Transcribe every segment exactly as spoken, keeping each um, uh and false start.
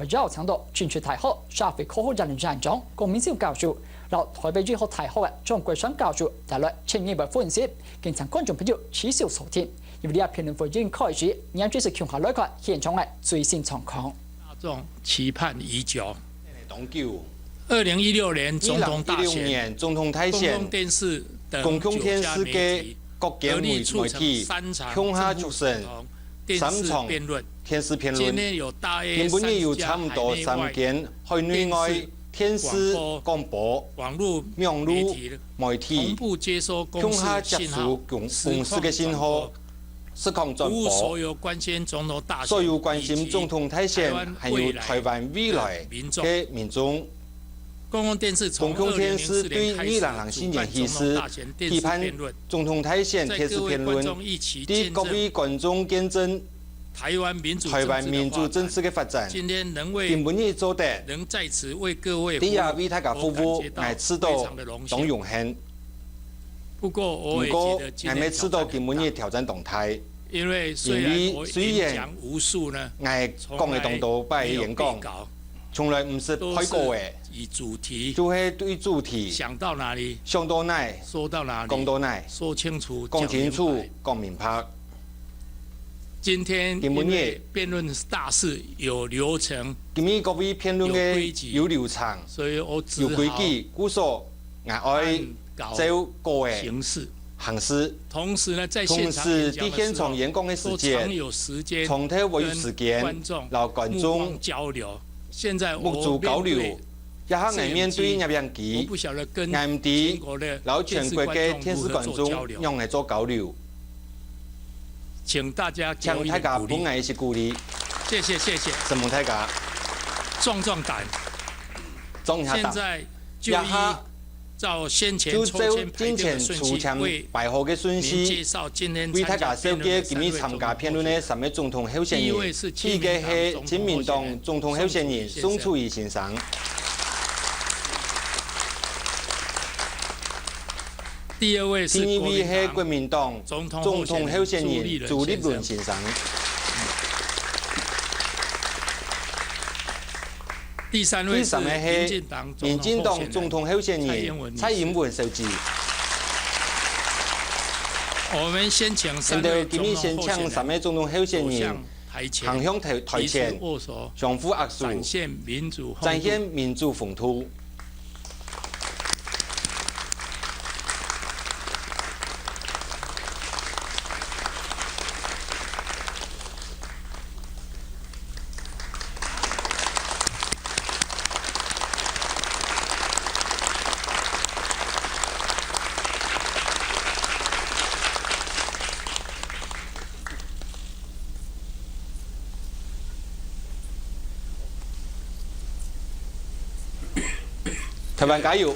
邀請到政治大學社會科學院院長江明修教授，摎台北醫學大學个張國山教授帶來專業个分析，敬請觀眾朋友持續收聽。由於這篇論文已經開始，𠊎等就共下來看現場个最新狀況。大眾期盼已久。當久。二零一六年總統大選，二零一六年總統大選，公共電視等公共電視个九家媒體 各界媒體共下促成三場電視辯論。今晡日有差毋多三間海內外電視、廣播、網路媒體共下接收公司个信號，實況轉播。所有關心總統大選還有台灣未來个民眾， 公共電視從公共電視對二零零四年開始舉辦總統大選電視辯論，在各位觀眾預期見證台灣民主政治个發展。今晡日做得在這為大家服務，𠊎感覺到非常的榮幸。不過，𠊎也覺得今晡日挑戰當大，因為雖然我演講無數呢， 𠊎講个當多擺个演講，從來毋係背稿个，就係對主題想到哪，講到哪，講清楚，講明白。今晡日辯論大事有流程，今晡日各位辯論个有流程，有規矩，故所 𠊎愛照稿仔行事。同時呢，在現場演講个時節，常透會有時間摎觀眾目珠交流。這下𠊎面對攝影機，𠊎毋知摎全國个電視觀眾仰仔做交流。請大家分𠊎一息鼓勵。承蒙大家。壯壯膽。 這下就照先前抽籤排好个順序，為大家紹介今晡日參加辯論个三位總統候選人。第一位係親民黨總統候選人宋楚瑜先生。第二位係國民黨總統候選人朱立倫先生。 第三位係民進黨總統候選人蔡英文小姐。𠊎等今晡日先請三位總統候選人行向台前，相互握手，展現民主風度。 台灣加油！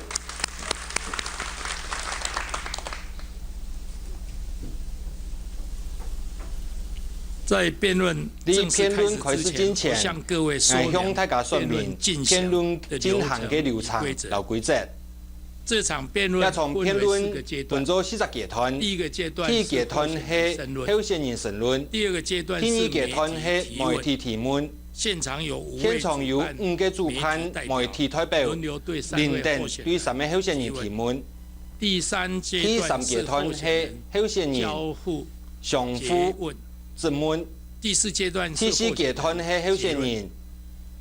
在辯論正式開始之前，我向各位說明辯論進行的流程與規則。 這場辯論分做四个階段。第一个階段係候選人申論。第二个階段係媒體提問。現場有五个主辦媒體代表輪流對三位候選人提問。第三階段係候選人交互 相互質問。第四階段係候選人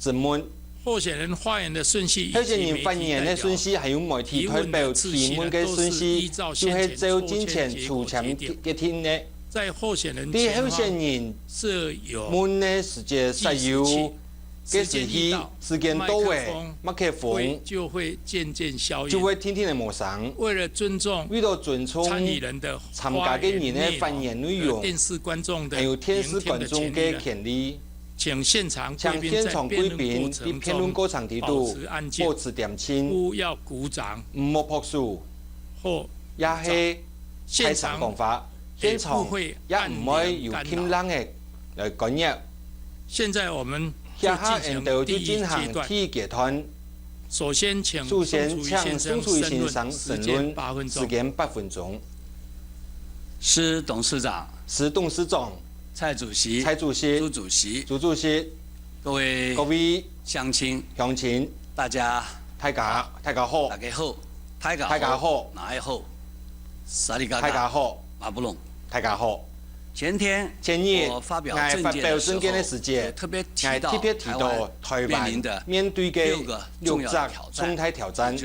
質問。候選人發言的順序，候選人發言的順序，還有媒體代表提問个順序，就係照進前抽籤个定个。在候選人問个時節設有 該時期時間到了，麥克風就會漸漸消音。就會定定仔無聲。為了尊重參與人的參加个人个發言內容，還有電視觀眾个權利，請現場貴賓在辯論過程裡肚保持恬靜，勿要鼓掌，毋好拍手，也係大聲講話，現場也毋會有禁令仔 來干擾。這下𠊎等就進行第一階段。首先請宋楚瑜先生申論，時間八分鐘。施董事長、施董事長、蔡主席、蔡主席、朱主席、朱主席、各位鄉親，鄉親，大家，大家，大家好，大家好，大家好，大家好，哪位好？薩利嘎嘎，大家好，馬布隆，大家好。前天，前日，我發表政見的時候，我特別提到台灣面臨的六隻重大挑戰，也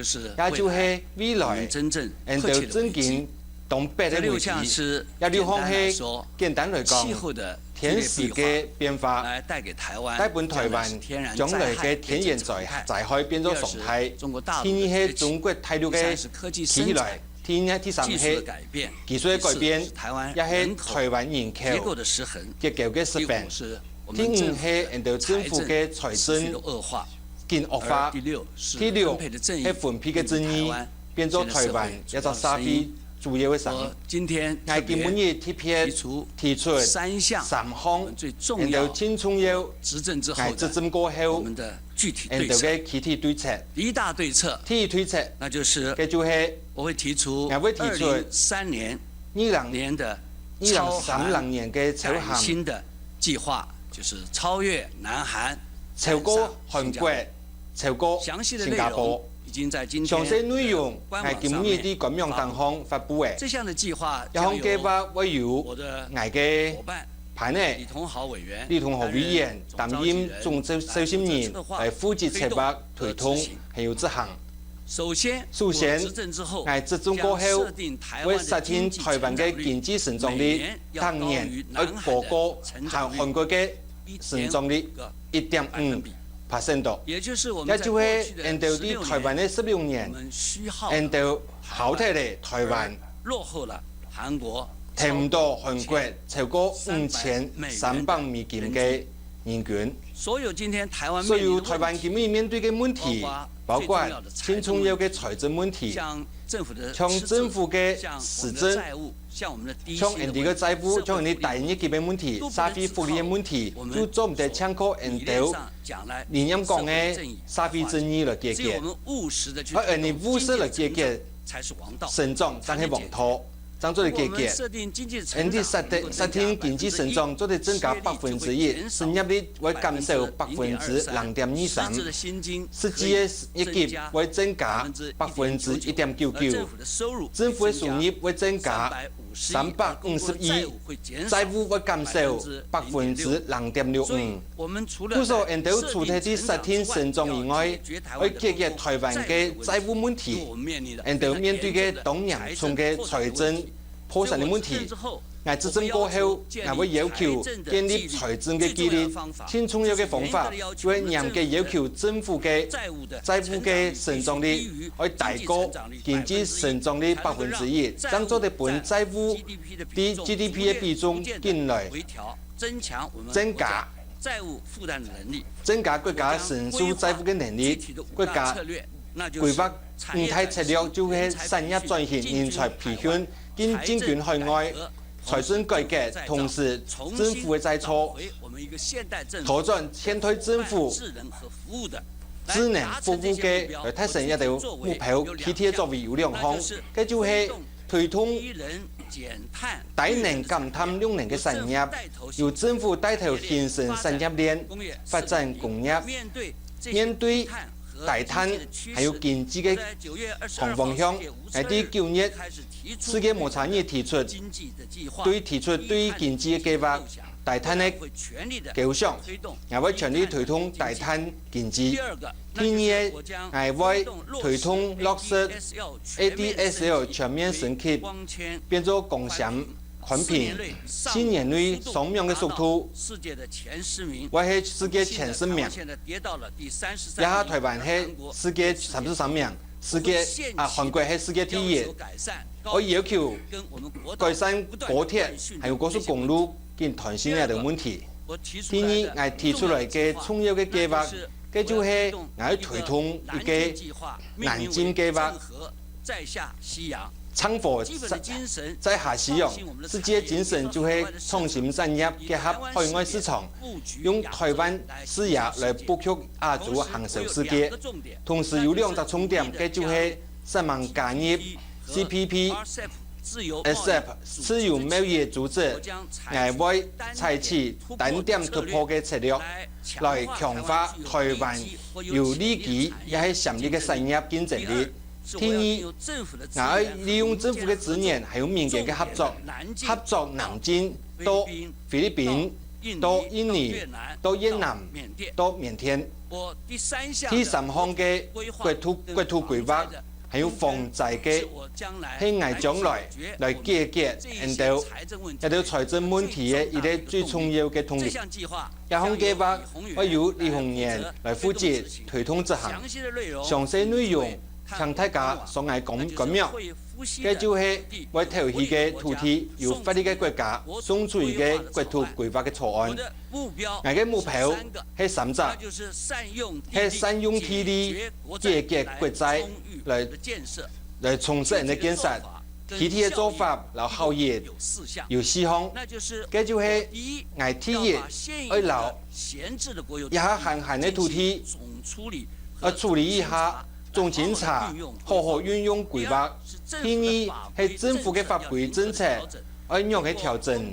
就係未來，𠊎兜真經當迫个危機。這六項係，簡單來說，氣候的 天時个變化，帶分台灣將來个天然災災害變做常態。第二係中國大陸个起來，第二、第三係技術个改變，也係台灣人口結構个失衡。第五係𠊎兜政府个財政緊惡化。第六係分配个正義變做台灣這隻社會主要个聲音。 𠊎今晡日特別提出三項𠊎兜盡重要，𠊎執政過後𠊎兜个具體對策。第一對策，該就係𠊎會提出二零三零年个超限，超過韓國， 超過新加坡。詳細內容，𠊎今晡日在官網頂項發布了。這項計畫會由𠊎个伴仔李桐豪委員擔任總召集人來負責策劃、推動還有執行。首先，𠊎執政過後會設定台灣个經濟成長率逐年愛高過韓國个成長率一點五percent度。也就係𠊎兜在台灣个十六年，𠊎兜耗忒了台灣，落後了韓國，提毋到韓國超過五千三百美金个人均。所有台灣今晡日面對个問題，包括盡重要个財政問題，像政府个失政， 像𠊎兜个債務，像𠊎兜待遇个問題，社會福利个問題，就做毋得淨靠𠊎兜理念講个社會正義來解決。愛𠊎兜務實來解決成長正係王道，正做得解決。𠊎兜設定設定經濟成長做得增加百分之一，失業率會減少百分之零點二三，實際个月給會增加百分之一點九九。 政府个收入會增加三百五十億，債務會減少百分之零點六五。故所𠊎兜除忒在設定成長以外，愛解決台灣个債務問題，𠊎兜面對个當嚴重个財政破產个問題。 𠊎執政過後，𠊎會要求建立財政个紀律，盡重要个方法就係嚴格要求政府个債務个成長率愛大過經濟成長率百分之一，正做得分債務對GDP个比重緊來增加，增加國家承受債務个能力。國家規劃五大策略就係產業轉型、人才培訓、 進軍海外、財政改革，同時政府个債務，拓展現代政府、智能服務个來達成這兜目標。具體个作為有兩項，該就係推動低能減碳綠能个產業，由政府帶頭形成產業鏈，發展工業。面對低碳還有經濟个大方向，𠊎在九月 世界無差日提出，對提出對經濟个計畫，低碳个構想，𠊎會全力推動低碳經濟。第二，𠊎會推動落實ADSL全面升級，變做光纖寬頻，四年內上網个速度會係世界前十名。這下台灣係世界三十三名， 世界啊，韓國係世界第一。𠊎要求改善高鐵還有高速公路緊斷線這兜問題。第二，𠊎提出來个重要个計畫，該就係𠊎愛推動一個南進計畫，撐火在下西洋。世界精神就係創新產業結合海外市場，用台灣視野來布局亞洲行銷世界。 同時有兩隻重點，該就係煞猛加入CPEC S F 自由貿易組織，𠊎會採取單點突破个策略，來強化台灣有利基也係潛力个產業競爭力。第二，𠊎愛利用政府个資源，還有民間个合作，合作南進到菲律賓、到印尼、到越南、到緬甸。第三項个國土國土規劃，還有防災个，係𠊎將來來解決𠊎兜這兜財政問題个一個最重要个動力。這項計畫會由李鴻源來負責推動執行。詳細內容，請大家上𠊎官網。該就係會頭去个土地有法律个國家送出去个國土規劃个草案。𠊎个目標係三隻，係善用地利、解決國債，來來充實𠊎个建設。具體个做法摎效益有四項，該就係𠊎第一愛摎這下閒閒个土地，愛處理一下，總檢查好好運用規劃。第二係政府个法規政策愛仰仔調整，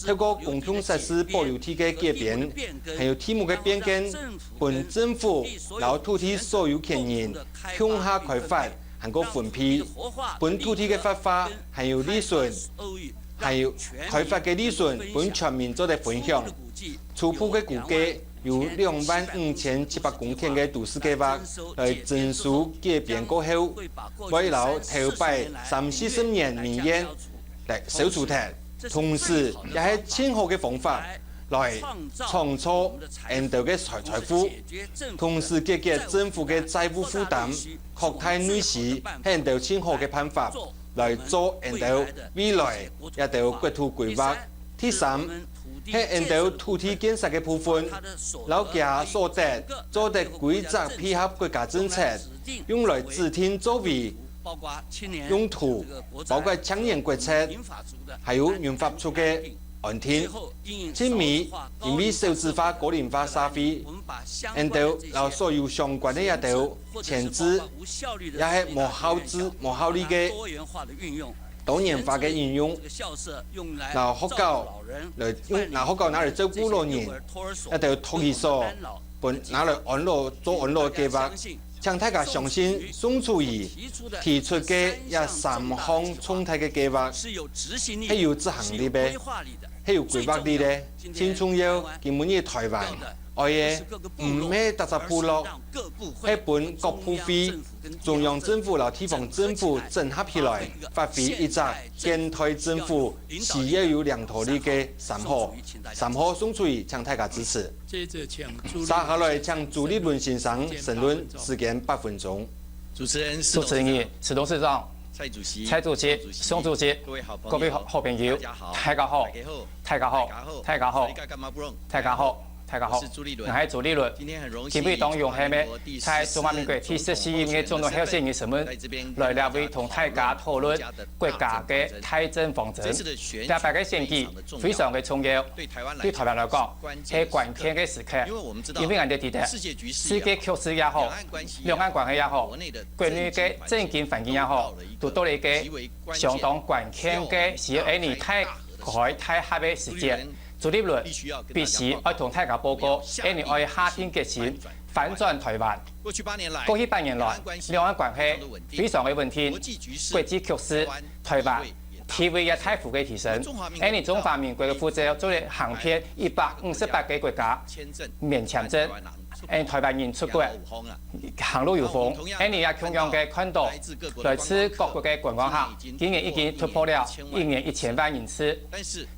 透過公共設施保留地个改變，還有地目个變更，分政府摎土地所有權人共下開發，還過分配，分土地个活化，還有利潤，還有開發个利潤，分全民做得分享。初步个估計，有兩萬五千七百公頃个都市計畫，來徵收改變過後，會摎頭擺三四十年民怨來消除忒。同時，也係盡好个方法，來創造𠊎兜个財財富，同時解決政府个債務負擔，擴大內需，係𠊎兜盡好个辦法，來做𠊎兜未來這兜國土規劃。第三，係𠊎兜土地建設个部分，摎厥所得做得歸隻配合國家政策，用來指定作為用途，包括青年國策，還有銀髮族个安定。盡尾，因為少子化、高齡化社會，𠊎兜摎所有相關个這兜牽制，也係無效制、無效力个多元化个應用，摎學校來用，摎學校拿來照顧老人，這兜托兒所，分拿來安老、做安老个計畫。請大家相信，宋楚瑜提出个這三項重大个計畫，係有執行力个，係有規劃力个。盡重要，今晡日台灣愛个毋係逐隻部落，係分各部會、中央政府摎地方政府整合起來，發揮一隻現代政府需要有領導力个三好。三好宋楚瑜，請大家支持。 接下來請朱立倫先生申論，時間八分鐘。主持人、主持人、市董事長、蔡主席、蔡主席、宋主席、各位好朋友，大家好，大家好，大家好，大家好，大家好，𠊎係朱立倫。今晡日當榮幸个，在中華民國第十四任个總統候選人身份，來這位同大家討論國家个財政方針。這擺个選舉非常个重要，對台灣來講， 係關鍵个時刻，因為𠊎兜知得，世界局勢也好，兩岸關係也好，國內个政經環境也好，都到了一個相當關鍵个需要𠊎俚大開大合个時節。朱立倫必須愛同大家報告，𠊎俚愛下定決心翻轉台灣。過去八年來，兩岸關係非常个穩定，國際局勢、台灣 地位也大幅个提升。𠊎俚中華民國个護照做得行遍一百五十八個國家，免簽證。𠊎俚台灣人出國行路有風，𠊎俚也共樣个看著來自各國个觀光客，今年已經突破了一年一千萬人次。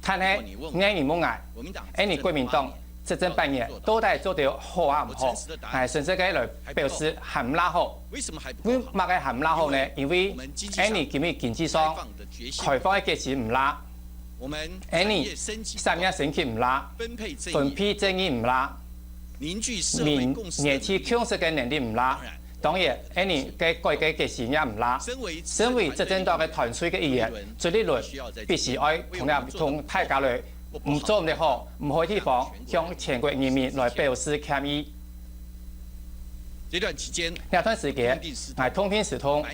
但係，𠊎俚問𠊎，𠊎俚國民黨 執政八年到底做得好啊毋好？𠊎誠實个來表示還毋罅好。為麼个還毋罅好呢？因為𠊎俚今日經濟上開放个決心毋罅，𠊎俚產業升級毋罅，分配正義毋罅，凝聚社會共識个能力毋罅。當然，𠊎俚个改革決心也毋罅。身為執政黨个團隊个一員，朱立倫必須愛同，同大家來 毋做毋得好，毋好个地方向全國人民來表示歉意。這段時間，𠊎痛定思痛，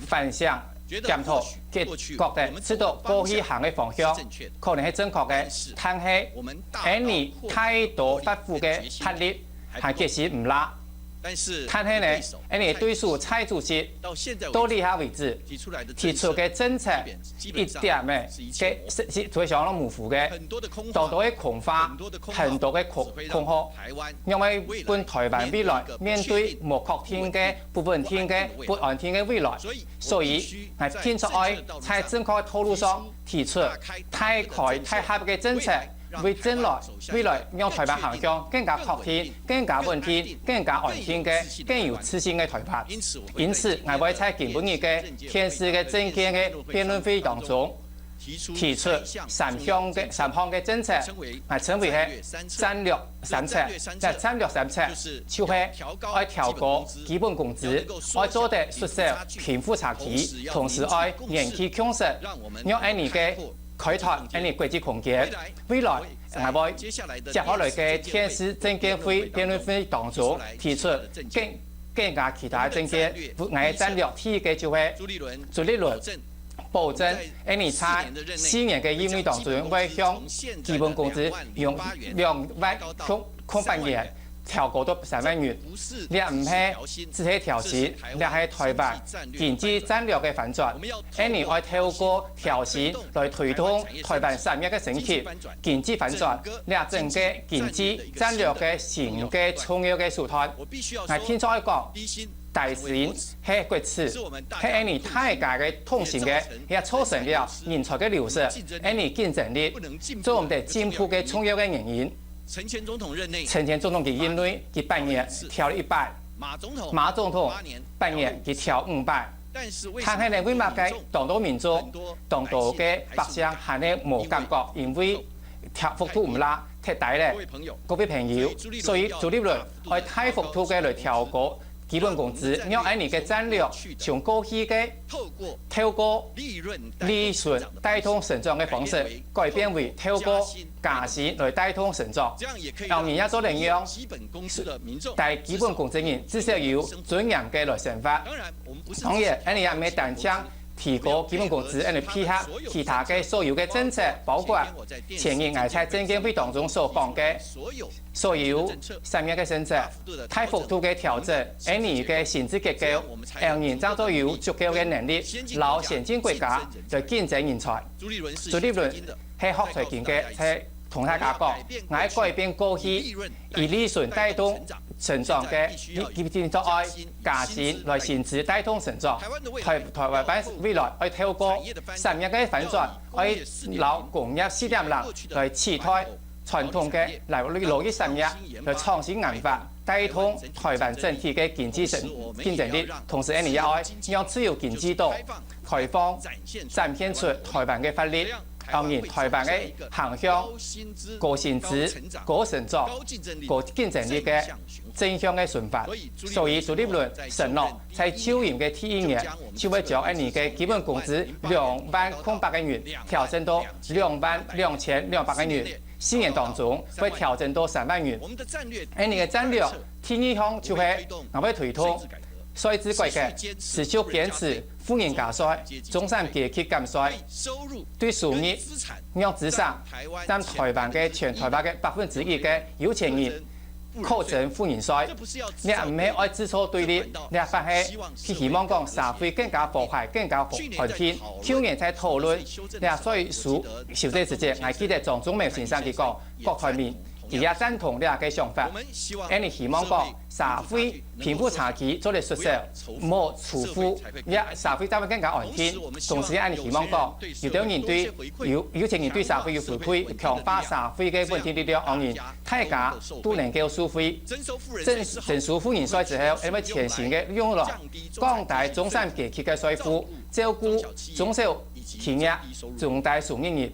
反省檢討，覺，覺得知道過去行个方向可能係正確个，但係，𫣆俚太多發苦个壓力，還決心毋罅。但係呢，𫣆俚對手蔡主席到這下為止提出个政策一點呢，个，係，係，就係相當模糊个，當多个空話，很多个空，空號，仰會分台灣未來面對無確定个、不穩定个、不安定个未來。 所以，𠊎定著愛在正確个道路上提出大開大合个政策，為將來，未來讓台灣行向更加確定、更加穩定、更加安定个、更有自信个台灣。因此，𠊎會在今晡日个電視个政見个辯論會當中， 提出三項个，三項个政策，𠊎稱為係戰略三策。該戰略三策就係愛調高基本工資，愛做得縮小貧富差距，同時愛延續共識，讓𫣆俚个開拓𫣆俚國際空間。未來，𠊎會接下來个電視政見會、辯論會當中提出更，更加其他个政見。𠊎个戰略第一个就係朱立倫 保證𫣆俚在四年个任內當中會向基本工資用兩萬空，空八年調高到三萬元。這毋係只係調薪，這係台灣經濟戰略个翻轉。𫣆俚愛透過調薪來推動台灣產業个升級、經濟翻轉，這正係經濟戰略个新个重要个手段。𠊎定著愛講， 低薪係骨子，係𫣆俚大家个痛心个，也造成了人才个流失，𫣆俚競爭力做毋得進步个重要个原因。陳前總統任內，佢任內佢八年調了一擺，馬總統八年佢調五擺。但係呢，為麼个當多民眾、當多个百姓還係無感覺？因為調幅度毋罅，忒低咧。各位朋友，所以朱立倫愛大幅度个來調高 基本工資，讓𫣆俚个戰略從過去个透過利潤帶動成長个方式，改變為透過加薪來帶動成長。讓人也做得讓低基本工資人至少有尊嚴个來生活。當然，𫣆俚也毋係單淨提高基本工資，𫣆俚配合其他个所有个政策，包括前日𠊎在政見會當中所講个 所有產業个政策，大幅度个調整，𫣆俚个薪資結構，𫣆人正做有足夠个能力，摎先進國家來競爭人才。朱立倫係學財經个，在同大家講，𠊎改變過去以利潤帶動成長个，佢，佢定著愛加薪來薪資帶動成長。台，台灣未來愛透過產業个翻轉，愛摎工業四點零來取代 傳統个勞，勞力產業來創新研發，帶動台灣整體个經濟競爭力。同時，𫣆俚也愛讓自由經濟島開放，展現出台灣个活力，當然台灣个行向高薪資、高成長、高競爭力个正向个循環。所以朱立倫承諾，在就任个第一年，就會將𫣆俚个基本工資兩萬空百个銀調升到兩萬兩千兩百个銀。 四年當中會調整到三萬元。𫣆俚个戰略第二項就係𠊎會推動稅制改革，持續堅持富人加稅、中產階級減稅，對收入讓資產佔台灣个全台灣个百分之一个有錢人課徵富人稅。這毋係愛製造對立，這反係希望講社會更加和諧、更加和，和平。舊年在討論這稅收 修正時節，𠊎記得張忠謀先生佢講，郭台銘佢也贊同這个想法。𫣆俚希望講社會貧富差距做得縮小，莫仇富，這社會正會更加安定。同時，𫣆俚希望講，有兜人對，有，有錢人對社會有回饋，強化社會个穩定力量，𫣆俚大家都能夠受惠。徵，徵收富人稅之後，因為全新个用路，降低中產階級个稅負，照顧中小 企業、中低收入人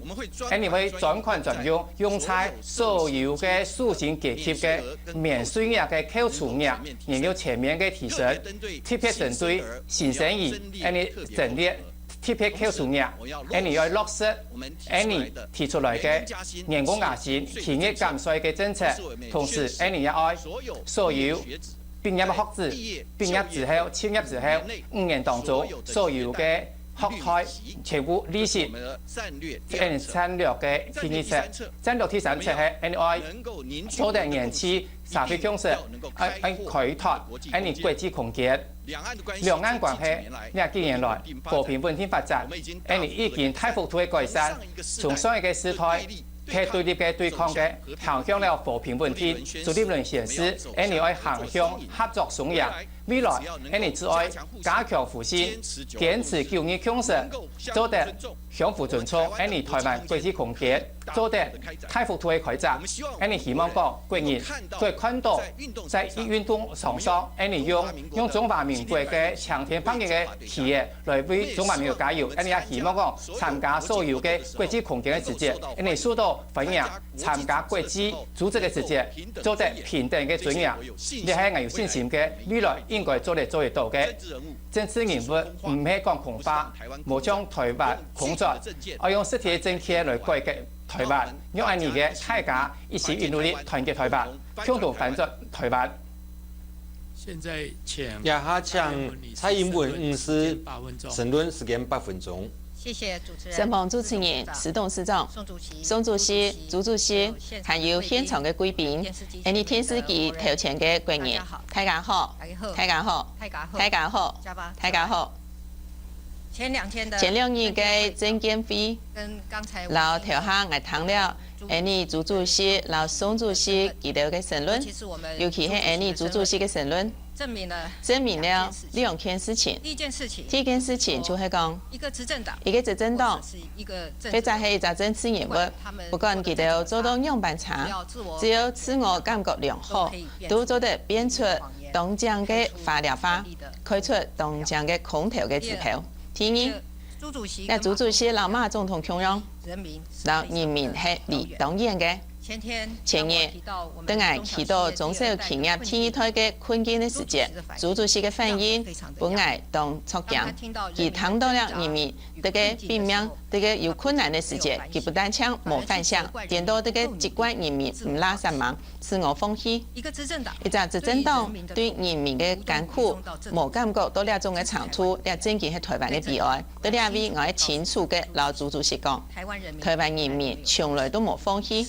，𫣆俚會專款專用，用在所有个受薪階級个免稅額个扣除額，研究全面个提升，特別針對新生兒，𫣆俚整列特別扣除額，𫣆俚愛落實，𫣆俚提出來个員工加薪、企業減稅个政策，同時，𫣆俚也愛所有 畢業个學子，畢業之後、就業之後，五年當中所有个學台全部利息，這係戰略个第二策。戰略第三策係，恁樣愛做得延續社會共識，愛愛開拓恁樣國際空間。兩岸關係這幾年來和平穩定發展，恁樣已經大幅度个改善。從上一个時代， 係對立个對抗个，行向了和平穩定。朱立倫宣示，𠊎等愛行向合作雙贏。未來，𠊎等只愛加強互信，堅持九二共識，做得相互尊重𠊎等台灣國際空間，做得大幅度个開展。𠊎等希望講，國人會看到在運動場上，𠊎等用用中華民國个青天白日个旗仔來為中華民國加油。𠊎等也希望講，參加所有个國際空間个時節，𠊎等受到 歡迎參加國際組織个時節，做得平等个尊嚴。這係𠊎有信心个，未來應該做得做得到个。政治人物毋係講空話，無像台灣空轉，愛用實體个政見來改革台灣。用恁樣个，大家一起努力團結台灣，共同翻轉台灣。 現在請這下請蔡英文女士申論時間八分鐘。謝謝主持人。承蒙主持人、施董事長、宋主席、宋主席、朱主席，還有現場个貴賓，還有電視機頭前个國人，大家好，大家好，大家好，大家好。前兩天个政見會，摎頭下𠊎聽了 𠊎等朱主席摎宋主席佢兜个申論，尤其係𠊎等朱主席个申論，證明了兩件事情。第一件事情就係講，一個執政黨或者係一隻政治人物，不管佢兜做到仰般差，只要自我感覺良好，都做得變出當靚个花了花，開出當靚个空頭个支票。第二，這朱主席摎馬總統共樣， 摎人民係理當然个。前日，當𠊎去到中小企業第二代个困境个時節，朱主席个反應分𠊎當著驚。佢聽到了人民在該拚命、在該有困難个時節，佢不單淨無反省，顛倒在該責怪人民毋罅煞猛，自我放棄。一隻執政黨對人民个艱苦無感覺到這種个程度，這正經係台灣个悲哀。 在這位𠊎愛清楚个摎朱主席講，台灣人民從來都無放棄，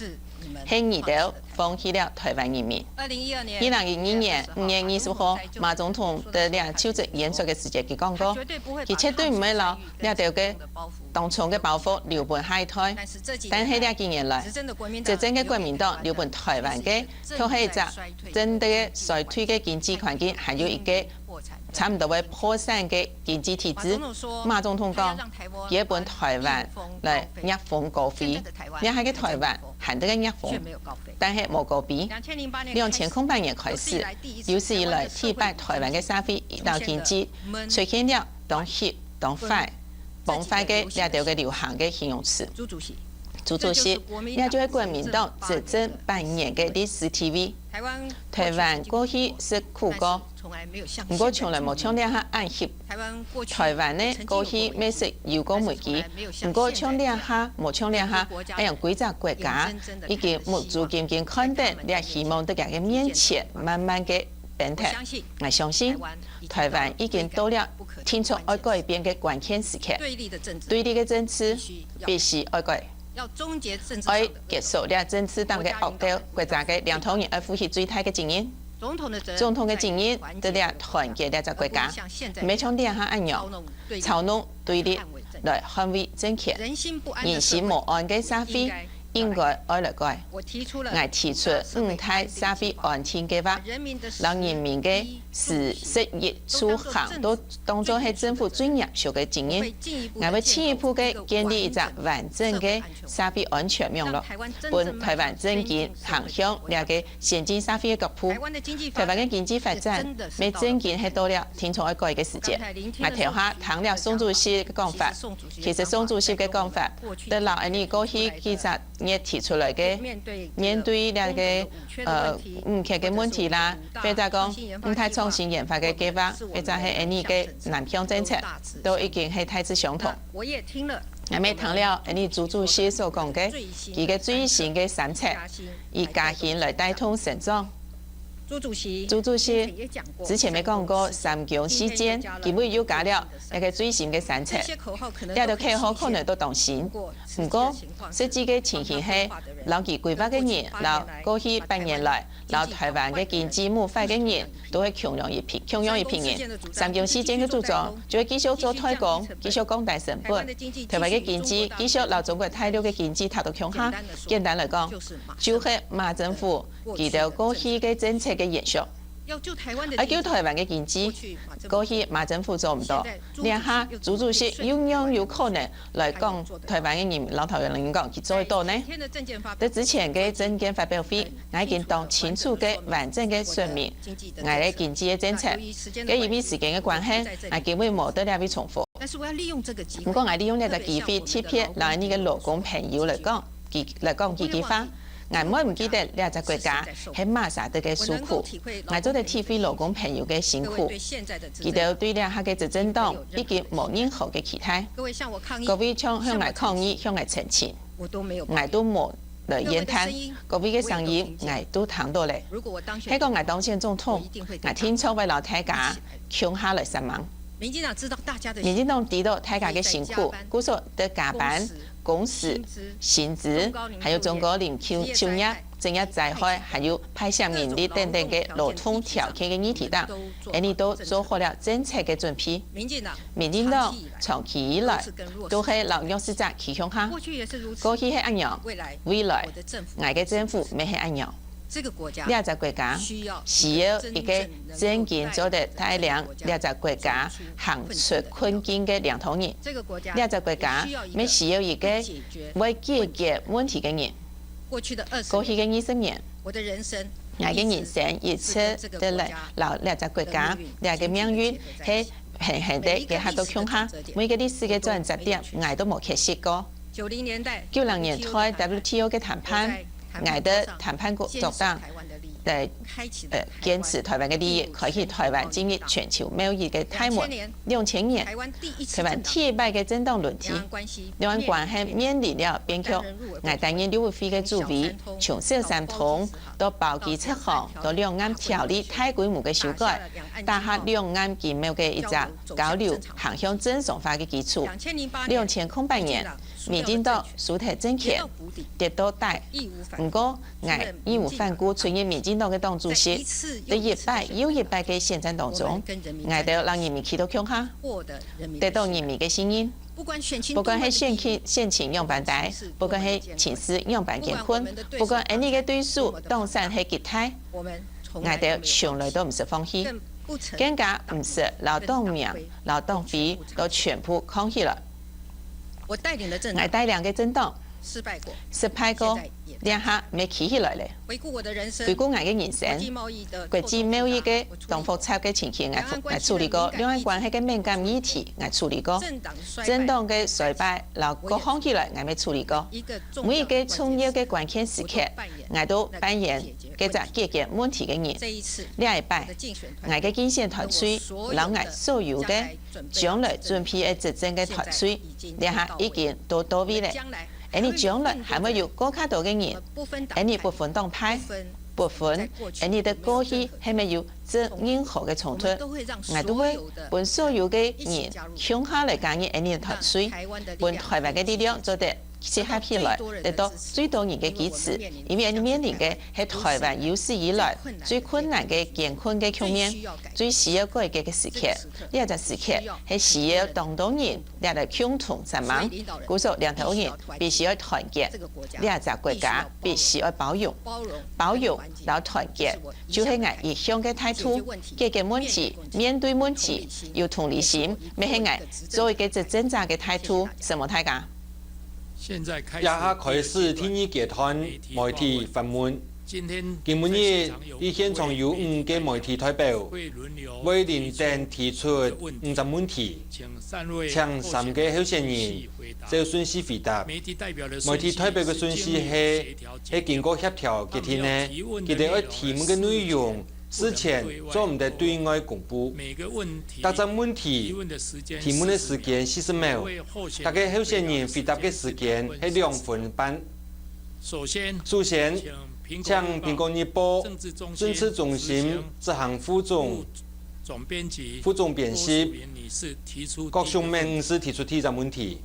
係你兜放棄了台灣人民。二零一二年五月二十號，馬總統在這就職演說个時節，佢講過，佢絕對毋會摎這兜个當重个包袱留分下一代。但係這幾年來，執政个國民黨留分台灣个，卻係一隻真个衰退个經濟環境，還有一個 差毋多會破產个經濟體制。馬總統講，佢愛分台灣來逆風高飛，這下个台灣還在該逆風，但係無高飛。兩千空八年開始，有史以來第一擺台灣个社會摎經濟出現了當翕、當壞、崩壞个這兜个流行个形容詞。朱主席，這就係國民黨執政八年个歷史地位。台灣過去食苦果， 毋過從來無像這下恁翕。台灣呢，過去乜識有過危機，毋過像這下無像這下恁樣歸隻國家已經目珠金金看等這希望在佢个面前慢慢个變大。𠊎相信，台灣已經到了定著愛改變个關鍵時刻。對立个政治必須愛改。 愛結束這政治黨个惡鬥，國家个領導人愛負起最大个責任。總統个責任在這團結這隻國家，毋係像這下恁樣，操弄對立來捍衛政權。人心無安个社會應該愛來改。𠊎提出五大社會安定計畫，摎人民个 食、食衣、住、行都當做係政府最嚴肅个責任。𠊎會進一步个建立一隻完整个社會安全網絡，分台灣正經行向這個先進社會个腳步。台灣个經濟發展，乜正經係到了定著愛改个時節。𠊎頭下聽了宋主席个講法，其實宋主席个講法，對摎𠊎俚過去幾隻月提出來个，面對這個，呃，五缺个問題啦，或者講五大創新研發个計畫，或者係𠊎俚个南向政策，都已經係大致相同。𠊎乜聽了𠊎俚朱主席所講个，佢个最新个三策，以加薪來帶動成長。朱主席，朱主席之前也講過三共四建，今晡又加了一個最新个三層。這兜口號可能都當新，毋過實際个情形係，摎佢規劃个人，摎過去八年來，摎台灣个經濟謀劃个人，都係共樣一批，共樣一批人。三共四建个主張，就係繼續做代工，繼續降低成本，台灣个經濟繼續摎中國大陸个經濟疊到共下。簡單來講，就係馬政府 佢兜過去个政策个延續。愛救台灣个經濟，過去馬政府做毋到，這下朱主席又仰有可能來講台灣个人民，摎台灣人講佢做得到呢？在之前个政見發表會，𠊎已經當清楚个、完整个說明𠊎个經濟个政策。該因為時間个關係，𠊎今晡無在這位重複。 毋過𠊎利用這隻機會，特別摎𠊎个勞工朋友來講，幾來講幾句話。𠊎毋會毋記得這隻國家係麼儕兜个受苦，𠊎做得體會勞工朋友个辛苦。佢兜對這下个執政黨已經無任何个期待。各位像向𠊎抗議，向𠊎陳情，𠊎都無來怨嘆，各位个聲音𠊎都聽到咧。係講𠊎當選總統，𠊎定著會摎大家共下來煞猛。 民進黨知道大家个辛苦，故所得加班、工時、薪資，還有中高齡就就業、職業災害，還有派遣人力等等个勞動條件个議題等，𠊎兜都做好了政策个準備。民進黨長期以來都係摎弱勢者企向下，過去係恁樣，未來𠊎个政府乜係恁樣。 這隻國家需要一個真經做得帶領這隻國家行出困境个領導人。這隻國家乜需要一個會解決問題个人。過去个二十年，𠊎个人生一直得來摎這隻國家這個命運係 狠狠个結合到共下，每個歷史个轉折點，𠊎都無缺席過。九零年代W T O个談判，𠊎在談判桌頂，呃，呃，堅持台灣个利益，開啟台灣進入全球貿易个大門。兩千年，台灣第一擺个政黨輪替，兩岸關係面臨了變局。𠊎擔任陸委會个主委，從小三通到包機直航，到兩岸條例大規模个修改，打下兩岸經貿个一隻 交流行向正常化个基礎。兩千空八年，民進黨輸忒政權，跌到底。毋過，𠊎義無反顧出任民進黨个黨主席，在一擺又一擺个選戰當中，𠊎兜摎人民企到共下，得到人民个信任。不管係選情，選情仰般大，不管係情勢仰般艱困，不管𠊎兜个對手當選係幾大，𠊎兜從來都毋識放棄。 更加毋識摎黨名、摎黨徽都全部囥起來。𠊎帶領个政黨失敗過，這下乜企起來咧。回顧𠊎个人生，國際貿易个當複雜个情形，𠊎處理過；兩岸關係个敏感議題，𠊎處理過；政黨个衰敗摎各項起來，𠊎乜處理過。每一個重要个關鍵時刻，𠊎都扮演該隻解決問題个人。這一擺， 𠊎个競選團隊摎𠊎所有个將來準備愛執政个團隊，這下已經都到位咧。𠊎兜將來還會有過較多个人，𠊎兜不分黨派，不分𠊎兜在過去係無有任何个衝突，𠊎都會分所有个人共下來加入𠊎兜團隊，分台灣个力量做得 集合起來，得到最多人个支持，因為𠊎兜面臨个係台灣有史以來最困難个艱困个局面，最需要改革个時刻。這隻時刻係需要當多人來共同煞猛，故所領頭人必須愛團結，這隻國家必須愛包容，包容摎團結就係𠊎一向个態度。解決問題、面對問題有同理心，乜係𠊎做一個執政者个態度。承蒙大家。 這下開始第二階段媒體訪問。今晡日，在現場有五個媒體代表，會輪等提出五隻問題，請三個候選人照順序回答。媒體代表个順序係，係經過協調決定个，佢兜愛提問个內容 事前做毋得對外公布。逐隻問題提問个時間四十秒，逐個候選人回答个時間係兩分半。首先，請蘋果日報政治中心執行副總、副總編輯郭淑敏女士提出第一個問題。郭淑敏女士提出第一個問題。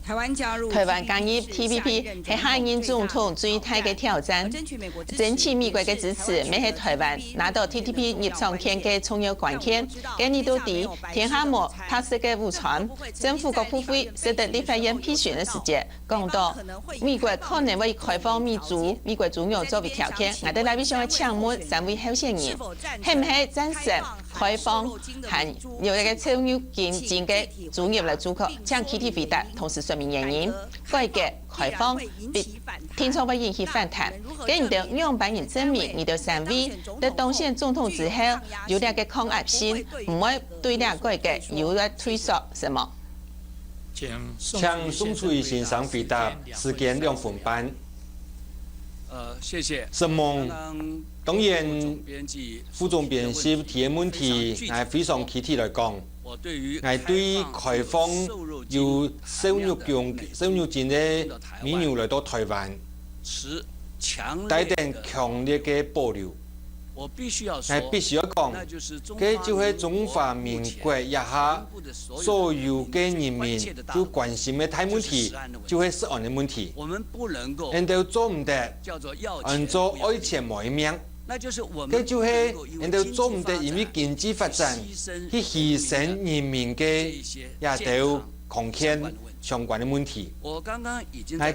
台灣加入T P P係下任總統最大个挑戰。爭取美國个支持，乜係台灣拿到T P P入場券个重要關鍵。該你都知，天下無白食个午餐，政府各部會使得立法院備詢个時節， 講到美國可能會開放美豬、美國豬肉作為條件，𠊎兜這位想愛請問三位候選人，係毋係贊成開放含有這個瘦肉精个豬肉來出口？請Kitty回答，同時說明原因。改革、開放，必定著會引起反彈。該你兜仰般形證明你兜三位在當選總統之後有這個抗壓性，毋會對這改革有所退縮，係無？ 請宋楚瑜先生回答，時間兩分半。呃，謝謝。承蒙。剛剛當然，副總編輯提个問題，𠊎非常具體來講，𠊎對開放有瘦肉精、瘦肉精个美牛來到台灣，帶等強烈个保留。 𠊎必須愛講，該就係中華民國這下所有个人民最關心个大問題，就係食安个問題。𠊎兜做毋得安做愛錢無一命，該就係𠊎兜做毋得因為經濟發展去犧牲人民个這兜康健相關个問題。𠊎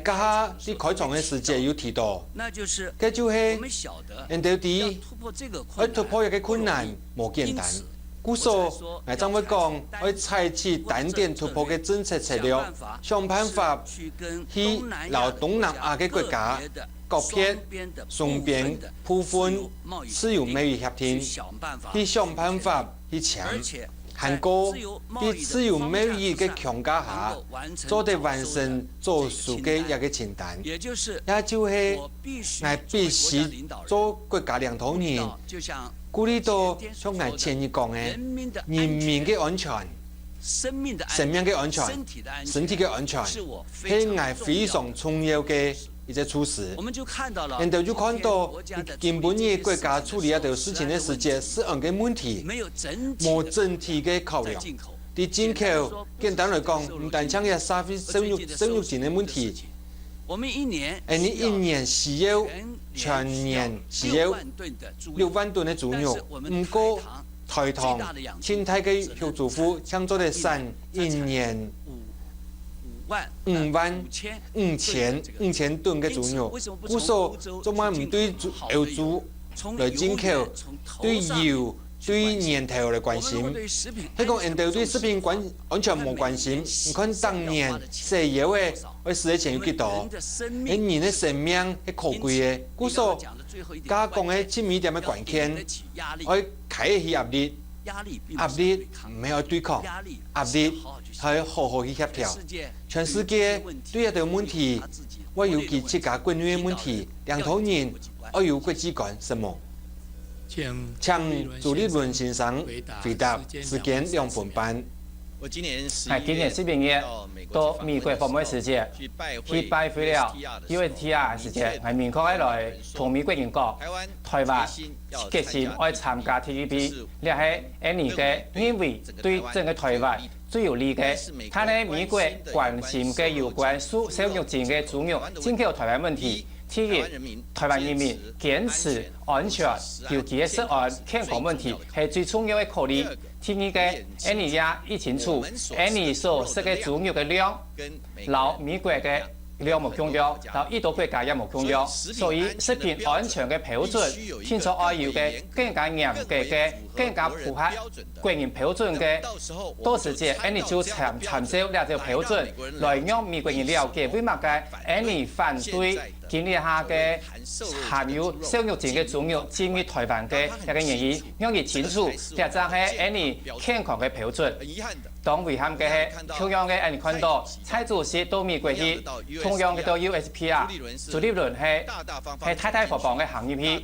頭下在開場个時節有提到，該就係𠊎兜知 愛突破這個困難無簡單。故所，𠊎正會講，愛採取單點突破个政策策略，想辦法去摎東南亞个國家、隔壁、雙邊部分自由貿易協定，去想辦法去簽。還過，在自由貿易个框架下，做得完成做事个這個清單，也就係𠊎必須做 國家領導人，顧慮到像𠊎前日講个，人民个安全、生命个安全、身體个安全，係𠊎非常重要个一隻措施。𠊎兜就看到，今晡日國家處理這兜事情个時節，食安个問題，無整體个考量。在進口，簡單來講，毋單淨係消費瘦肉、瘦肉精个問題， 𠊎兜一年需要，全年需要六萬噸个豬肉，毋過台糖盡大个畜豬戶淨做得產一年五萬、五千、五千噸个豬肉。故所，做麼毋對豬、歐豬來進口，對油、對原料來關心？係講𠊎兜對食品關、安全無關心，你看當年洗腰仔 愛使个錢有幾多？𠊎人个生命係可貴个，故所，加講个盡尾點个關鍵，愛開起壓力，壓力毋係愛對抗，壓力係愛好好去協調。全世界對這兜問題，會有佢自家國內个問題，領導人愛有國際觀，係無？ 請朱立倫先生回答，時間兩分半。𠊎今年十一月到美國訪問个時節，去拜會了U S T R个時節，𠊎明確个來同美國人講，台灣決心愛參加T P P，這係𠊎等个認為對整個台灣 最有利个。但係美國關心个有關瘦、瘦肉精个豬肉進口台灣問題，第一，台灣人民堅持安全，尤其係食安健康問題係最重要个考慮。第二个，𠊎等也已清楚，𠊎等所食个豬肉个量，摎美國个 量無共樣，摎已多國家也無共樣，所以食品安全个標準，定著愛有个更加嚴格个、更加符合國人標準个。到時節，𠊎等就參、參照這兜標準，來讓美國人了解為麼个𠊎等反對今這下个含有瘦肉精个豬肉進入台灣个這個原因，讓佢清楚，這正係𠊎等健康个標準。 當遺憾个係，共樣个𠊎等看著蔡主席到美國去，共樣个到U S P啊，朱立倫係、係大大方方个行入去，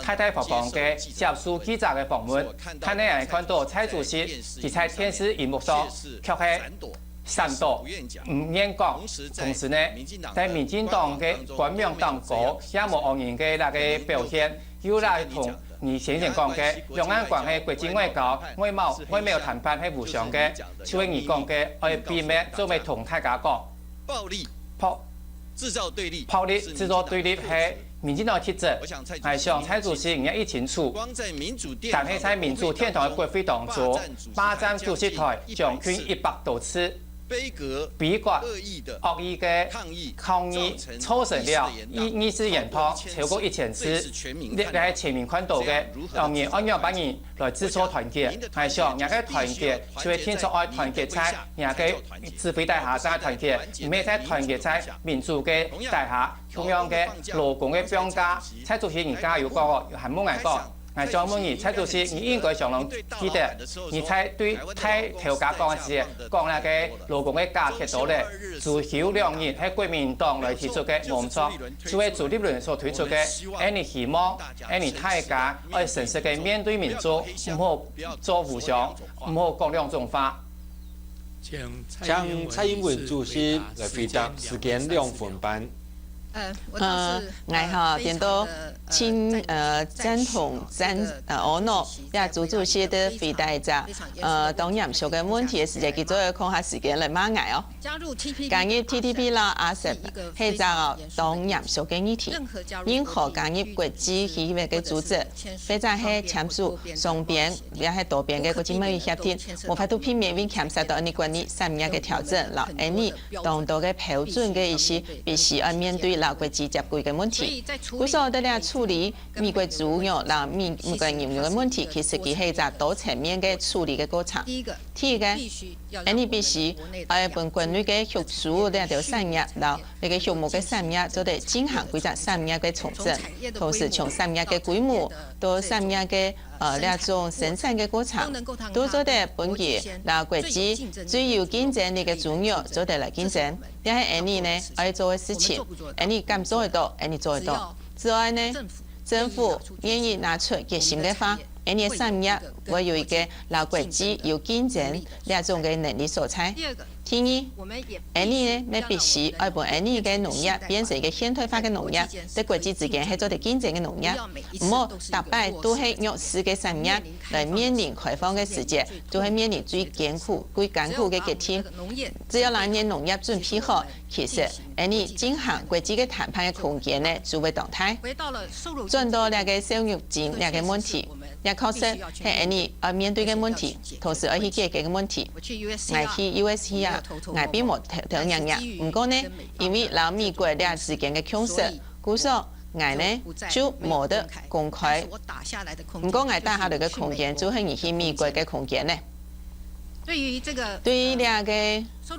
大大方方个接受記者个訪問。但係𠊎等看著蔡主席佢在電視螢幕上，卻係閃躲，毋願講。同時呢，在民進黨个官網當中，也無恁樣个該个表現，又來同你先前講个兩岸關係、國際外交、外貿、外貿談判係無相个，就係你講个愛秘密，做咩同大家講？暴力製造對立，暴力製造對立係民進黨个特質。𠊎想蔡主席你也已清楚，但係在民主天堂个國會當中，霸佔主席台將近一百多次， 杯葛惡意个抗議，造成了二二次延後超過一千次，這个係全民看到个，當然愛仰般人來製造團結。𠊎想，若个團結就係定著愛團結在若个指揮底下正團結，毋係在團結在民主个底下，共樣个勞工个放假。蔡主席你剛剛有講哦，有還問𠊎講， 𠊎想問你，蔡主席，你應該相當記得，你在對大頭家講个時節，講該个勞工个假忒多咧，朱邱兩人係國民黨來提出个，無毋著，就係朱立倫所推出个，恁樣希望，恁樣大家愛誠實个面對民眾，毋好做互相，毋好講兩種話。請蔡英文主席來回答，時間兩分半。呃，我倒是，呃，𠊎吼，顛倒盡，呃，贊同贊，呃，阿諾，這朱主席个回答一隻，呃，當嚴肅个問題个時節，佢做得空下時間來罵𠊎哦。加入T P P啦，RCEP係一隻哦，當嚴肅个議題。任何加入國際協約个組織，或者係簽署雙邊，也係多邊个國際貿易協定，無法度避免會牽涉到𠊎俚關於產業个調整，摎𠊎俚 當多个標準个意思，必須愛面對摎國際接軌个問題。故所在這處理美國豬肉摎美，美國牛肉个問題，其實佢係一隻多層面个處理个過程。第一个，𠊎俚必須愛分國內个畜豬這兜產業摎這个畜牧个產業做得進行規隻產業个重整，同時從產業个規模到產業个 呃，這種生產个過程，都做得分佢摎國際最有競爭力个豬肉做得來競爭。這係𠊎俚呢愛做个事情，𠊎俚敢做得到，𠊎俚做得到。之外呢，政府願意拿出決心个話，𠊎俚个產業會有一个摎國際有競爭這種个能力所在。 第二，𠊎俚呢，乜必須愛分𠊎俚个農業變成一个現代化个農業，在國際之間係做得競爭个農業，毋好逐擺都係弱勢个產業來面臨開放个時節，都係面臨最艱苦、最艱苦个決定。只要𠊎俚農業準備好，其實𠊎俚進行國際个談判个空間呢，就會當大。轉到這个瘦肉精這个問題， 也確實係𠊎俚愛面對个問題，同時愛去解決个問題。𠊎去U S去啊，𠊎並無偷偷摸摸。毋過呢，因為摎美國這之間个共識，故所𠊎呢就無得公開。毋過𠊎打下來个空間，就係你去美國个空間呢。 對於這个，對於這个瘦，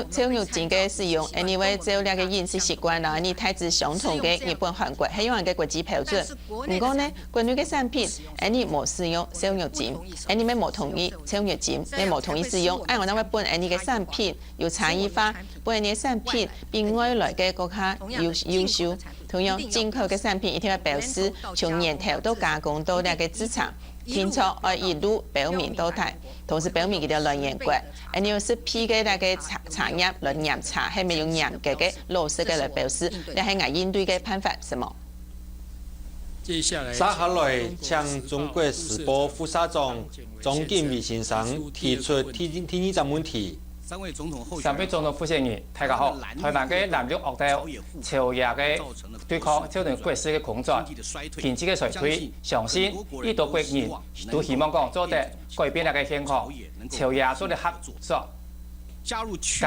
瘦肉精个使用，anyway，照這个飲食習慣啦，𠊎俚大致相同个日本、韓國，係用个國際標準。毋過呢，國內个產品，𠊎俚無使用瘦肉精，𠊎俚乜無同意瘦肉精，乜無同意使用，恁樣𠊎會分𠊎俚个產品有差異化，分𠊎俚个產品比外來个國家優，優秀。同樣，進口个產品一定要標示從源頭到加工到這个製程， 定著愛一路標明到底，同時標明佢个來源國。恁樣食品个該个茶，茶葉來驗查，係無有嚴格个、老實个來標示，這係𠊎應對个辦法，係無？接下來，接下來，請中國時報副社長張錦偉先生提出第，第二隻問題。 三位總統候選人，台灣个藍綠惡鬥朝野个對抗，造成國事个空轉，經濟个衰退，相信已多國人都希望講做得改變這个現況，朝野做得合作，加入區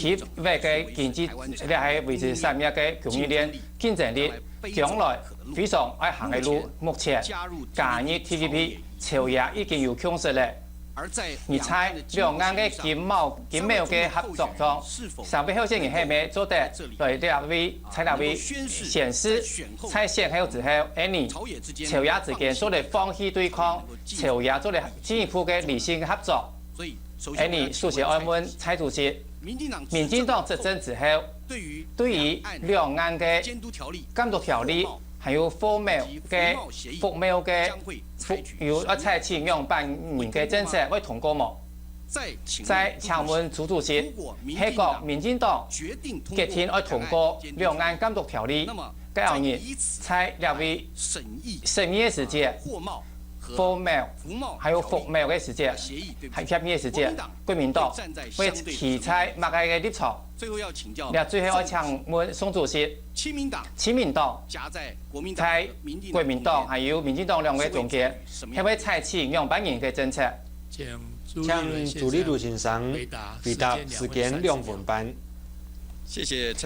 域个經濟，這係維持產業个供應鏈競爭力，將來非常愛行个路。目前加入T P P，朝野已經有共識了。 而在兩岸个經貿，經貿个合作中，三位候選人係無做得來這位，在這位宣示，在選後之後，恁樣朝野之間做得放棄對抗，朝野做得進一步个理性合作。恁樣首先愛問蔡主席，民進黨執政之後，對於兩岸个監督條例，還有貨貿个，服貿个，服，有愛採取仰般个政策會通過無？再請問朱主席，係講民進黨決定愛通過兩岸監督條例，該後日在立法院審議个時節，貨貿，還有服貿个時節，還協議个時節，國民黨會企在麼个个立場？這最後愛請問宋主席，親民黨在國民黨還有民進黨兩个中間，係會採取仰般形个政策？ 請朱立倫先生回答，時間兩分半。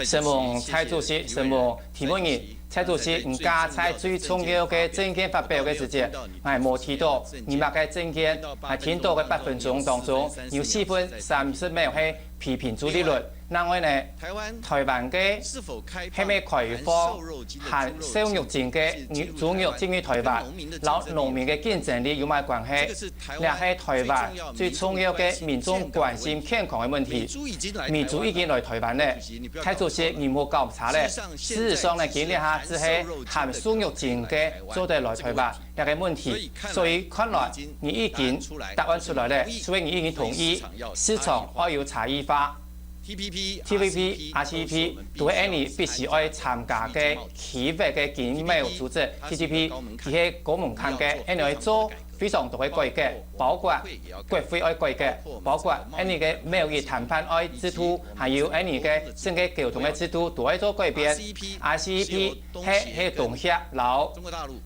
承蒙蔡主席，承蒙提問人。蔡主席，你加在最重要个政見發表个時節，𠊎無提到你麼个政見，𠊎聽到个八分鐘當中，有四分三十秒係批評朱立倫。另外呢，台灣个係毋係開放含瘦肉精个豬肉進入台灣，摎農民个競爭力有麼个關係？ 這係台灣最重要个民眾關心健康个問題。美豬已經來台灣了，蔡主席你莫搞差了。事實上呢，今這下只係含瘦肉精个做得來台灣這个問題，所以看來你已經答案出來了，所以你已經同意市場愛有差異化。 T P P、R C E P都係𠊎等必須愛參加个區域个經貿組織。T P P佢係高門檻个，𠊎等愛做非常多个改革，包括國會愛改革，包括𠊎等个貿易談判愛制度，還有𠊎等个整个溝通个制度都愛做改變。R C E P係係東協摎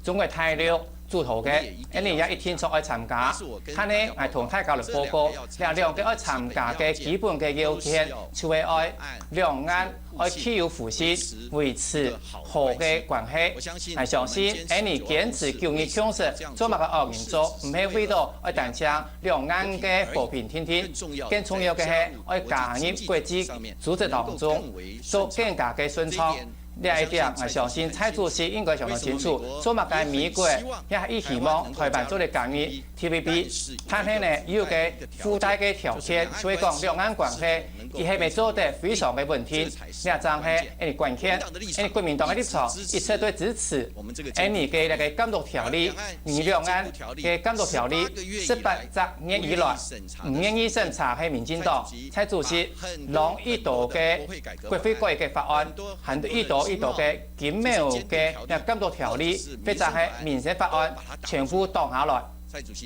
中國大陸 主導个，𠊎等也一定著愛參加。但係𠊎同大家來報告，這兩个愛參加个基本个要件，就係愛兩岸愛具有互信，維持好个關係。𠊎相信𠊎等堅持九二共識，做麼个愛恁樣做，毋係為著愛單淨兩岸个和平定定，更重要个係愛加入國際組織當中，做更加个順暢。 這一點，𠊎相信蔡主席應該相當清楚，做麼个美國也係希望台灣做得加入T P P，但係呢，有個附帶个條件，就係講兩岸關係，佢係毋係做得非常个穩定，這正係𠊎等關鍵。𠊎等國民黨个立場一直都支持𠊎等个這個監督條例，兩岸个監督條例十八隻月以來，毋願意審查係民進黨，蔡主席挵一多个國會改革法案， 還有一多一多个經貿个監督條例，或者係民生法案，全部擋下來。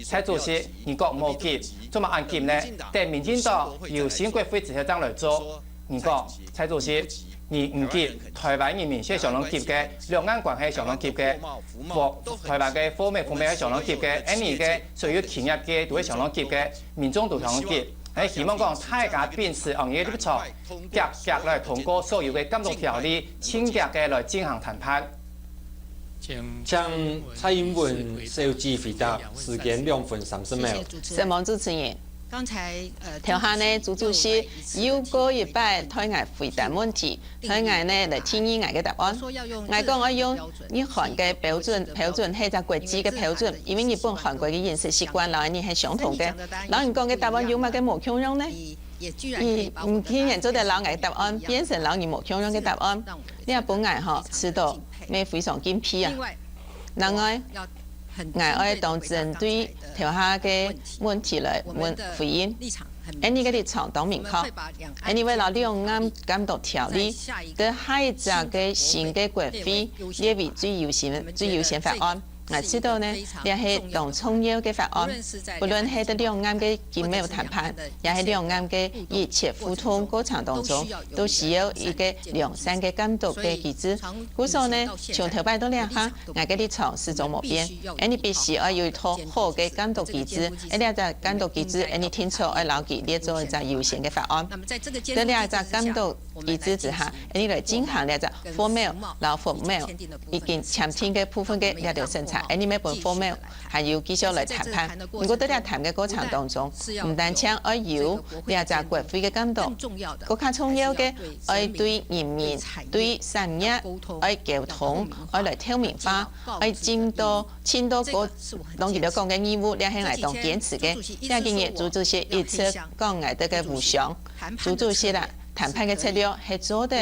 蔡主席，你講無急，做麼恁急呢？等民進黨有新國會之後正來做。你講，蔡主席，你毋急，台灣人民係相當急个，兩岸關係相當急个，台灣个貨物方面係相當急个，𠊎等个所有企業界都係相當急个，民眾都相當急。𠊎希望講大家秉持恁樣个立場， 遽遽來通過所有个監督條例，盡遽个來進行談判。請蔡英文小姐回答，時間兩分三十秒。承蒙主持人。頭下呢，朱主席又過一擺代𠊎回答問題，代𠊎呢來定義𠊎个答案。𠊎講愛用日韓个標準，標準係隻國際个標準，因為日本、韓國个飲食習慣摎𠊎等係相同个。摎你講个答案有麼个無共樣呢？ 佢，你竟然做得摎𠊎个答案變成摎你無共樣个答案，這分𠊎吼試著乜非常敬佩啊！另外，𠊎愛當針對頭下个問題來問回應。𠊎等个立場當明確，𠊎等會摎兩岸監督條例在下一隻个新个國會列為最優先、最優先法案。 𠊎知著呢，這係當重要个法案，不論係在兩岸个經貿談判，也係兩岸个疫情互動過程當中，都需要一個良善个監督个機制。故所呢，從頭擺到這下，𠊎个立場始終無變，𠊎等必須愛有一套好个監督機制，𠊎等這隻監督機制，𠊎等定著愛摎佢列做一隻優先个法案。在這隻監督 機制之下，𠊎等來進行這隻貨貿摎服貿已經簽訂个部分个這兜審查，𠊎等乜分貨貿還有繼續來談判。毋過在這談个過程當中，毋單淨愛有這隻國會个監督，更加重要个，愛對人民、對產業愛溝通，愛來透明化，愛盡多、盡多个，摎佢等講个義務，這係𠊎當堅持个。這幾日朱主席一直講𠊎等个互相， 朱主席啊，談判个策略係做得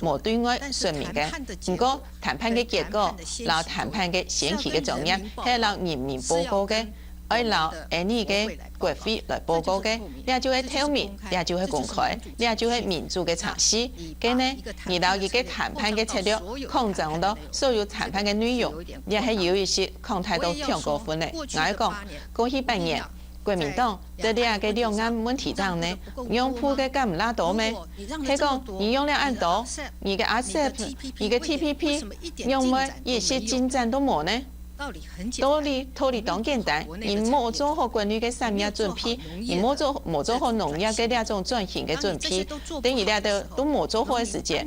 無對外說明个，毋過談判个結果摎談判个先期个作業係摎人民報告个。愛摎𫣆俚个國會來報告个，這就係透明，這就係公開，這就係民主个程序。該呢，你摎一個談判个策略，擴張到所有談判个內容，這係有一息擴大到忒過分了。𠊎講，過去八年，國民黨在這個兩岸問題上呢，讓步个敢毋罅多咩？係講你用了恁多，你个RCEP，你个TPP，仰會一息進展都無呢？ 道理，道理當簡單，你無做好國內个產業準備，你無做，無做好農業个這種轉型个準備，等於這兜都無做好个時節，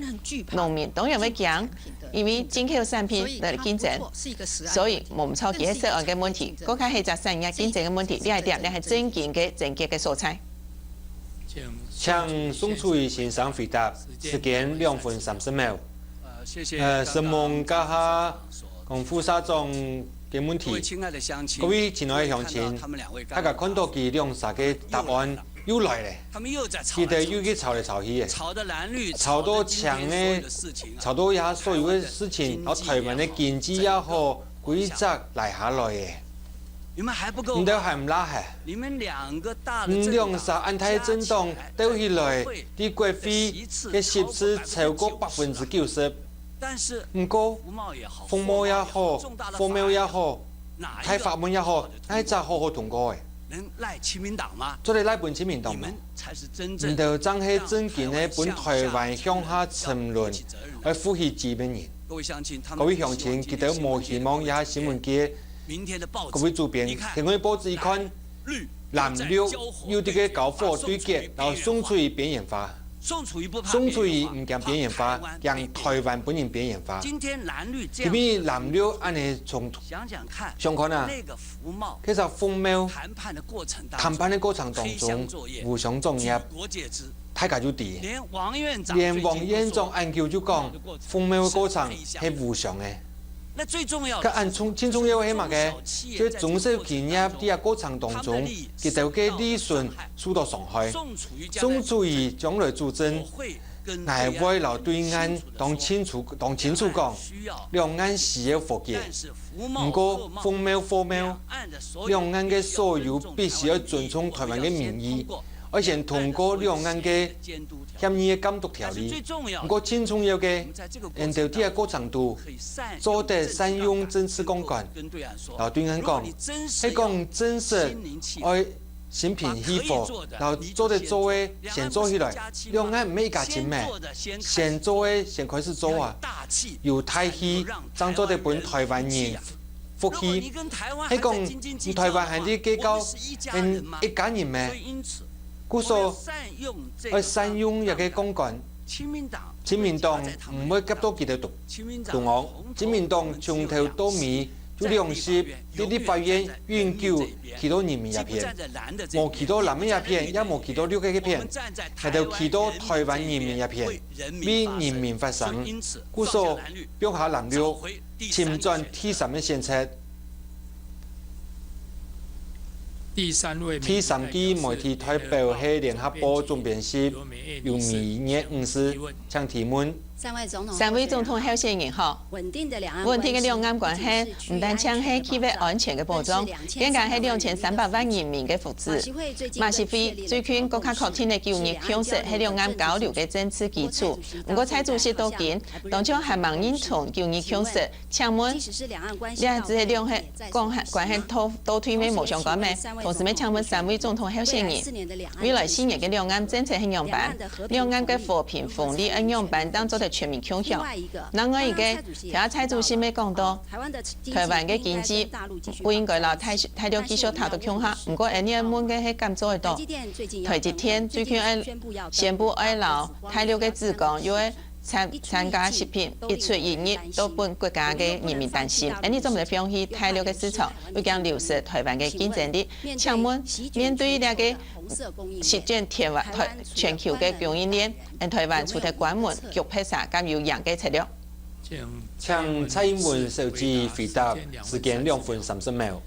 農民當然會驚，因為進口產品來競爭。所以，無毋著，佢係食安个問題，更加係隻產業競爭个問題，這一點，這係正經个症結个所在。請宋楚瑜先生回答，時間兩分三十秒。呃，承蒙這下 講副社長个問題。各位親愛个鄉親，大家看著佢兩儕个答案又來了，佢兜又去吵來吵去个，吵到青个，吵到這下所有个事情，摎臺灣个經濟也好，歸隻拉下來个。你兜還毋罅忒？你兩儕恁大政黨鬥起來，在國會个席次超過百分之九十， 毋過，服貿也好，貨貿也好，大法案也好，哪隻好好通過个？做得賴分親民黨無？你兜正係正經个分臺灣向下沉淪，愛負起責任个人。各位鄉親，佢兜無希望這下新聞界，各位主編，天光報紙一看， 藍綠又在該交火對決，摎宋楚瑜邊緣化。宋楚瑜毋驚邊緣化，驚臺灣分人邊緣化。今晡日藍綠恁呢衝突，想看啊，該隻服貿談判个過程當中互相作孽，大家就知。連王院長恁久就講，服貿个過程係互相个。 該恁重，盡重要个係麼个？就係中小企業在這過程當中，佢兜个利潤受到傷害。宋楚瑜將來主政，𠊎會摎對岸當清楚、當清楚講，兩岸需要和解。毋過，服貿、貨貿，兩岸个所有必須愛尊重臺灣个民意，愛先通過兩岸个協議个監督條例。毋過，盡重要个，𫣆兜在這過程中， 做得善用政治槓桿，摎對岸講，係講真實愛心平氣和，摎做得做个先做起來。兩岸毋係一家親咩？先做个先開始做啊！有大氣，正做得分臺灣人福氣。係講，你臺灣還在計較，嗯，一家人咩？故所，愛善用這個槓桿。 親民黨毋會夾到佢兜肚，肚哦。親民黨從頭到尾就兩翼，在立法院永久企到人民這片，無企到藍个這片，也無企到綠个這片，𠊎兜企到臺灣人民這片，為人民發聲。故所，放下藍綠，尋轉第三个選擇。 第三位媒體代表係聯合報總編輯劉美月女士，請提問。三位總統候選人好，穩定个兩岸關係毋單淨係區域安全个保障，更加係兩千三百萬人民个福祉。馬習會最近更加確定个九二共識係兩岸交流个政治基礎。毋過蔡主席到今，當像還吂認同九二共識， 請問，這只係兩岸關係倒，關係倒，倒退咩無相關咩？同時，乜請問三位總統候選人，未來四年个兩岸政策係仰般？兩岸个和平紅利愛仰般正做得全面共享？另外一個，頭下蔡主席乜講到，臺灣个經濟毋應該摎大，大陸繼續打到共下，毋過𫣆俚問个係敢做得到？台積電最近愛宣布愛摎大陸个紫光又愛 增，增加食品一出一入，都分國家个人民擔心。恁呢做毋得放棄大陸个市場，又驚流失臺灣个競爭力。請問，面對這個席捲全，全球个供應鏈，𫣆臺灣除忒關門、逐白沙，敢有贏个策略？請蔡英文小姐回答，時間兩分三十秒。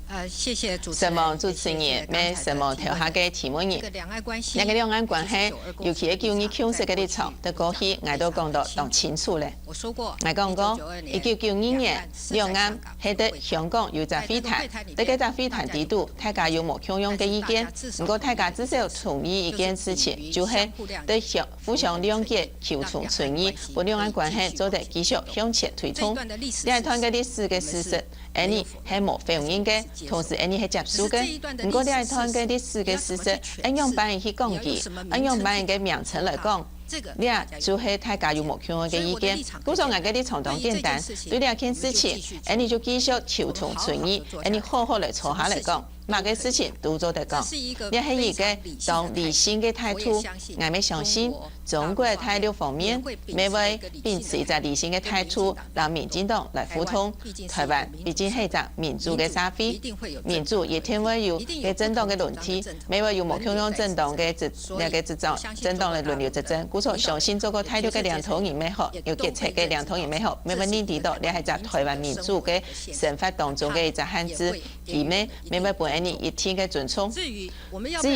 呃，谢谢主持人，承蒙主持人，也谢谢刚才的提问。也承蒙頭下个提問人。这个两岸关系，两个两岸关系，尤其係九二共識个立场，在过去，𠊎都讲到當清楚了。我说过，𠊎讲过，一九九二年，两岸係在香港有隻會談，在該隻會談底肚，大家有無共樣个意見，毋過大家至少同意一件事情，就係在相互相谅解、求同存異，分兩岸關係做得繼續向前推動。這一段个歷史个事實， 𠊎俚係無否認个，同時𠊎俚係接受个。毋過這一段个歷史个事實，愛仰般去講佢，愛仰般个名稱來講，這就係大家有無共樣个意見。故所𠊎个立場當簡單，對這件事情，𠊎俚就繼續求同存異，𠊎俚好好來坐下來講，麼个事情都做得講。這係一個當理性个態度，𠊎乜相信 中國大陸方面乜會秉持一隻理性个態度，摎民進黨來互動。台灣畢竟係一隻民主个社會，民主一定會有該政黨个輪替，乜會有無共樣政黨个執，該个執政，政黨个輪流執政。故所相信中國大陸个領導人乜好，有決策个領導人乜好，乜會認知到這係一隻台灣民主个生活當中个一隻限制，佢乜乜會分𠊎俚一定个尊重。 至於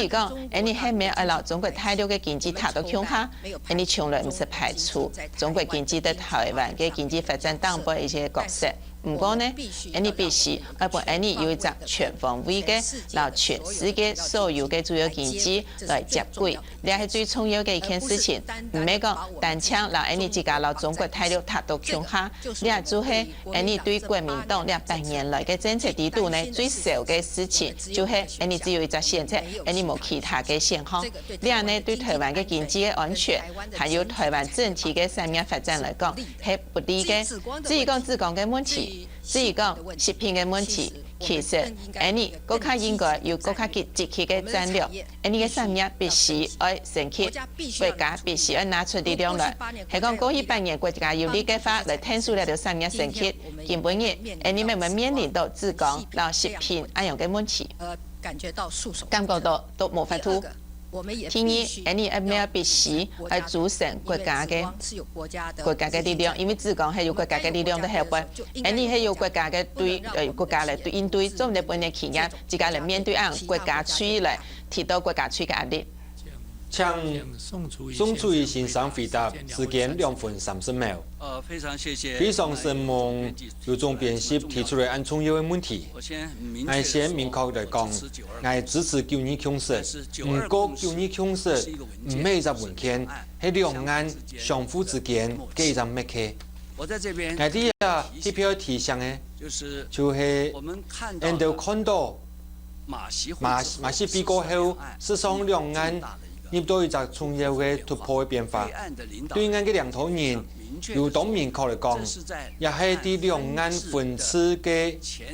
講，𠊎俚係毋係愛摎中國大陸个經濟疊到共下，𠊎俚從來毋識排除中國經濟在台灣个經濟發展當中一些角色。毋過呢，𠊎俚必須愛分𠊎俚有一隻全方位个，摎全世界所有个主要經濟來接軌。這係最重要个一件事情，毋係講單淨摎𠊎俚自家摎中國大陸疊到共下， 這就係𠊎俚對國民黨這百年來个政策底肚呢，最愁个事情，就係𠊎俚只有一隻選擇，𠊎俚無其他个選項。這呢，對台灣个經濟个安全，還有台灣整體个產業發展來講，係不利个。至於講治港个問題，至於講食品个問題，其實𠊎俚國家應該有國家積，積極个戰略。 𠊎俚个產業必須愛升級，國家必須愛拿出力量來。係講過去八年國家有力个話，來𢯭手這兜產業升級，今晡日𠊎俚乜會面臨到治港摎食品恁樣个問題，感覺到都無法度。第二，𠊎俚乜愛必須愛組成國家个，國家个力量，因為治港係有國家个力量在後背，𠊎俚係有國家个對，呃，國家來對應對，做毋得分人企業 自家來面對恁樣國家出來，提到國家出个壓力。請宋楚瑜先生回答，時間兩分三十秒。呃，非常謝謝，非常承蒙劉總編輯提出來恁重要个問題。我先明確，𠊎先明確來講，𠊎支持九二共識，毋過九二共識毋係一隻文件，係兩岸相互之間个一隻默契。𠊎在這特別提醒个，就係𠊎兜看到 馬習會過後，事實上兩岸入到一隻重要个突破个變化。對岸个領導人有當明確來講，也係在兩岸分治个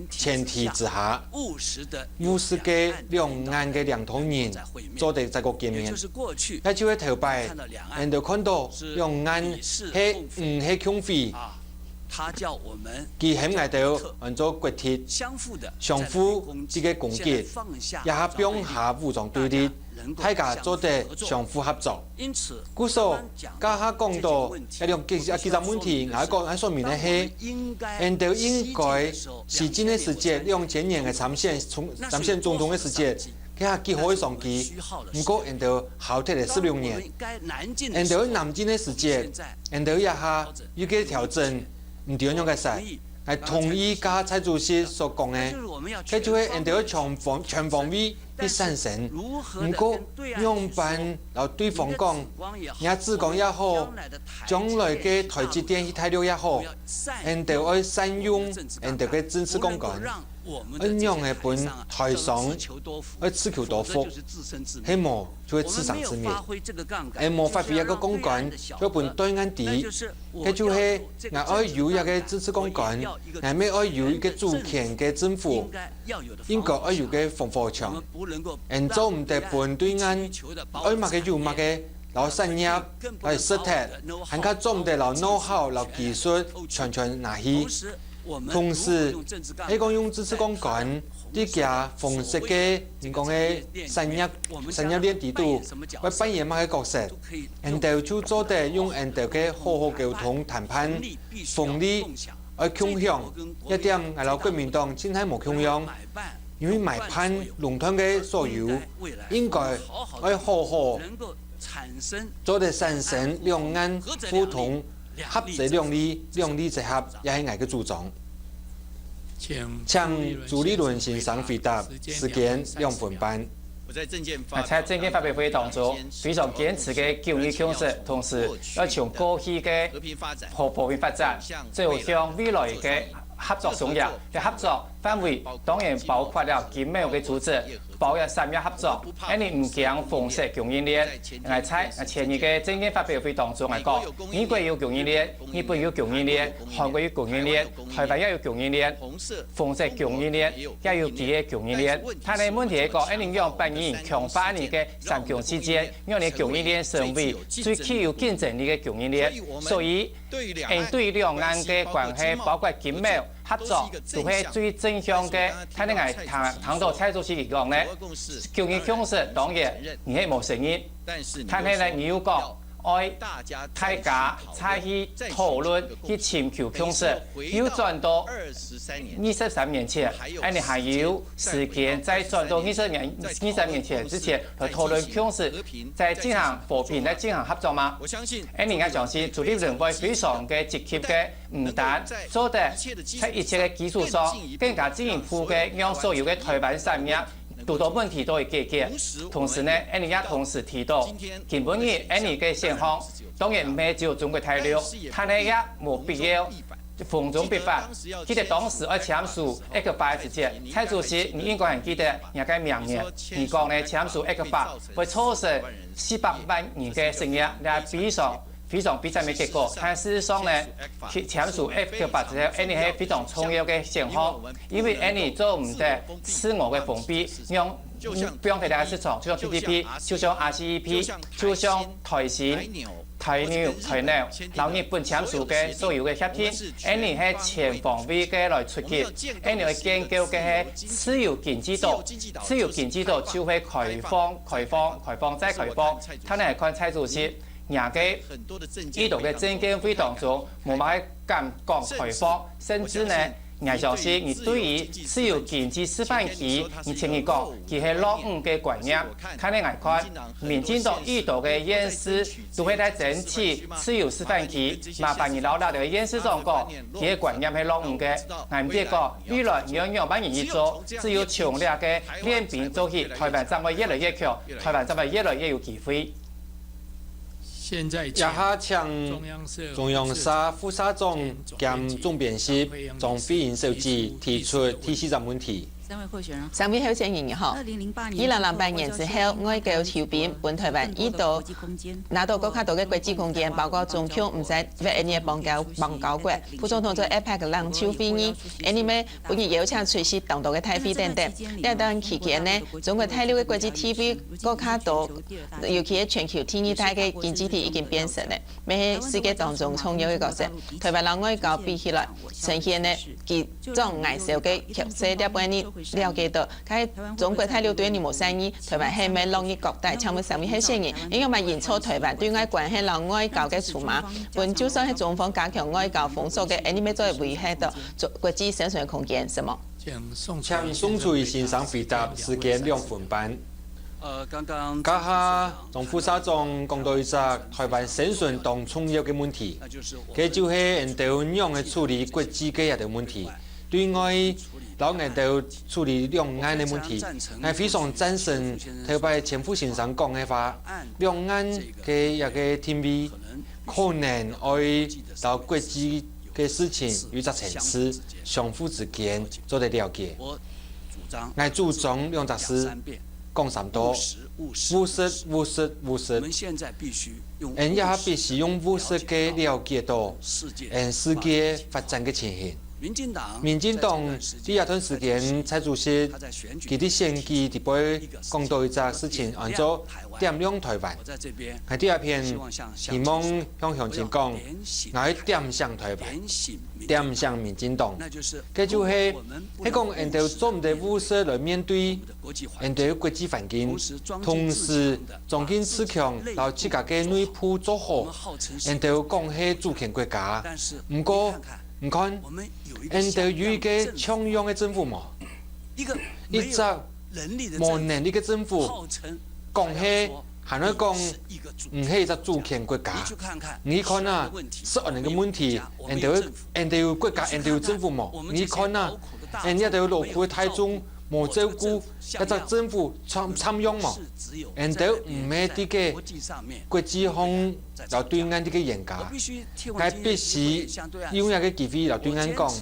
前提之下，務實个兩岸个領導人做得再過見面。這就係頭擺𠊎兜看到兩岸係毋係共輝， 佢喊𠊎兜安做國體，相互這个攻擊，這下放下武裝對立，大家做得相互合作。故所，這下講到這兩幾，幾隻問題，𠊎講𠊎說明个係，𠊎兜應該時機个時節，兩千年个參選，參選總統个時節， 該下幾好个商機，毋過𠊎兜耗忒了十六年。𠊎兜南進个時節，𠊎兜這下有个調整，毋知仰般个使。𠊎同意該下蔡主席所講个，該就係𠊎兜愛全方，全方位去產生。毋過，仰般摎對方講，若治港也好，將來个台積電去大陸也好，𠊎兜愛善用𠊎兜个政治槓桿。 恁樣个分台商愛自求多福，係無就會自生自滅。𠊎無發揮這个槓桿，就分對岸知，該就係𠊎愛有一个支持槓桿，𠊎乜愛有一个主權个政府，應該愛有个防火牆。𠊎做毋得分對岸愛麼个有麼个，摎產業來食忒，還較做毋得摎know how摎技術全全拿去。 同時，係講用支持槓桿，在厥紅色个，你講个產業，產業鏈底肚，會扮演麼个角色？𠊎兜就做得用𠊎兜个好好溝通談判，紅利愛共享，這點𠊎摎國民黨盡係無共樣。因為買辦壟斷个所有，應該愛好好做得產生兩岸互通合作兩利，兩利之合，也係𠊎个主張。請朱立倫先生回答，時間兩分半。 啊，在政見發表會當中，非常堅持个九二共識，同時愛從過去个和和平發展，走向未來个合作雙贏。這合作範圍當然包括了經貿个組織，包括產業合作，恁呢毋驚紅色供應鏈。𠊎在前日个政見發表會當中來講，美國有供應鏈，日本有供應鏈，韓國有供應鏈，台灣也有供應鏈。 紅色供應鏈，也有佢个供應鏈。但係問題係講，恁呢仰般強化你个三共世界，讓你供應鏈成為最具有競爭力个供應鏈。所以，誒，對兩岸个關係，包括經貿合作，都係最正向个。但係𠊎聽聽到蔡主席佢講呢，九二共識當然你係無承認，但係呢，你又講 愛大家再去討論，去尋求共識，又轉到二十三年前，恁呢還有時間再轉到二十年、二十年前之前來討論共識，再進行和平，再進行合作嗎？恁呢𠊎相信朱立倫會非常个積極个，毋單做得在一切个基礎上更加進一步个讓所有个台灣產業 堵到問題都會解決。同時呢，𠊎等也同時提到，今晡日𠊎等个選項，當然毋係只有中國大陸，但係也無必要逢中必反。記得當時愛簽署ECFA个時節，蔡主席你應該還記得人家个名言，你講呢簽署ECFA會造成四百萬人个失業，這非常 非常悲慘个結果。但事實上呢，去簽署ECFA之後，𠊎等係非常重要个選項，因為𠊎等做毋得自我个封閉，讓放開个市場，就像TPP，就像RCEP，就像台新、台紐、台紐，然後日本簽署个所有个協定，𠊎等係全方位个來出擊，𠊎等愛建構个係自由經濟島，自由經濟島就會開放、開放、開放再開放，看來看蔡主席 若个已到个政見會當中，無麼个敢講開放，甚至呢，𠊎相信你對於自由經濟示範區，你前日講，佢係落伍个觀念。看來𠊎看，民進黨已到个縣市，都係在爭取自由示範區。麻煩你摎這个縣市長講，佢个觀念係落伍个。𠊎毋知講，未來你愛仰般去做，只有從這个練兵做起，台灣正會越來越強，台灣正會越來越有機會。 現在請這下請中央社中央社副社長兼總編輯張惠英小姐提出第四隻問題。三位候選人，三位候選人你好。二零零八年之後，外交休兵，分台灣已到拿到更加多个國際空間，包括中共毋再會恁樣个邦交邦交國。副總統做APEC个冷酒會議，恁樣个 分人邀請出席當多个大會等等。這段期間呢，中國大陸个國際地位更加多，尤其係全球第二大个經濟體已經變成了，乜係世界當中重要个角色。台灣摎外交比起來，呈現呢，佢掌握个局勢，這本你了解到，該中國大陸對你無善意，台灣係毋係落入局底，請問三位候選人，你有無用著台灣對外關係摎外交个籌碼，分就算係中方加強外交封鎖个，恁樣乜做得維係到 國際生存空間，是無？請宋楚瑜先生回答，時間兩分半。呃，剛剛這下張副社長講到一隻台灣生存當重要个問題，該就係𠊎等仰般處理國際个這兜問題，對外摎𠊎等處理兩岸个問題。𠊎非常贊成頭擺前副先生講个話，兩岸个這个定位可能愛摎國際 个事情有一隻層次，相互之間做得了解。𠊎主張兩隻字，講三到：務實、務實、務實。𠊎這下必須用務實个了解到，𠊎世界發展个情形。民進黨在這段時間，蔡主席佢在選舉裡背講到一隻事情，安到點亮台灣。𠊎第一片希望向鄉親講，𠊎愛點醒台灣，點醒民進黨。該就係，係講𠊎等做毋得務實來面對𠊎等國際環境，同時裝進自強摎自家个內部做好，𠊎等講係主權國家。毋過，你看，𠊎等有一個像樣个政府無？一隻無能力个政府，講係還愛講毋係一隻主權國家。你去看啊，食安呢个問題，𫣆兜𫣆兜有國家，𫣆兜有政府無？你去看啊，𫣆這兜有勞苦个大眾無照顧，一隻政府參參用無？𫣆兜毋係在个國際上摎對岸个冤家。 𠊎必須用這个機會摎對岸講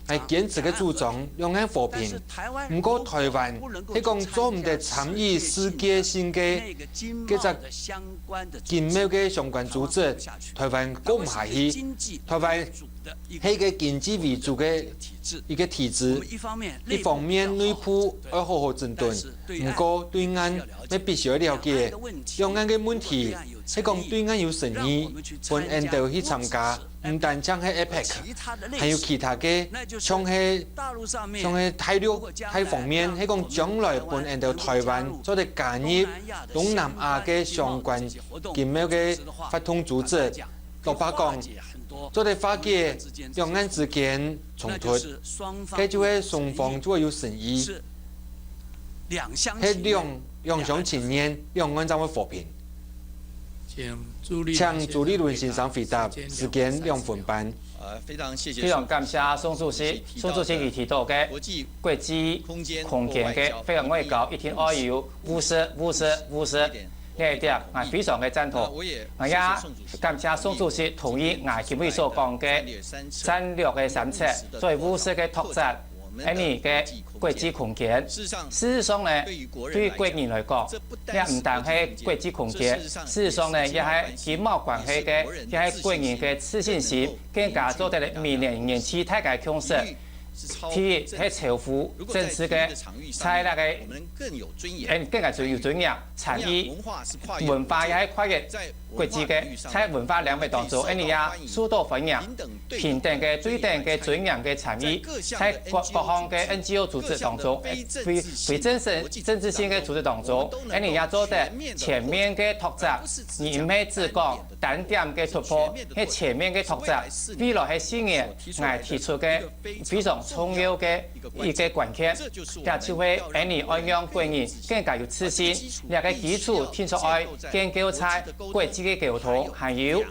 ，𠊎堅持个主張，兩岸和平。毋過台灣係講做毋得參與世界性个該隻經貿个相關組織，台灣過毋下去。台灣係一个經濟為主个一个體制，一方面內部愛好好整頓，毋過對岸乜必須要了解，兩岸个問題 係講對岸有誠意，分𫣆兜去參加，毋單淨係APEC，還有其他个，像係像係大陸大方面，係講將來分𫣆兜台灣做得加入東南亞个相關經貿个活動組織。老實講，做得化解兩岸之間衝突，該就係雙方就會有誠意。 係兩兩廂情願，兩岸正會和平。請朱立倫先生回答，時間兩分半。非常感謝宋主席。宋主席佢提到个國際空間个非常外交，一定愛有務實、務實、務實。這一點，𠊎非常个贊同。𠊎也感謝宋主席同意𠊎今晡日所講个戰略个三策，做務實个拓展。 𫣆俚个國際空間。事實上呢，對國人來講，這毋單係國際空間，事實上呢，也係經貿關係个，也係國人个自信心，更加做得明年年底大家共識。第一係超乎政治个，在該个，嗯，更加有尊嚴、參與、文化也係跨越 國際个在文化領域當中，𫣆俚也受到歡迎。平等个、對等个、尊嚴个參與，在各各項个NGO組織當中，非非政治政治性个組織當中，𫣆俚也做得全面个拓展，而毋係只講單點个突破，係全面个拓展。未來係四年，𠊎提出个非常重要个 一个關鍵，這就係𫣆俚愛讓國人更加有自信。這个基礎定著愛建構在國際个溝通，還有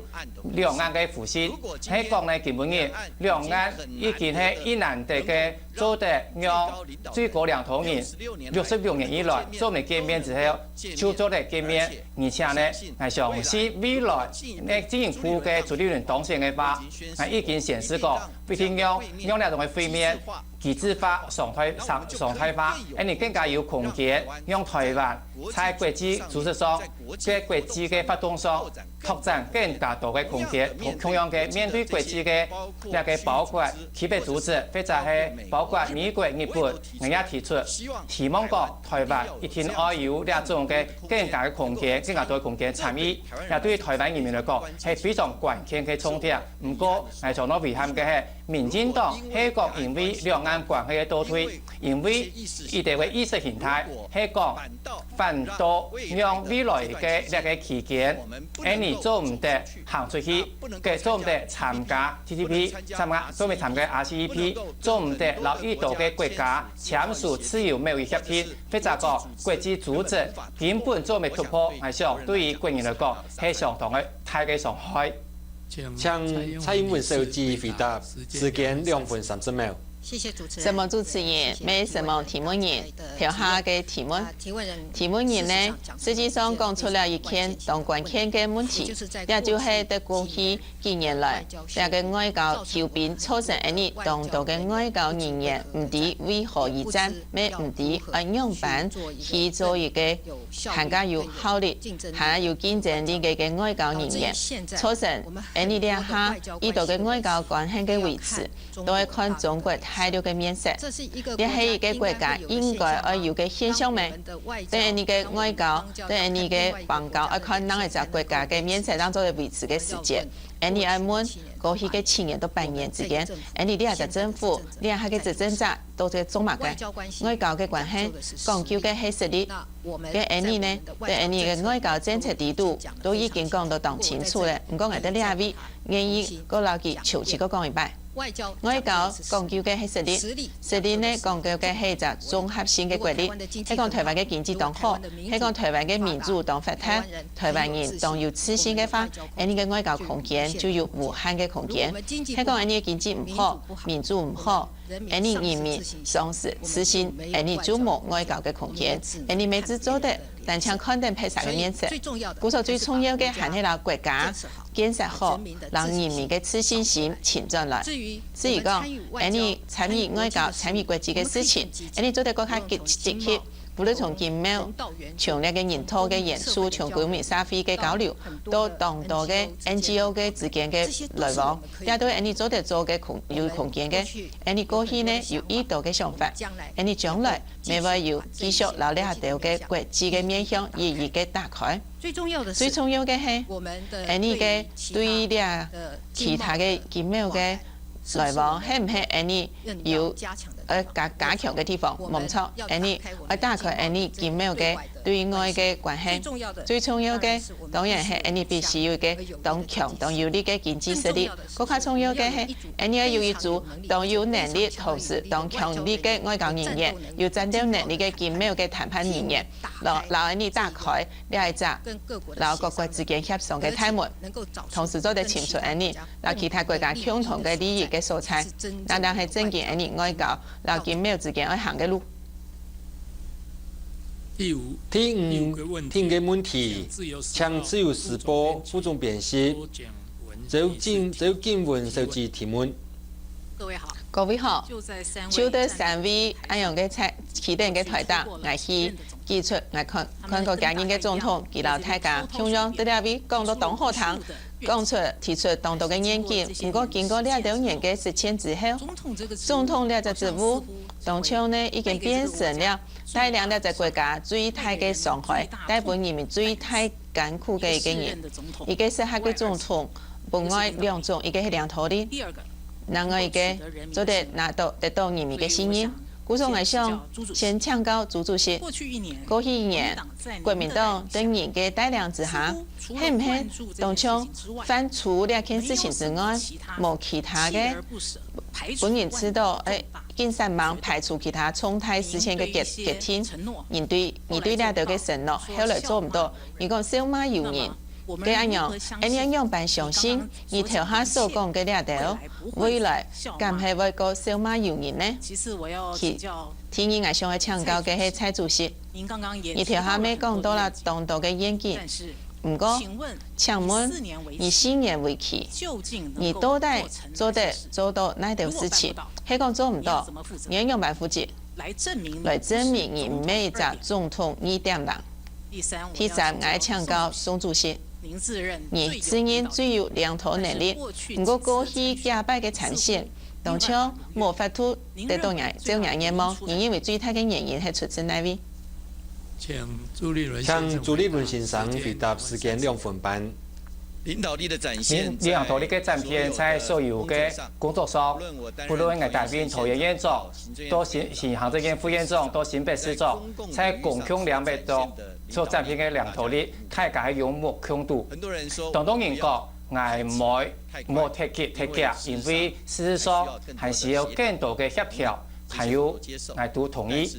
兩岸个互信。係講呢，今晡日兩岸已經係一難得个做得讓最高領導人六十六年以來做毋得見面之後，就做得見面。而且呢，𠊎相信未來呢，進一步个朱立倫當選个話，𠊎已經顯示過，一定讓讓這種个會面 機制化、常態常常態化，𫣆俚更加有空間，讓台灣在國際組織上、在國際个活動上拓展更加多个空間。同同樣个，面對國際个這个包括區域組織，或者係包括美國、日本，𠊎也提出，希望講台灣一定愛有這種个更加个空間、更加多个空間參與。這對於台灣人民來講，係非常關鍵个重點。毋過，𠊎相當遺憾个係， 民進黨係講因為兩岸關係个倒退，因為佢兜个意識形態係講反倒讓未來个這个期間，𫣆俚做毋得行出去，个做毋得參加TPP，參加做毋得參加RCEP，做毋得摎佢兜个國家簽署自由貿易協定，或者講國際組織根本做毋得突破。𠊎想對於國人來講係相當个大个傷害。 請蔡英文小姐回答，時間兩分三十秒。承蒙主持人，也承蒙提問人。頭下个提問，提問人呢，實際上講出了一件當關鍵个問題，也就係在過去幾年來，這个外交糾紛造成𫣆俚當多个外交人員毋知為何而戰，也毋知愛仰般去做一个還較有效率、還較有競爭力个个外交人員，造成 𫣆俚這下遇到个外交關係个維持，都愛看中國大陸个面色。這係一个國家應該愛有个現象咩？對𫣆俚个外交，對𫣆俚个邦交，愛看哪一隻國家个面色當做維持个時節。𫣆俚愛問，過去个七年到八年之間，𫣆俚這隻政府，這下个執政者都在做麼个？外交个關係，講究个係實力。 該𫣆俚呢，對𫣆俚个外交政策制度都已經講到當清楚了，毋過𠊎兜這位願意過摎佢詳細過講一擺。外交講究个係實力，實力呢講究个係一隻綜合性个國力，係講台灣个經濟當好，係講台灣个民主當發達，台灣人當有自信个話，𠊎俚个外交空間就有無限个空間。係講𠊎俚个經濟毋好，民主毋好，𠊎俚人民喪失自信，𠊎俚就無外交个空間。𠊎俚乜只做得單淨看等別儕个面色。故所最重要个還係摎國家 建設好，摎人民个自信心尋轉來。至於講，𠊎俚參與外交、參與國際个事情，𠊎俚做得更加積積極，無論從經貿、從這个人道个援助、從公民社會个交流，到當多个N G O个之間个來往，這都𠊎俚做得做个空有空間个。𠊎俚過去呢有已多个想法，𠊎俚將來乜會有繼續摎這兜个國際个面向一一个打開。 最重要个係，𠊎俚个對這其他个經貿个來往，係毋係𠊎俚有愛加加強个地方？無錯，𠊎俚愛打開𠊎俚經貿个對外个關係。最重要个當然係𠊎俚必須有一个當強、當有力个經濟實力。更加重要个係，𠊎俚愛有一組當有能力，同時當強力个外交人員，有戰鬥能力个經貿个談判人員，摎摎𠊎俚打開 這一隻摎各國之間協商个大門，同時做得尋出𠊎俚摎其他國家共同个利益个所在，這正係正經𠊎俚外交摎經貿之間愛行个路。第五，第五个問題，請自由時報副總編輯周景周景文小姐提問。 各位好，就在三位恁樣个在企等个台頂，𠊎去指出，𠊎看看過今日个總統，佢摎大家共樣在這位講到當好聽，講出提出當多个願景。毋過經過這兜年个實踐之後，總統這隻職務，當像呢已經變成了帶領這隻國家最大个傷害，帶分人民最大 艱苦个一个人。一个適合个總統，分外兩種，一个係領導力，另外一个做得拿到得到人民个信任。故所𠊎想先請教朱主席，過去一年，國民黨在您个帶領之下，係毋係當像換豬這件事情之外，無其他个分人知道，誒，緊煞猛排除其他重大事件个決決定？你對你對這兜个承諾，後來做毋到， 你講笑罵由人，該恁樣，𠊎俚愛仰般相信你頭下所講个這兜，未來敢係會過笑罵由人呢？其第二，𠊎想愛請教个係蔡主席，你頭下乜講到了當多个願景，毋過，請問你四年為期，你到底做得做到哪兜事情？係講做毋到，你愛仰般負責？ 來證明你毋係一隻總統二點零。第三，𠊎愛請教宋主席，你自認最有領導能力，毋過過去幾擺个參選，當像無法度得到若照若願望，你認為最大个原因係出自哪位？請朱立倫先生回答，時間兩分半。 領導力的展現，領領導力个展現在所有个工作上，不論𠊎擔任桃園縣長，到新新行政院副院長，到新北市長，在公共領域中所展現个領導力，大家係有目共睹。當多人講，𠊎毋會無忒急忒遽，因為事實上還需要更多个協調，還有𠊎都同意。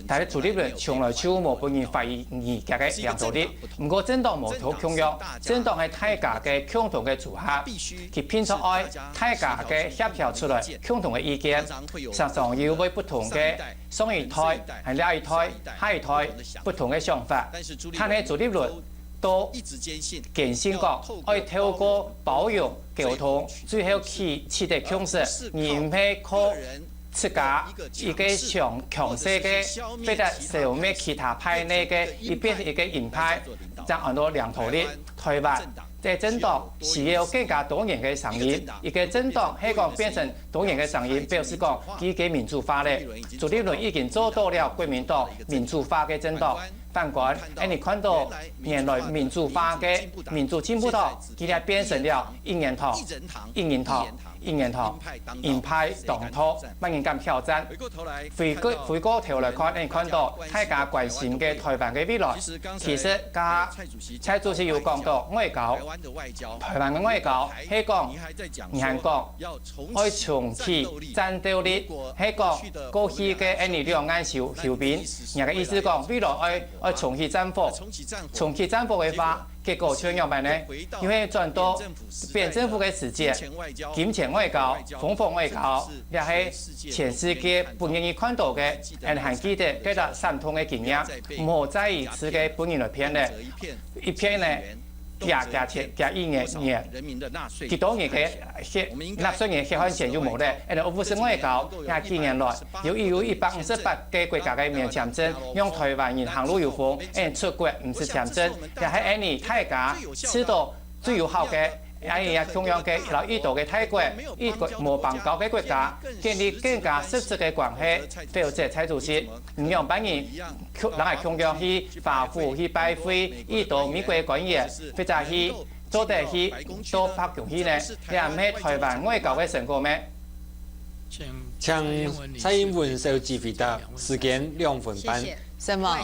但係朱立倫從來就無分人懷疑佢个領導力。 毋過政黨無同共樣，政黨係大家个共同个組合，佢拼出愛大家个協調出來共同个意見，常常有會不同个上一代、還這一代、下一代不同个想法。但係朱立倫都堅信講，愛透過包容溝通，最後取取得共識，而毋係靠 自家一個強強勢个，或者消滅其他派系个，一變一個鷹派，正安到領導力。台灣个政黨需要更加多元个聲音。一個政黨係講變成多元个聲音，表示講佢个民主化咧。朱立倫已經做到了國民黨民主化个政黨。反觀，𠊎等看到原來民主化个民主進步黨，佢也變成了一人堂、一人堂。一言堂，鷹派當道，無人敢挑戰。回過回過頭來看，𫣆看到大家關心个台灣个未來，其實佮蔡主席有講到外交，台灣个外交係講，你還講愛重啟戰鬥力，係講過去个𫣆俚兩岸修修兵，你个意思講未來愛愛重啟戰火，重啟戰火个話，結果就仰般呢？又係轉到 扁政府个時節，金錢外交、烽火外交，這係全世界不願意看到个。𫣆還記得該隻慘痛个經驗，毋好再一次个分人來騙了。一騙呢，幾幾千、幾億年，幾多年个血，納稅人血汗錢就無了。𫣆俚烏斯外交，這幾年來，有有一百五十八个國家个免簽證，讓台灣人行路有風，𫣆出國毋使簽證，這係𫣆俚大家知道 最友好个，也也共樣个，摎已多个大國、已國無邦交个國家，建立更加實質个關係，否則蔡主席，你仰般人，人還共樣去華府去拜會已多美國官員，或者去做得去到白宮去呢？這毋係台灣外交个成果咩？請蔡英文小姐回答，時間兩分半。 承蒙，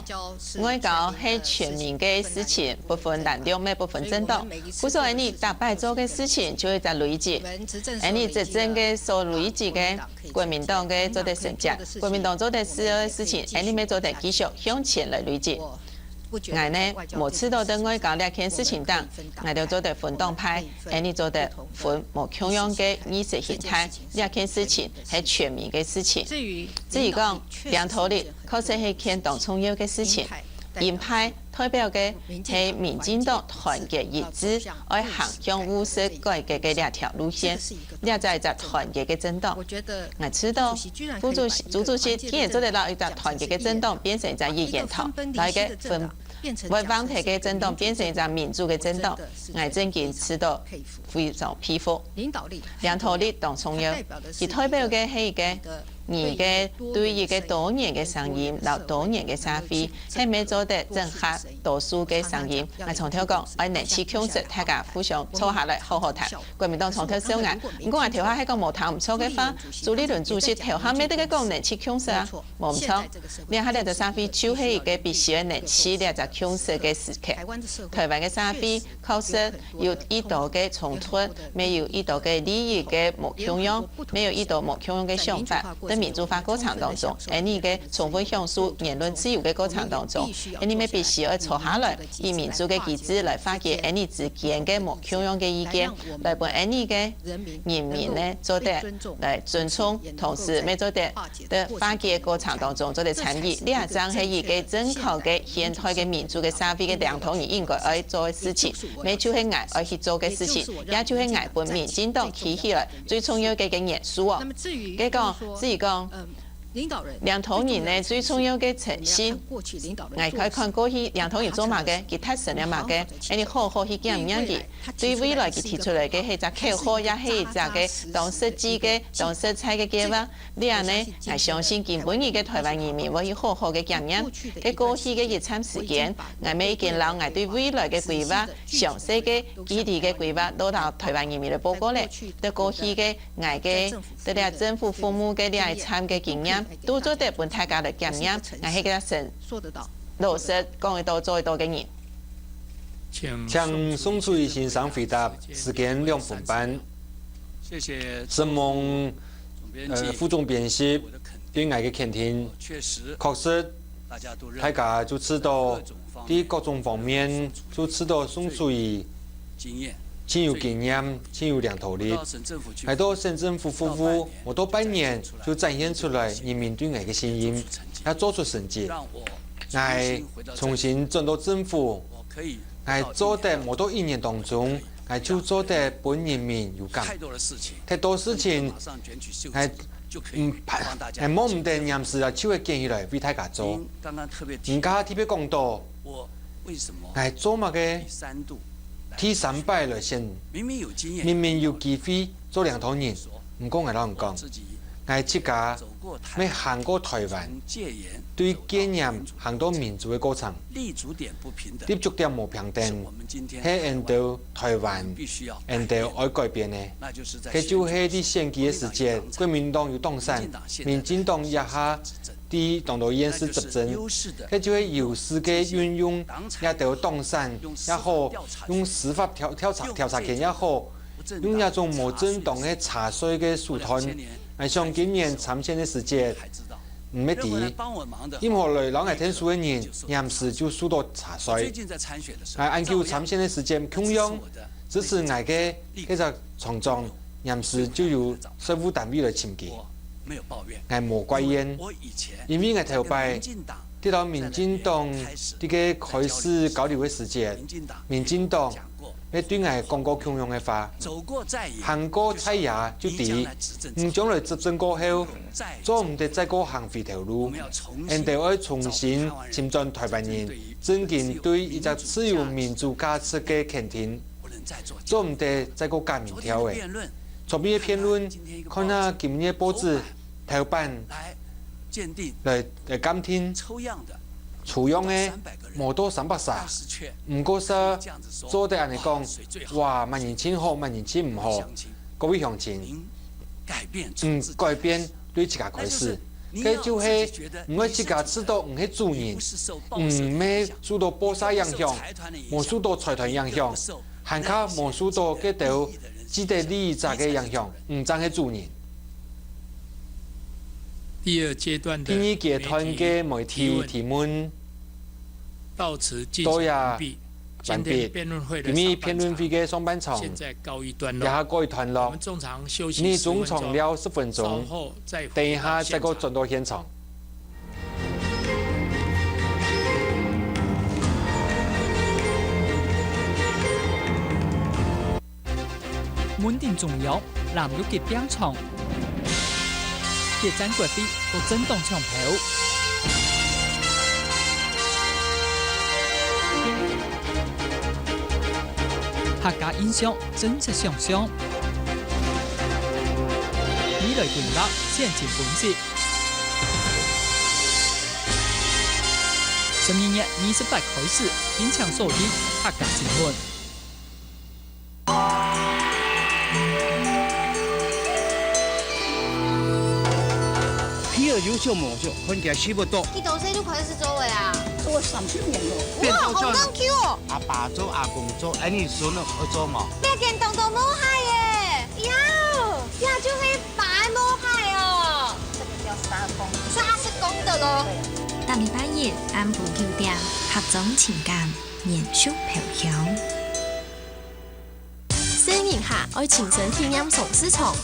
外交係全民个事情，不分藍綠乜不分政黨。故所𫣆俚逐擺做个事情就係一隻累積。𫣆俚執政个所累積个，國民黨个做得承接，國民黨做得事个事情，𫣆俚乜做得繼續向前來累積。𠊎呢，無試著在外交這件事情頂，𠊎兜做得分黨派，𫣆俚做得分無共樣个意識形態。這件事情係全民个事情。至於講領導力， 確實係件當重要个事情。鷹派代表个係民進黨團結一致，愛行向務實改革个這條路線。這就係一隻團結个政黨。𠊎知著，副主席、朱主席竟然做得摎一隻團結个政黨變成一隻一言堂，摎一個分、會分裂个政黨變成一隻民主个政黨，𠊎真經知著非常佩服。領導力當重要，佢代表个係一個 你个對一個多元个聲音，摎多元个社會，係毋係做得整合多數个聲音？𠊎常透講，愛能夠共識，大家互相坐下來好好談。國民黨常透笑𠊎，毋過𠊎頭下係講無聽毋著个話，朱立倫主席頭下乜在該講能夠共識啊，無毋著。這下這隻社會就係一個必須愛能夠這隻共識个時刻。台灣个社會 確實有已多个衝突，乜有已多个利益个無共樣，乜有已多無共樣个想法。在民主化過程當中，𫣆俚个充分享受言論自由个過程當中，𫣆俚乜必須愛坐下來，以民主个機制來化解𫣆俚之間个無共樣个意見，來分𫣆俚个人民呢做得來尊重，同時乜做得 在化解个過程當中做得參與，這正係一個正確个現代个民主个社會个領導人應該愛做个事情，乜就係𠊎愛去做个事情，也就係𠊎分民進黨企起來最重要个一個元素哦。該講，至於講，領導人呢最重要个誠信，𠊎愛看過去領導人做麼个，佢達成了麼个，𫣆俚好好去檢驗佢。對未來佢提出來个係一隻口號，也係一隻个當實際个、當實在个計畫。 這呢，𠊎相信今晡日个台灣人民會去好好个檢驗。該過去个一站時間，𠊎乜已經摎𠊎對未來个規劃、詳細个具體个規劃，都摎台灣人民來報告了。在過去个𠊎个在這政府服務个這一站个經驗，都做得分大家來檢驗。𠊎係個承老實講得到做得到个人。請宋楚瑜先生回答，時間兩分半。 承蒙，呃，副總編輯對𠊎个肯定。確實，大家就知著，在各種方面就知著宋楚瑜盡有經驗，盡有領導力。𠊎到省政府服務，無到半年就展現出來人民對𠊎个信任，也做出成績。𠊎重新轉到政府， 𠊎做得無到一年當中，𠊎就做得分人民有感。忒多事情，𠊎，嗯，𠊎摸毋得黏時啊，就會撿起來為大家做。人家特別講到，𠊎做麼个第三擺來選，明明有機會做領導人，毋過𠊎摎人講， 𠊎自家乜行過臺灣，對戒嚴行到民主个過程，立足點無平等，係𫣆兜臺灣，𫣆兜愛改變个。該就係在選舉个時節，國民黨有當選，民進黨這下在當多縣市執政，該就係優勢个運用這兜當選也好，用司法調、調查、調查權也好， 用這種無正當个查稅个手段，𠊎想今年參選个時節，毋係知，任何來摎𠊎𢯭手个人，黏時就受到查稅。𠊎恁久參選个時節共樣，支持𠊎个該隻廠長，黏時就有稅務單位來尋佢。𠊎無怪怨，因為𠊎頭擺 得到民進黨在該開始交流个時節，民進黨乜對𠊎講過共樣个話：「行過在野就知，你將來執政過後，做毋得再過行回頭路。𫣆兜愛重新尋轉臺灣人真經對一隻自由民主價值个肯定，做毋得再過假民調仔。」 昨晡日个辯論，看下今日報紙頭版來，來鑑定，抽樣个無到三百儕，毋過係做得恁呢講，哇，麼人盡好，麼人盡毋好。各位鄉親，嗯，改變對自家開始，該就係毋愛自家知道毋係主人，毋係受到報社影響，無受到財團影響，還較無受到該兜 既得利益者个影響，毋正係主人。第二階段的第二階段个媒體提問到此進行完畢。今日辯論會的上半場現在告一段落。這下告一段落。我們中場休息十分鐘，你中場尞十分鐘，稍後再回到現場。等一下再過轉到現場。 問鼎中央，藍綠及並唱，決戰國會，各政黨搶票。客家印象，政策想像。未來計畫，選情分析。十二月二十八開始，敬請鎖定客家新聞。 皮爾有少無少，看起來死不多。幾多歲就開始做了啊？做三十年了。哇，好長久哦！阿爸做、阿公做，哎，你孫仔會做無？這間當多毛蟹耶！喲，這就係爸个毛蟹哦。這個叫沙公。沙是公的咯。逐禮拜日暗晡九點，客庄情感，延續飄香。 細人客愛親身體驗上市場。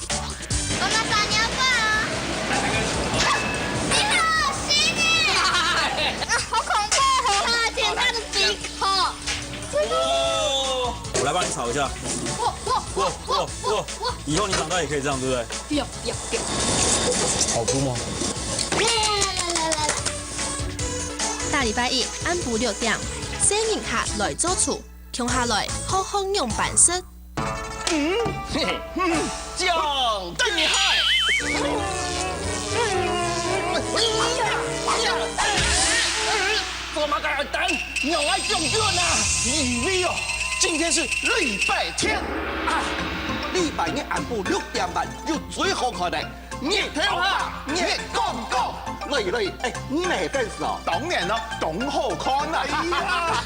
媽媽撒尿布啊！你好惡心耶！啊，好恐怖哦！啊，撿他的鼻孔。哦，我來幫你掃一下。哇哇哇哇哇哇！以後你長大也可以這樣，對不對？不要不要不要！好哭嗎？來來來來來！逐禮拜一暗晡六點，細人客來做主。 共下來學學仰般食。嗯，嘿嘿，嗯，醬厲害。嗯，嗯，嗯，嗯，做麼个愛等？仰愛醬捲啊？因為哦，今天是禮拜天啊，禮拜日暗晡六點半有最好看个 日頭下，月光光。來來，哎，你乜係粉絲哦？當然咯，當好看啊！哎呀！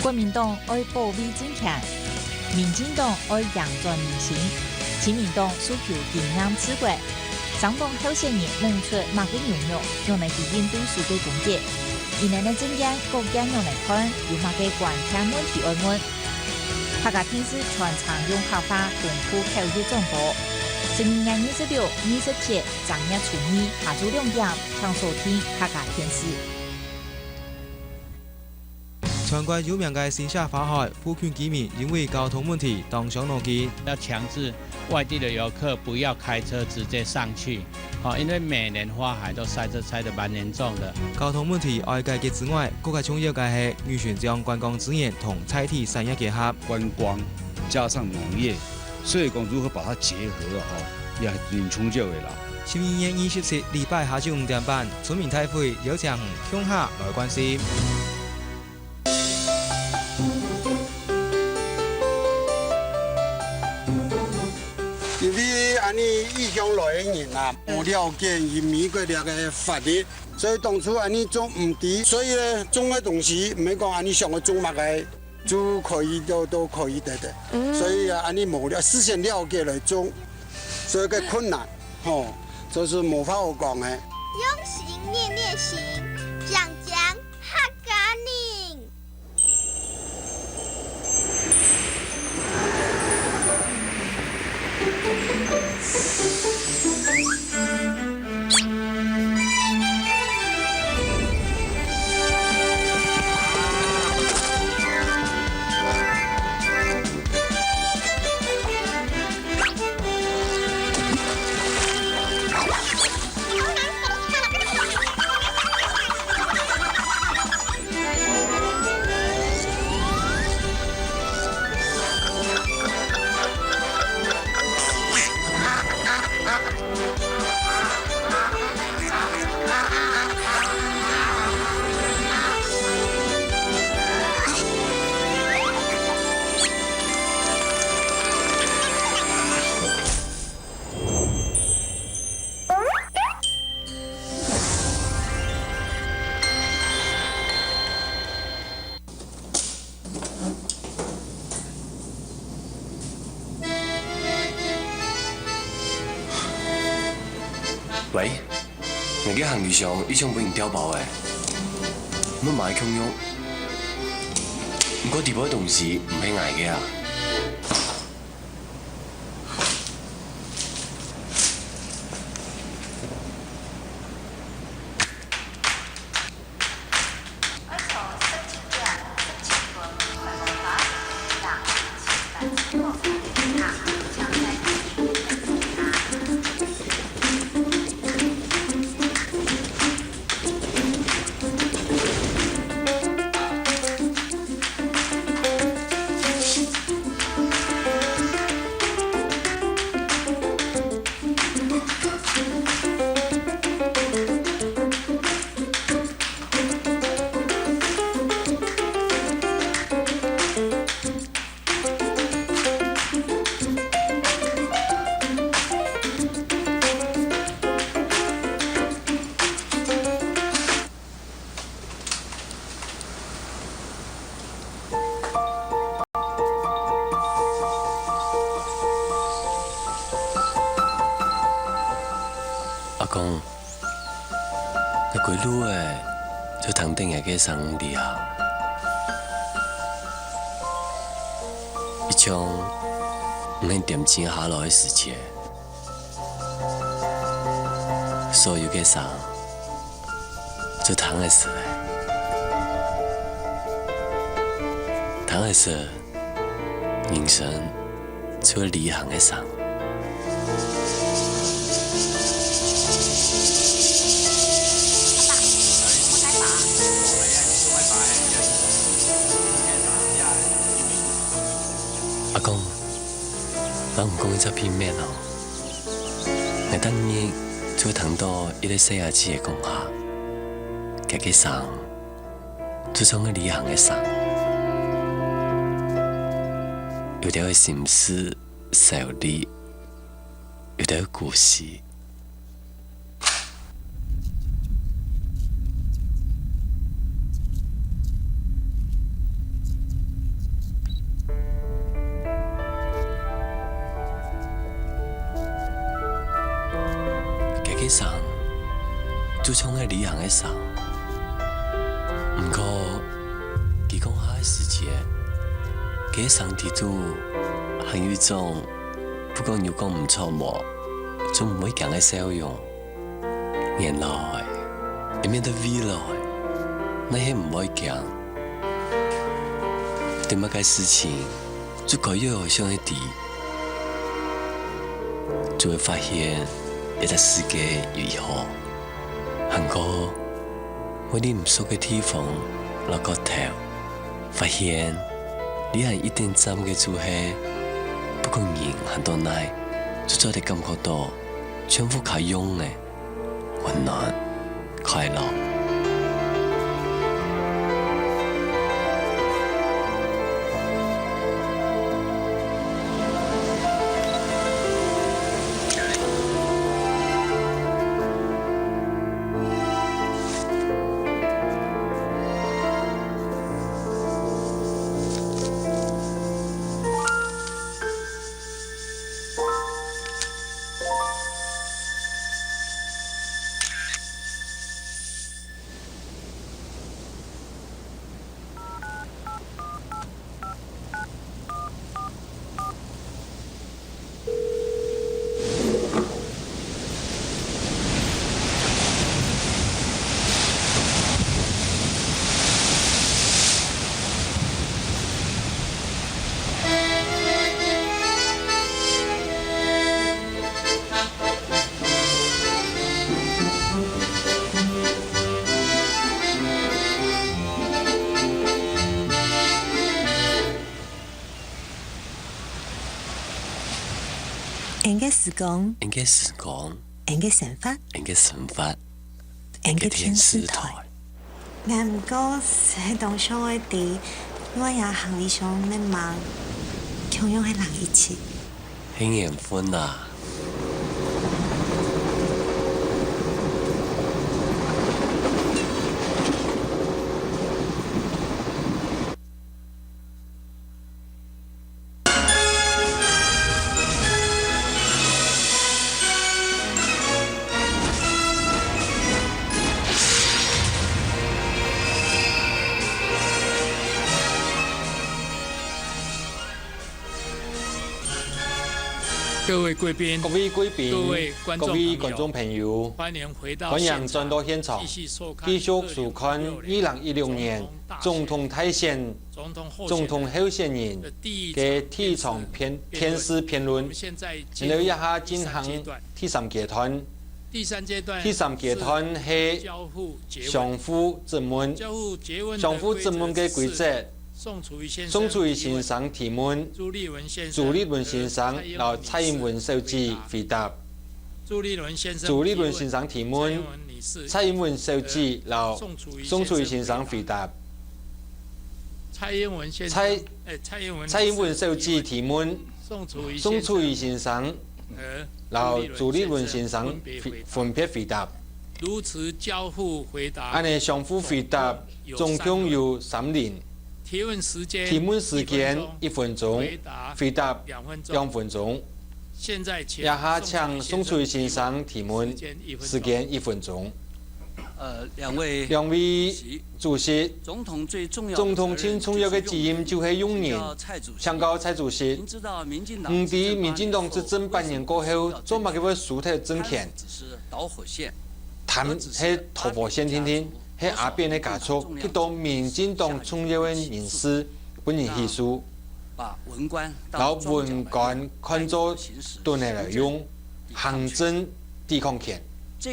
國民黨愛保衛政權，民進黨愛贏轉民心，親民黨訴求經驗治國，雙黨候選人舞出麼个牛肉，仰來回應對手个攻擊？人人个政見、高見仰來看，有麼个關鍵問題愛問？客家電視全程用客話同步口譯轉播。十二月二十六、二十七，正月初二下晝兩點，請鎖定客家電視。全國有名个新社花海，附近居民因為交通問題當傷腦筋。要強制外地的遊客不要開車直接上去，哦，因為每年花海都塞車塞得蠻嚴重的。交通問題愛解決之外，更加重要个係，如何將觀光資源同在地產業結合。觀光加上農業，所以講如何把它結合啊，吼，也蠻重要的啦。十二月二十七禮拜下晝五點半，村民大會邀請你共下來關心。 因為恁呢異鄉來个人啊，無了解佢美國這个法律，所以當初恁呢種毋知，所以呢，種个東西毋係講恁呢想愛種麼个，就可以都，都可以得的。所以啊，恁呢無了，事先了解來種，所以个困難，吼，就是無話好講个。用心念念心，講講客家人。 喂，𠊎个行李箱又像分人調包咧，密碼共樣，毋過裡背个東西毋係𠊎个啊。 阿公，𠊎歸路仔就聽著若个聲音啊，一像毋係恬靜下來个時節。 所有个聲，就聽會識咧。聽會識，人生就係旅行个聲。阿公，摎你講一隻祕密哦。 𠊎逐日就聽著一個細阿姊仔講話，佢个聲就像係旅行个聲，有兜个心事、愁慮，有兜个故事。 佢个聲，就像係旅行个聲。毋過，佢講話个時節，佢个生理肚，還有一種，不管有講毋著無，總毋會驚个笑容。原來，會面對未來，哪會毋會驚？對麼个事情，就該有想个知，就會發現，這个世界有一好。還過，會在毋熟个地方，摎角頭， 發現，這下一等站个就係，不管人行到哪，就做得感覺到全副開用个溫暖、快樂。𫣆个時光，𫣆个時光，𫣆个生活，𫣆个生活，𫣆个電視台。𫣆毋過係當想愛知，𠊎這行李箱恁滿，共樣係冷一息。係緣分啊！ 各位貴賓，各位貴賓，各位觀眾朋友，各位觀眾朋友，歡迎回到現場，歡迎轉到現場，繼續收看，繼續收看二零一六年總統大選，總統候選人的第一場辯論。現在這下進行第三階段。第三階段係相互質問。相互質問个規則， 宋楚瑜先生提問，朱立倫先生摎蔡英文小姐回答。朱立倫先生提問，蔡英文小姐摎宋楚瑜先生回答。蔡英文先生，蔡，蔡英文小姐提問，宋楚瑜先生摎朱立倫先生分別回答。如此交互回答，恁呢相互回答，總共有三輪。 提問時間，提問時間一分鐘，回答兩分鐘。現在請宋楚瑜先生提問，時間一分鐘。呃，兩位，兩位主席，總統最重要的責任就是要請教蔡主席。總統盡重要个責任就係用人，請教蔡主席。你知道民進黨執政八年過後，做麼个會輸忒政權？談係導火線定定， 係阿扁个家族，幾多民進黨重要个人士分人起訴，摎文官看做盾仔來用，行政抵抗權。這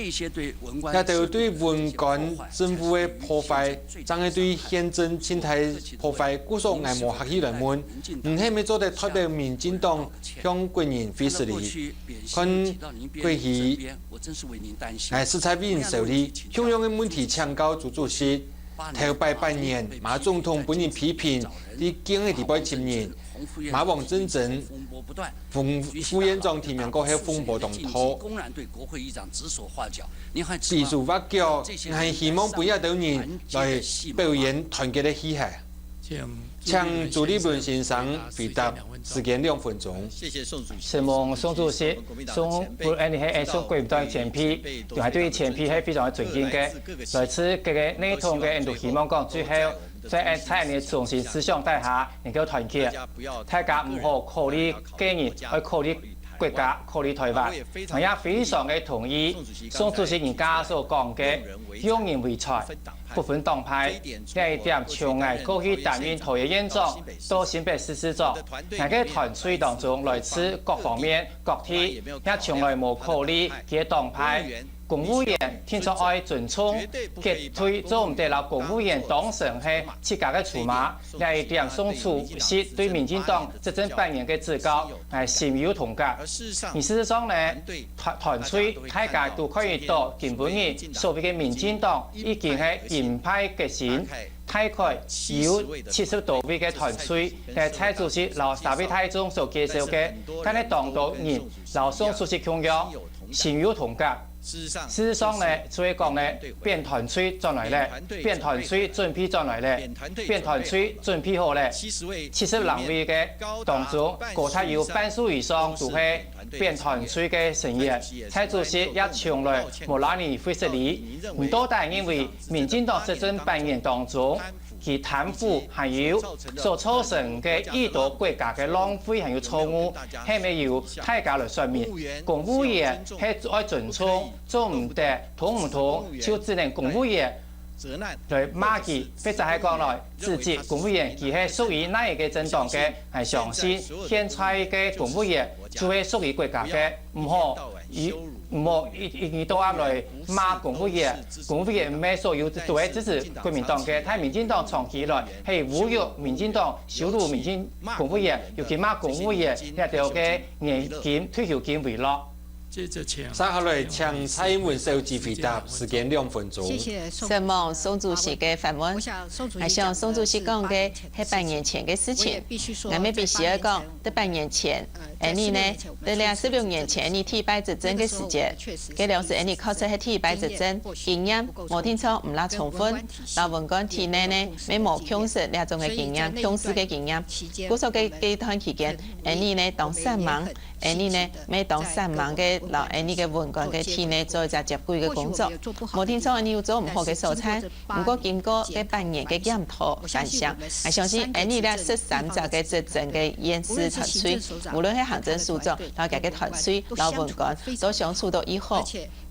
兜對文官政府个破壞，正係對憲政盡大破壞。故所𠊎無客氣來問，你係毋係做得代表民進黨向國人會失禮？看過去 𠊎實在為你愁慮，共樣个問題請教朱主席。頭擺八年，馬總統分人批評，在京个地方尋人，馬王政珍、副，副院長提名過後風波當大。比手畫腳，𠊎希望分這兜人來表演團結个氣勢。請朱立倫先生回答，時間兩分鐘。承蒙宋主席，宋，不，恁呢係，誒，宋國民黨前輩，對，對前輩係非常个尊敬个。來自這个內統个，𠊎都希望講最後，在，在恁呢中心思想底下，能夠團結。大家毋好考慮個人，愛考慮國家，考慮台灣。𠊎也非常个同意宋主席人家所講个，用人為才，不分黨派。這一點，像𠊎過去擔任桃園縣長，到新北市市長，𠊎个團隊當中來自各方面、各地，也從來無考慮佢个黨派。公務員定著愛尊重，絕對做毋得摎公務員當成係自家个籌碼。這一點，宋主席對民進黨執政八年个指教，𠊎深有同感。而事實上呢， 團，團隊大家都看得到，今晡日所謂个民進黨已經係兵敗國陣，大概有七十多位个團隊，在蔡主席摎三位大眾所介紹个，但係當多人摎宋主席共樣，心有同感。事實上呢，就係講呢，兵團隊轉來了，兵團隊準備轉來了，兵團隊準備好了，七十人位个當中，高達有半數以上都係 兵團隊个成員，蔡主席也從來無摎你會失禮。你到底認為民進黨執政八年當中，佢貪腐還有所造成个已多國家个浪費還有錯誤，係無由大家來說明。公務員係愛尊重，做毋得動毋動就指認公務員 來罵佢，或者係講來指責公務員，佢係屬於哪一個政黨个，𠊎相信現在个公務員就係屬於國家个，毋好一，毋好一，一，一到暗來罵公務員。公務員毋係所有都係支持國民黨个，但民進黨長期以來係侮辱民進黨、羞辱民進公務員，尤其罵公務員這兜个年金、退休金為樂。 接下來請蔡英文小姐回答，時間兩分鐘。承蒙宋主席个發問。𠊎想宋主席講个係八年前个事情，𠊎乜必須愛講，在八年前，恁呢呢，在這十六年前，你第一擺執政个時節，該當時恁呢確實係第一擺執政，經驗無定著毋罅充分，摎文官體內呢，乜無共識這種个經驗、共識个經驗。故所該，該段期間，恁呢呢，當散忙， 恁呢呢，乜當散忙个摎恁呢个文官个體內做一隻接軌个工作。無定著恁呢有做毋好个所在，毋過經過該八年个檢討反省，𠊎相信恁呢這十三隻个執政个縣市團隊，無論係行政署長摎佢个團隊摎文官，都相處到已好。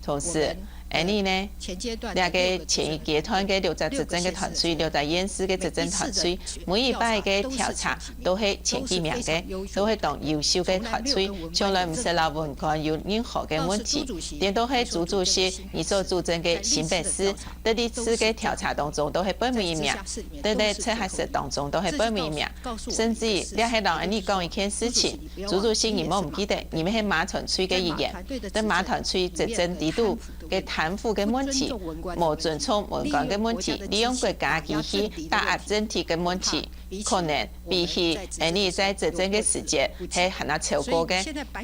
同時，恁呢呢，這个前一階段个六隻執政个團隊、六隻縣市个執政團隊，每一擺个調查 都係前幾名个，都係當優秀个團隊，從來毋識摎文官有任何个問題。顛倒係朱主席你所主政个新北市，在這次个調查當中都係排尾一名，在這次个測核當中都係排尾一名。甚至這係摎恁呢講一件事情，朱主席你莫毋記得，你乜係馬團隊个一員，在馬團隊執政底肚个貪腐个問題，無尊重文官个問題，利用國家機器打壓政體个問題。 可能比起恁呢在執政个時節係還較超過个。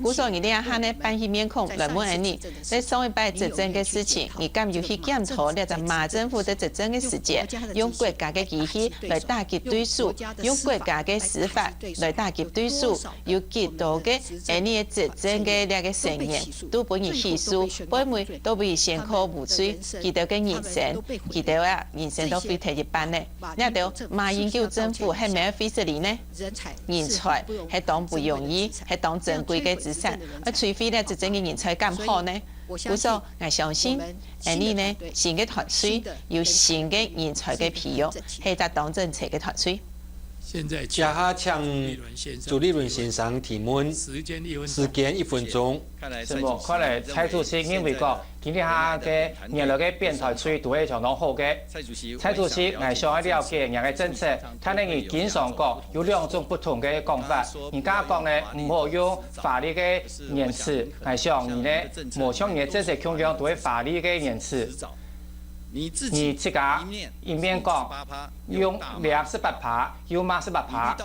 故所你這下呢，板起面孔來問恁呢，在上一擺執政个時節，你敢有去檢討這隻馬政府在執政个時節，用國家个機器來打擊對手，用國家个司法來打擊對手，有幾多个恁呢執政个這个成員都分人起訴，背尾都分人陷害無罪，佢兜个人生，佢兜啊人生都毀忒一半呢。 這兜馬英九政府係毋係愛廢除哩呢？人才係當不容易，係當珍貴个資產，愛摧毀這執政个人才敢好呢？故所，𠊎相信，恁呢呢，新个團隊，有新个人才个培育，係一隻當整齊个團隊。這下請朱立倫先生提問，時間一分鐘。承蒙，看來蔡主席認為講， 今這下个原來个編隊隊都係相當好个。蔡主席，𠊎想愛了解若个政策，聽你經常講有兩種不同个講法。人家講呢，毋好用華麗个言辭，𠊎想你呢，無像你个政策共樣都係華麗个言辭。你自家一面講， 用掠十八趴，又罵十八趴。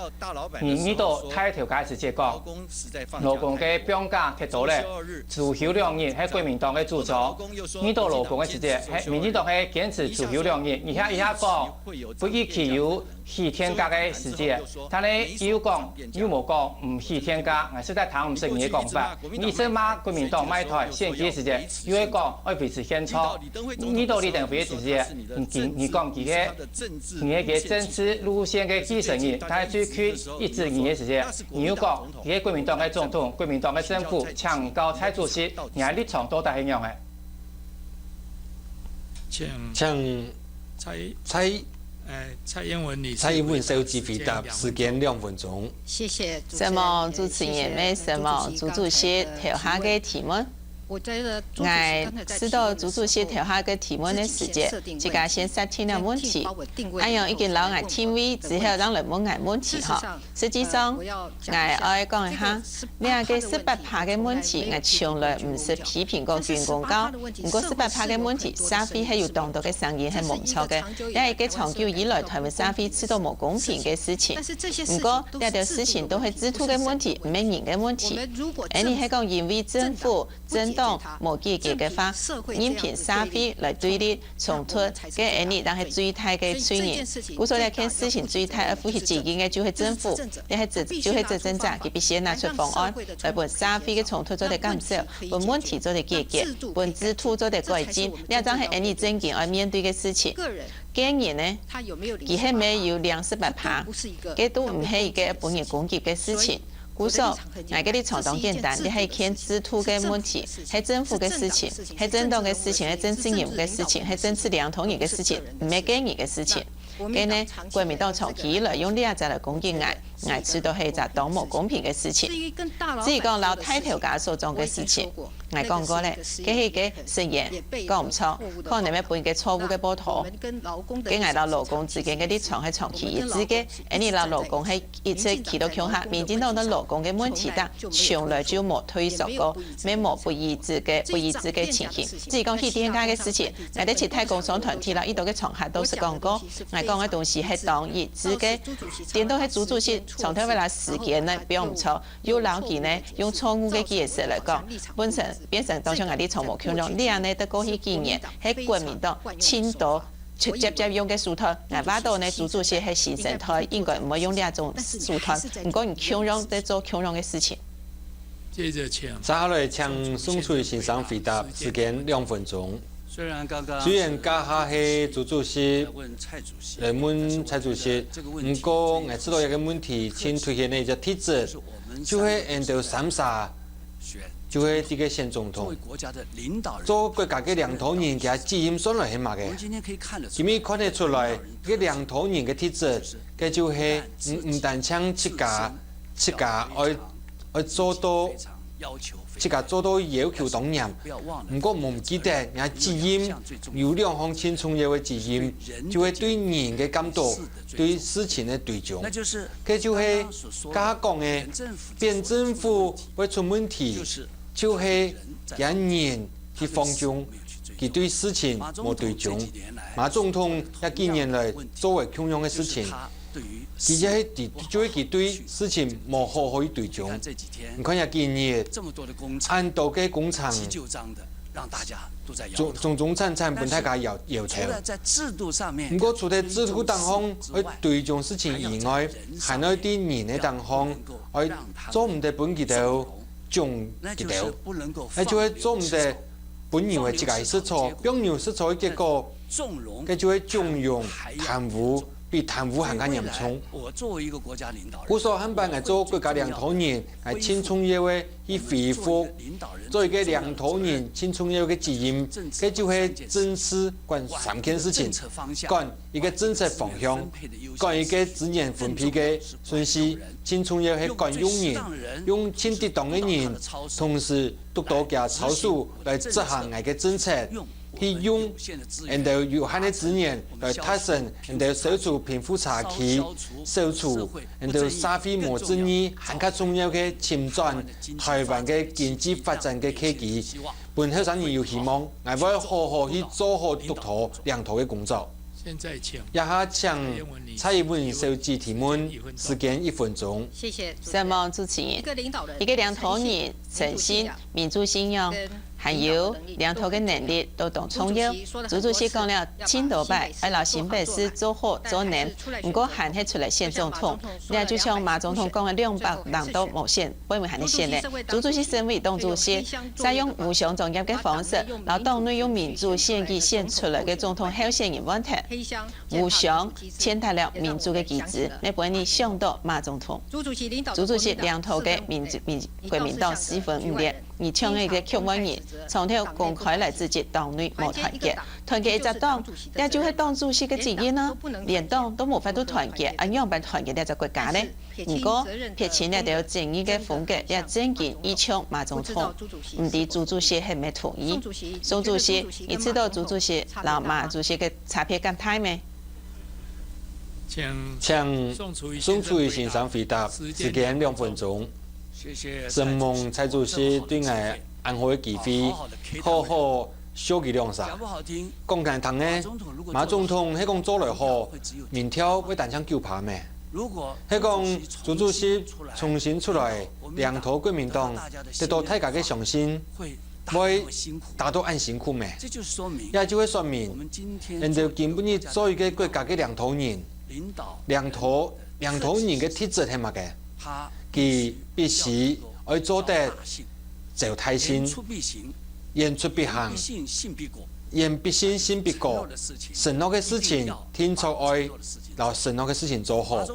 你遇到大頭家時節講，勞工个放假忒多了，周休兩日係國民黨个主張。遇到勞工个時節，係民進黨係堅持周休兩日。你這下一下講，不預期有起天價个時節，但係又講又無講毋起天價，𠊎實在聽毋識你个講法。你識罵國民黨賣台選舉个時節，又會講愛維持現狀。你到李登輝个時節，你你講佢係你係个政治路線个繼承人，但係最近一直你个時節，你又講佢係國民黨个總統，國民黨个政府，請教蔡主席，你个立場到底係仰仔？請請蔡蔡蔡英文女士蔡英文小姐回答，時間兩分鐘。謝謝承蒙主持人，也承蒙朱主席頭下个提問。𠊎知道朱主席頭下个提問个時節，自家先設定了問題，恁樣已經摎𠊎定位之後，正來問𠊎問題吼。實際上，𠊎愛講一下，這个十八趴个問題，𠊎從來毋識批評過軍公教。毋過十八趴个問題，社會係有當多个聲音係無毋著个。這一个長久以來，台灣社會受到無公平个事情。毋過，這兜事情都係制度个問題，毋係人个問題。恁樣係講，因為政府、政黨無解決个話，任憑社會來對立、衝突，該恁樣正係最大个罪人。故所這件事情最大愛負起責任个就係政府，也係執就係執政者，佢必須拿出方案，來分社會个衝突做得減少，分問題做得解決，分制度做得改進，這正係恁樣正經愛面對个事情。 個人呢，佢係無有領十八趴，該都毋係一个分人攻擊个事情。故所，𠊎个立場當簡單，這係一件制度个問題，係政府个事情，係政黨个事情，係政治人物个事情，係政治領導人个事情，毋係個人个事情。該呢，國民黨長期以來用這隻來攻擊𠊎，𠊎知道係一隻當無公平个事情。至於講摎大頭家所做个事情， 𠊎講過咧，該係一个實驗，講毋著，可能會分一个錯誤个報導。該𠊎摎勞工之間个立場係長期一致个，恁樣摎勞工係一直企到共下。民進黨對勞工个問題上，從來就無退縮過，乜無不一致个不一致个情形。至於講起天價个事情，𠊎在七大工商團體摎已多个場合都係講過，𠊎講个東西係當一致个。顛倒係朱主席長透會摎時間呢，比較毋著。 又摎佢呢用錯誤个解釋來講，本身變成當像𠊎立場無共樣。這呢在過去幾年係國民黨盡多直接接用个手段。𠊎話到呢朱主席係新生代，應該毋會用這種手段。毋過你共樣在做共樣个事情。接著請接下來請宋楚瑜先生回答，時間兩分鐘。雖然剛剛雖然這下係朱主席問蔡主席，來問蔡主席，毋過𠊎知道一个問題，盡凸顯个一隻特質，就係𠊎兜三儕，就係這个選總統。國家的領導人，做國家个領導人，佢个責任算來係麼个？我們今天可以看得出今日看得出來，這个領導人个特質，該就係毋毋單淨自家自家愛愛做到要求非自家做到要求當嚴，毋過毋記得，若責任有兩項盡重要个責任，就係對人个監督，對事情个追蹤。那就是該就係剛剛所說剛剛講个，扁政府扁政府會出問題，就是就係佢人去放縱，佢對事情無追蹤。馬總統這幾年來做个共樣个事情，他對於其實係佢就係佢對事情無好好去追蹤。看這幾天你看這幾日，這麼多的工廠，恁多个工廠，舊章的，讓大家都在搖頭。種種種產產分大家搖搖頭除。了在制度上面，毋過除了制度當中愛追蹤事情以外，還愛對人个當中愛做毋得分佢兜中佢兜，那就是不能夠那就會做毋得分人為自家食錯，放牛食錯个結果，縱容該就會縱容貪污，比貪污還較嚴重。我作為一個國家領導人，故所下擺𠊎做國家領導人，𠊎盡重要个去恢復，做一个領導人盡重要个責任，該就係正視管三件事情，管一个政策方向，管一个資源分配个順序，盡重要係管用人，用盡適當个人，同時督導佢操守來執行𠊎个政策。 去用𠊎兜有限个資源來達成𠊎兜消除貧富差距，消除𠊎兜社會無正義還較重要个侵佔台灣个經濟發展个契機，分後生人有希望。𠊎會好好去做好督導領導个工作。現在請這下請蔡英文小姐提問，時間一分鐘。謝謝主持人。承蒙主持人，一個領導人，一个領導人誠信、民主信仰，跟還有領導个能力都當重要。朱主席講了盡多擺，愛摎新北市做好做能，毋過還係出來選總統。這就像馬總統講个兩擺人都無選，會毋會還係選呢？朱主席身為黨主席，再用互相專業个方式，摎黨內用民主選舉選出來个總統候選人換忒，互相踐踏了民主个機制，你分你想到馬總統。朱主席領導个民主民國民黨四分五裂， 你像一个局外人，長透公開來指責黨內無團結，團結一隻黨，這就係黨主席个責任啊！連黨都無法度團結，啊仰般團結這隻國家呢？毋過，撇清這兜爭議个風格，這正經異像馬總統，毋知朱主席係毋係同意？宋主席，你知道朱主席摎馬主席个差別敢大咩？請宋楚瑜先生回答，時間兩分鐘。 承蒙蔡主席對𠊎恁好个機會，好好笑佢兩儕。講難聽个，馬總統係講做來好，民調會單淨九趴咩？係講朱主席重新出來領導國民黨，得到大家个相信，會打到恁辛苦咩？這就會說明，𠊎兜今晡日做一个國家个領導人，領導領導人个特質係麼个？佢必須愛做得走大線，言出必行，言必信，信必果。承諾个事情定著愛摎承諾个事情做好。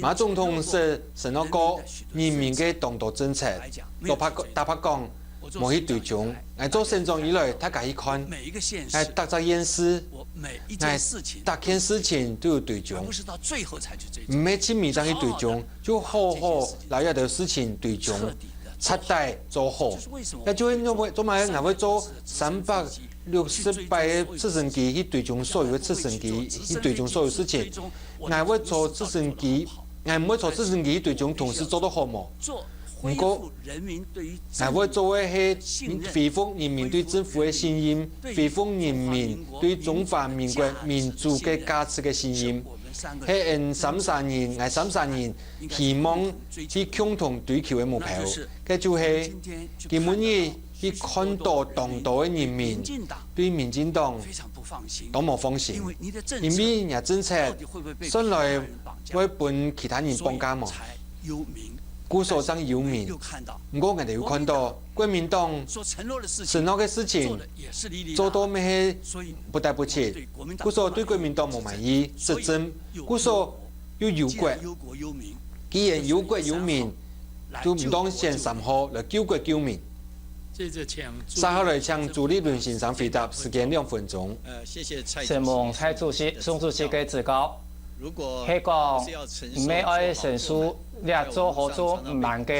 馬總統識承諾過人民个當多政策，坦白坦白講， 無去追蹤。𠊎做省長以來，大家去看，𠊎逐隻縣市，𠊎逐件事情都有追蹤，毋係盡尾正去追蹤，就好好摎這兜事情追蹤，徹底做好。這就係做麼做麼个𠊎會做三百六十擺个直升機去追蹤所有个直升機，去追蹤所有事情。𠊎會坐直升機，𠊎毋會坐直升機去追蹤同事做到好無？ 毋過，𠊎會做个係恢復人民對政府个信任，恢復人民對中華民國民主个價值个信任，係𠊎三儕人，𠊎三儕人希望去共同追求个目標。該就係今晡日去看到當多个人民對民進黨當無放心，因為若政策算來會分其他人綁架無？ 故所正有名。毋過𠊎兜有看到，國民黨承諾个事情做到乜係不得不去，故所對國民黨無滿意，執政，故所又有國。既然有國有民，就毋當選三號來救國救民。續下來請朱立倫先生回答，時間兩分鐘。承蒙蔡主席、宋主席个指教。 係講毋係愛承受這做好做毋慢个，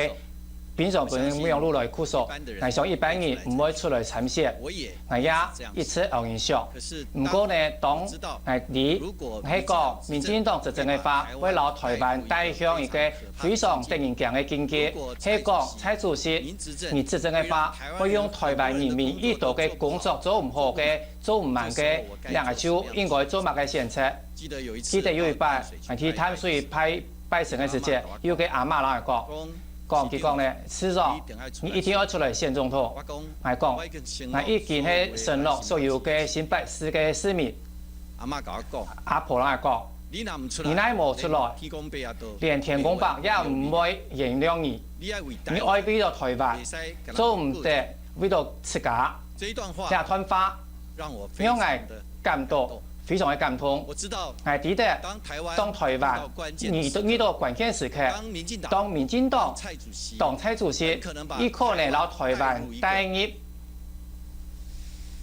平常分民眾來哭訴，𠊎想一般人毋會出來參選。𠊎也一直恁樣想。毋過呢，當𠊎知，係講民進黨執政个話，會摎臺灣帶向一個非常得人驚个境界。係講蔡主席你執政个話，會用臺灣人民已多个工作做毋好个、做毋慢个，恁樣就應該做麼个選擇？ 記得有一擺，𠊎去淡水拜拜神个時節，有個阿嬤摎𠊎講，講佢講呢，市長，你一定愛出來選總統。𠊎講，𠊎已經係承諾所有个新北市个市民。阿婆摎𠊎講，你若無出來，連天公伯也毋會原諒你。你愛為著臺灣，做毋得為著自家。這段話 讓𠊎感到非常个感動。𠊎知得，當臺灣遇到遇到關鍵時刻，當民進黨黨蔡主席，佢可能摎臺灣帶入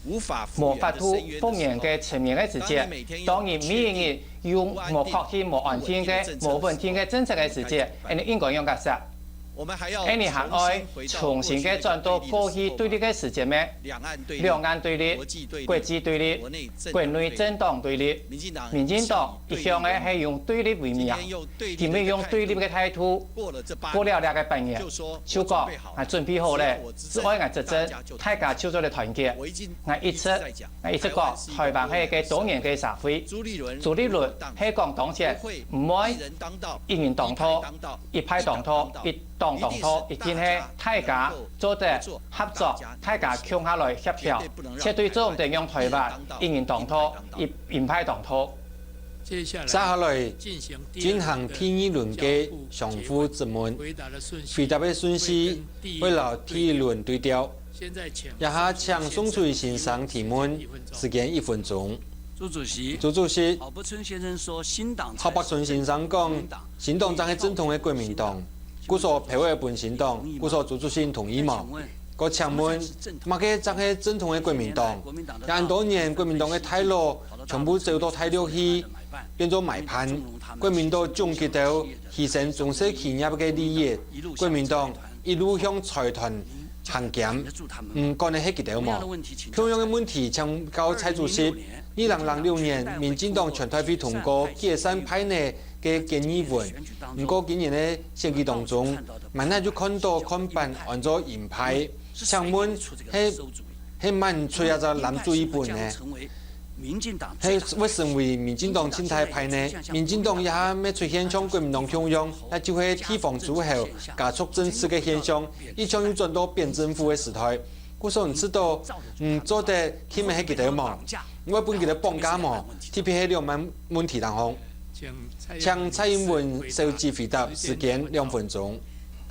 無法度復原个層面个時節，當你每一日用無確定、無安定个、無穩定个政策个時節，𠊎兜應該仰結煞？ 𠊎兜還愛重新个轉到過去對立个時節咩？兩岸對立、國際對立、國內政黨對立。民進黨一向个係用對立為名，佢乜用對立个態度，過了這個半年，就講𠊎準備好了，只愛𠊎執政，大家就做得團結。𠊎一直𠊎一直講，臺灣係一個多元个社會，朱立倫係講當選，毋會一人當道，一派當道，一黨當道，一定係大家做得合作，大家共下來協調，絕對做毋得讓台灣一人當道、一、一派當道。接下來進行第二輪个相互質問，回答个順序會摎第一輪對調。這下請宋楚瑜先生提問，時間一分鐘。朱主席，朱主席，郝柏村先生說，新黨才是國民黨。郝柏村先生講， 新黨正係正統个國民黨，故所票仔分新黨，故所朱主席同意無？𠊎請問，麼个正係正統个國民黨？這恁多年，國民黨个大路全部走到大陸去，變做買辦。國民黨將佢兜犧牲中小企業个利益，國民黨一路向財團行兼，毋管个係佢兜無？共樣个問題請教蔡主席。 二零零六年，民進黨全代會通過解散派系个建議文，毋過今年个選舉當中，滿哪就看著看板安做鷹派。請問，係、係滿出這隻藍主意本呢？係會成為民進黨親台派呢？民進黨這下乜出現像國民黨共樣，也就係地方諸侯家族政治个現象，一向又轉到扁政府个時代。 故所你知著，嗯，做得去乜係佢兜無？會分佢兜綁架無？特別係兩萬問題當中。請蔡英文小姐回答，時間兩分鐘。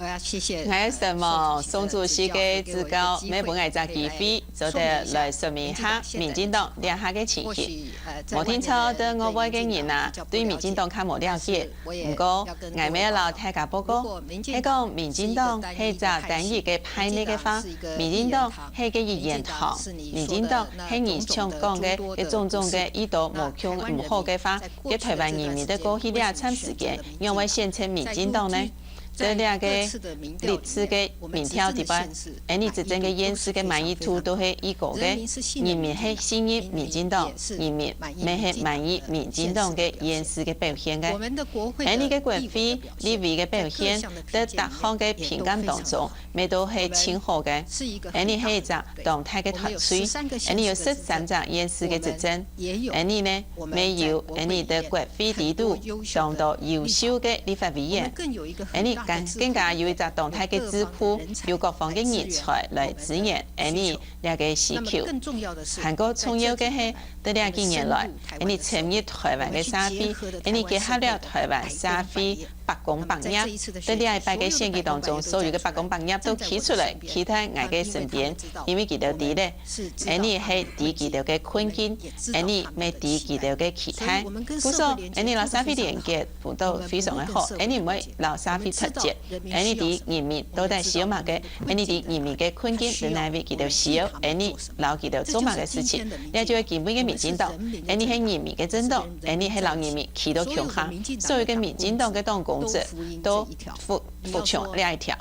𠊎愛承蒙宋主席个指教，乜分𠊎一隻機會，做得來說明一下民進黨這下个情形。無定著對外背个人啊，對民進黨較無了解。毋過，𠊎乜摎大家報告，係講民進黨係一隻單一个派系个話， 民進黨係个一言堂，民進黨係你想講个，个種種个，已多無共毋好个話，个台灣人民在過去這段時間，仰會選擇民進黨呢？在這个歷次个民調底背，𠊎等執政个縣市个滿意度都係已高个，人民係信任民進黨，人民乜係滿意民進黨个縣市个表現个。𠊎等个國會、立委个表現，在各項个評鑑當中， 乜都係盡好个。𠊎等係一隻當大个團隊，𠊎等有十三隻縣市个執政，𠊎等呢，乜有𠊎等在國會裡肚當多優秀个立法委員。𠊎等更、更加有一隻當大个智庫，有各方个人才來支援𠊎等這个需求。還過重要个係，在這幾年來，𠊎等參與台灣个社會，𠊎等結合了台灣社會 百工百業，在這一擺个選舉當中，所有个百工百業都企出來，企在𠊎个身邊，因為佢兜知咧，𠊎等係知佢兜个困境，𠊎等乜知佢兜个期待。故所，𠊎等摎社會連結，舞到非常个好，𠊎等毋會摎社會脫節，𠊎等知人民到底需要麼个，𠊎等知人民个困境在哪位，佢兜需要，𠊎等 摎佢兜做麼个事情。這就係今晡日个民進黨，𠊎等係人民个政黨，𠊎等係摎人民企到共下，所有个民進黨个黨工作都服、服從這一條。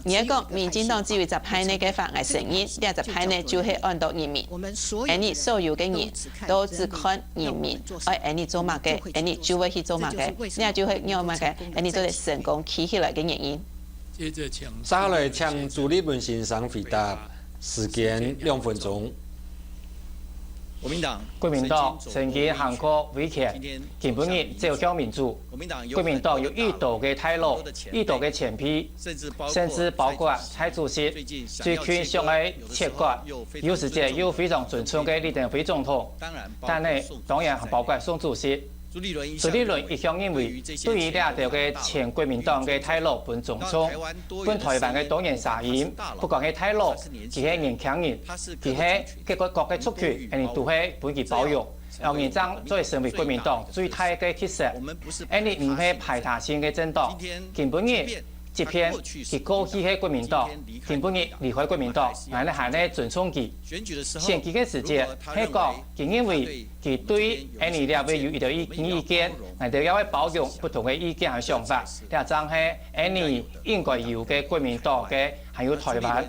你愛講民進黨只有一隻派系个話，𠊎承認，這隻派系就係安到人民。𠊎等所有个人都只看人民，愛𠊎等做麼个，𠊎等就會去做麼个，這就係仰麼个，𠊎等做得成功企起來个原因。 接下來請朱立倫先生回答，時間兩分鐘。國民黨曾經行過威權，今晡日走向民主。國民黨有已多个大佬，已多个前輩，甚至包括蔡主席，最近想愛切割，有時節又非常尊重个李登輝總統，但呢，當然還包括宋主席。 朱立倫一向認為，對於這兜个前國民黨个大佬分總統，分台灣个多元聲音，不管係大佬，佢係年輕人，佢係各个、各个族群，𠊎等都係分佢包容，𠊎等正做得成為國民黨最大个特色。𠊎等毋係排他性个政黨，今晡日 即便佢過去係國民黨，今晡日離開國民黨，𠊎等還係尊重佢。選舉个時節，係講佢認為佢對𠊎等這位有一條意、意見，𠊎等也會包容不同个意見和想法，這正係𠊎等應該有个國民黨个，還有台灣。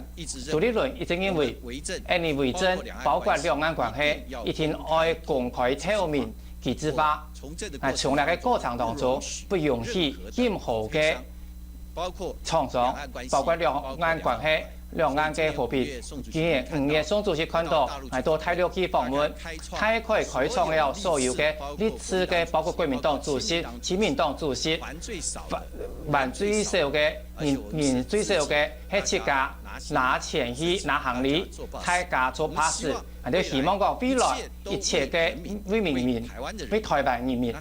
朱立倫一直認為，𠊎等為政，包括兩岸關係，一定愛公開透明、機制化。啊，從這个過程當中，不容許任何个 廠商，包括兩岸關係，兩岸个和平。今年五月，宋主席看到𠊎到大陸去訪問，大開開創了所有个歷次个，包括國民黨主席、親民黨主席，犯、犯最少个人、人最少个係自家拿錢去拿行李，大家坐巴士，𠊎兜希望講未來一切个為民、為台灣人民。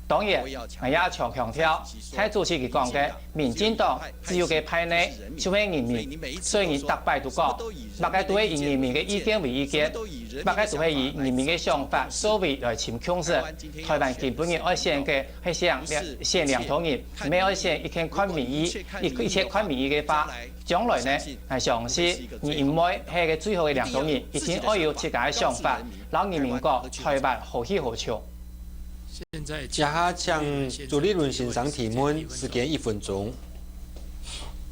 當然，𠊎也強、強調，蔡主席佢講个，民進黨 只有个派系就係人民，所以人逐擺都講，麼个都係以人民个意見為意見，麼个都係以人民个想法、所為來尋共識。台灣今晡日愛選个係選、選領導人，毋係愛選一切看民意、一、一切看民意个話。將來呢，𠊎相信人毋會係个最好个領導人，一定愛有自家个想法，摎人民講台灣好去好像。 這下請朱立倫先生提問，時間一分鐘。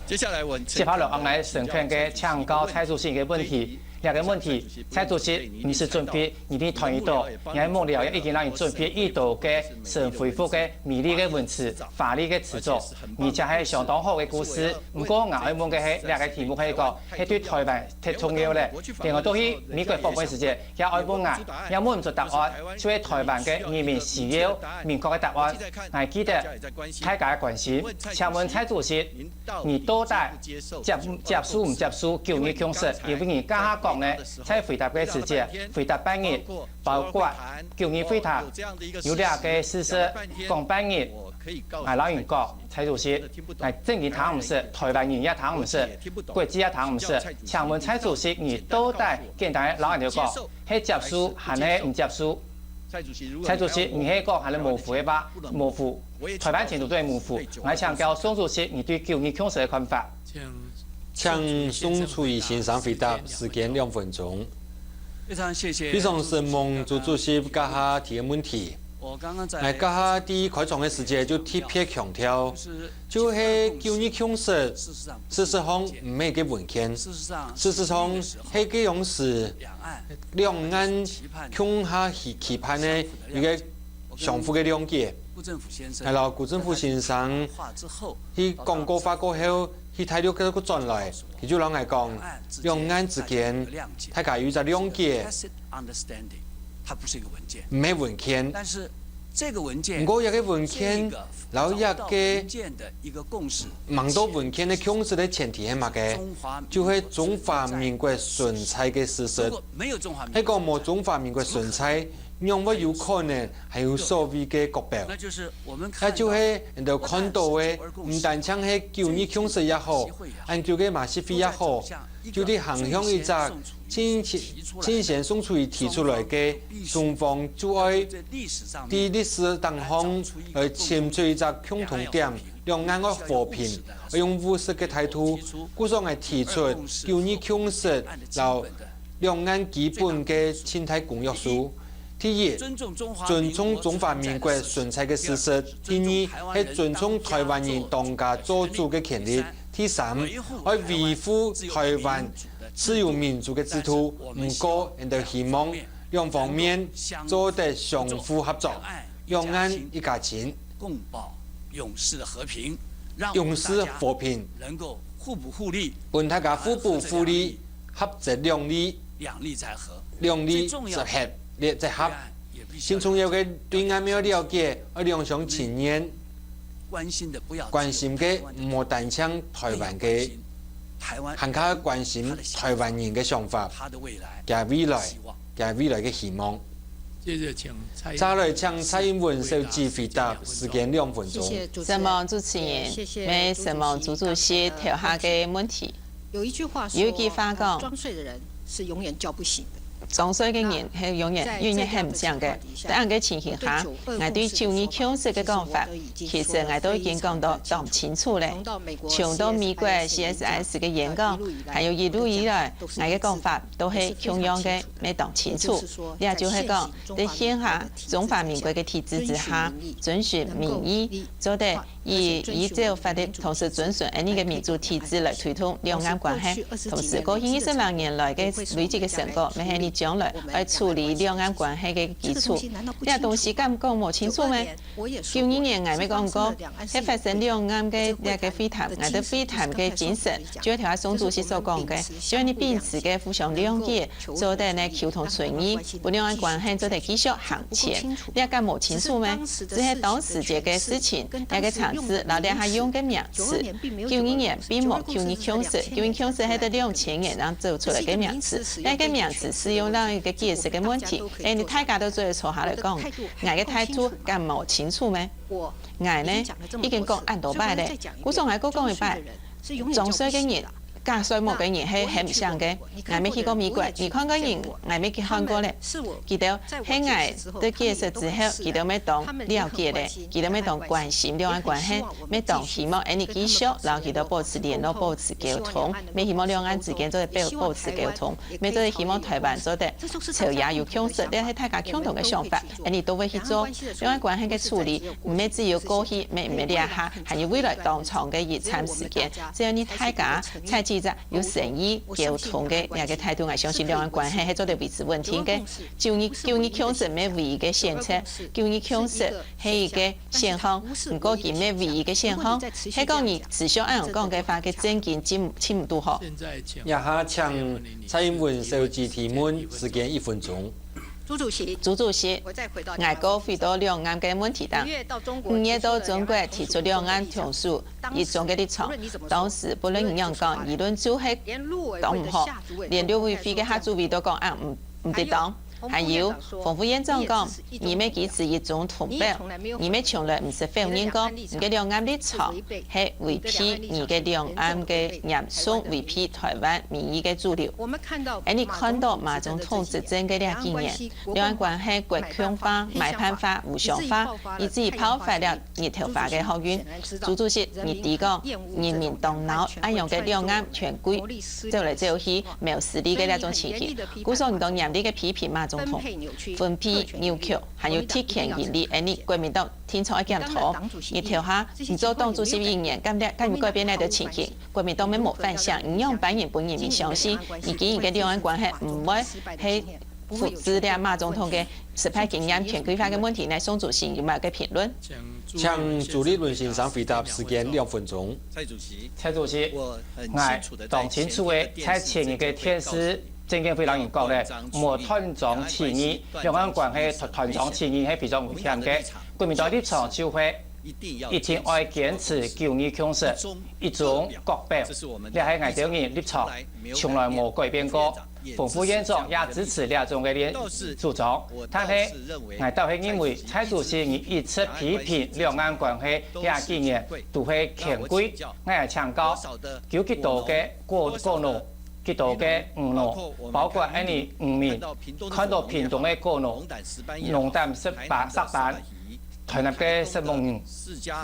接下來𠊎來誠懇个請教蔡主席个問題。這个問題，蔡主席，你係準備，你一定同意到，你係無聊，已經摎你準備已多个神回覆个美麗个文字、華麗个詞組，而且係相當好个故事。毋過𠊎愛問个係，這个題目係講，係對台灣忒重要咧。另外，到去美國訪問時節， 也愛問𠊎，也問毋出答案，就係台灣个人民需要明確个答案。𠊎記得大家个關心，請問蔡主席，你到底接、接受毋接受九二共識？因為你這下講呢，在回答个時節，回答半日，包括九二會談，有這个事實講半日，𠊎摎你講， 蔡主席，𠊎正經聽毋識，台灣人也聽毋識，國際也聽毋識。請問蔡主席，你到底簡單个摎𠊎兜講，係接受還係毋接受？蔡主席，你係講還係模糊个話，模糊，台灣前途都係模糊。𠊎請教宋主席，你對九二共識个看法？請宋楚瑜先生回答，時間兩分鐘。非常承蒙朱主席這下提个問題。 𠊎這下在開場个時節就特別強調，就係九二共識，事實上毋係个文件，事實上係該央時兩岸共下期、期盼个一个相互个諒解。𠊎摎辜振甫先生去講過話過後，去大陸个轉來，佢就摎𠊎講，兩岸之間大家有一隻諒解， 毋係文件。毋過這个文件摎這个吂到文件个共識个前提係麼个？就係中華民國存在个事實。係講無中華民國存在，仰會有可能還有所謂个國標？也就係𠊎兜看到个，毋單淨係九二共識也好，恁久个馬習會也好，就係行向一隻 正、正先宋楚瑜提出來个，雙方就愛在歷史頂項來尋出一隻共同點，兩岸愛和平，愛用務實个態度。故所𠊎提出九二共識摎兩岸基本个近代公約書。第一，尊重中華民國存在个事實；第二，係尊重台灣人當家做主个權利；第三，愛維護台灣 自由民主个制度。毋過，𠊎兜希望兩方面做得相互合作，兩岸一家親，永續和平，分大家互補互利，合則兩利，兩利則合，利則合。 盡重要个，對岸乜愛了解，愛兩廂情願。關心个毋好單淨台灣个，還較關心台灣人个想法，佢未來，佢未來个希望。再來請蔡英文小姐回答，時間兩分鐘。承蒙主持人，也承蒙朱主席頭下个問題。 有一句話講，裝睡的人是永遠叫不醒的。裝睡个人係永遠、永遠喊毋醒个。在恁个情形下，𠊎對九二共識个講法，其實𠊎都已經講到當清楚咧。從到美國CSIS个演講，還有一路以來，𠊎个講法都係共樣个，乜當清楚。這就係講，在現下中華民國个體制之下，遵循民意，做得以依照法律，同時遵循𫣆俚个民主體制來推動兩岸關係。同時，過去二十六年來个累積个成果，乜係𫣆俚將來愛處理兩岸關係个基礎。這東西敢講無清楚咩？九二年𠊎乜講過，係發生兩岸个這个會談，𠊎兜會談个精神，就係頭下宋主席所講个，就係𫣆俚彼此个互相諒解， 做得呢溝通存疑，分兩岸關係做得繼續行前。這敢無清楚咩？只係當時節个事情，這个層次，摎這下用个名詞。九二年並無九二共識，九二共識係在兩千年正做出來个名詞，該个名詞適用到一個解釋个問題，𫣆俚大家都做得坐下來講，𠊎个態度敢無清楚咩？𠊎呢，已經講恁多擺咧，故所𠊎過講一擺，裝睡个人 假睡目个人係喊毋醒个。𠊎乜去過美國，你看過人，𠊎乜去看過咧。佢兜係𠊎對解釋之後，佢兜乜當了解咧，佢兜乜當關心兩岸關係，乜當希望𫣆俚繼續摎佢兜保持聯絡、保持溝通，乜希望兩岸之間做得保保持溝通，乜做得希望臺灣做得朝野有共識，這係大家共同个想法，𫣆俚都會去做。兩岸關係个處理，毋係只有過去，乜毋係這下，還有未來當長个一站時間。只要你大家在這隻 有誠意溝通个這个態度，𠊎相信兩岸關係係做得維持穩定个。九二九二共識乜係唯一个選擇，九二共識係一个選項，毋過佢乜係唯一个選項。係講你持續恁樣講个話，个正經盡盡毋堵好。這下請蔡英文小姐提問，時間一分鐘。朱主席，朱主席，𠊎過回到兩岸个問題上。五月到中國提出兩岸同屬 一中个立場。當時不論你仰講，輿論就係當毋好，連陸委會个下主委都講啊，毋毋得當。還有，彭副院長講，你乜支持一中通表，你乜從來毋識否認過，你个兩岸立場係維繫你个兩岸个嚴肅維繫臺灣民意个主流。𫣆俚看到馬總統執政个這幾年，兩岸關係國共化、買辦法、無相化，以至於爆發了 日頭花个學運。朱主席，你知講，人民當惱恁樣个兩岸權貴走來走去，無實力个這種情形。故所你當嚴厲个批評馬總統，分配扭曲，還有特權盈利，𫣆俚國民黨定著愛檢討。日頭花，你做黨主席一年，敢敢有改變這个情形？國民黨乜無反省，你仰般人分人民相信，你經營个兩岸關係毋會係 複製了馬總統个失敗經驗、權貴化个問題，來宋主席有麼个評論？請朱立倫先生回答，時間兩分鐘。蔡主席，蔡主席，𠊎當清楚个，在前日个電視政見會摎人講咧，莫斷章取義，兩岸關係斷章取義係非常危險个。國民黨立場就係一定愛堅持九二共識，一中各表，這係𠊎兜人立場，從來無改變過。 彭副院長也支持這種个連主張，但係𠊎倒係認為蔡主席你一直批評兩岸關係這幾年都係權貴。𠊎來請教，有幾多个果果農，幾多个魚農，包括𫣆俚漁民，看到屏東个果農，農擔石斑、石斑， 臺南个石目魚，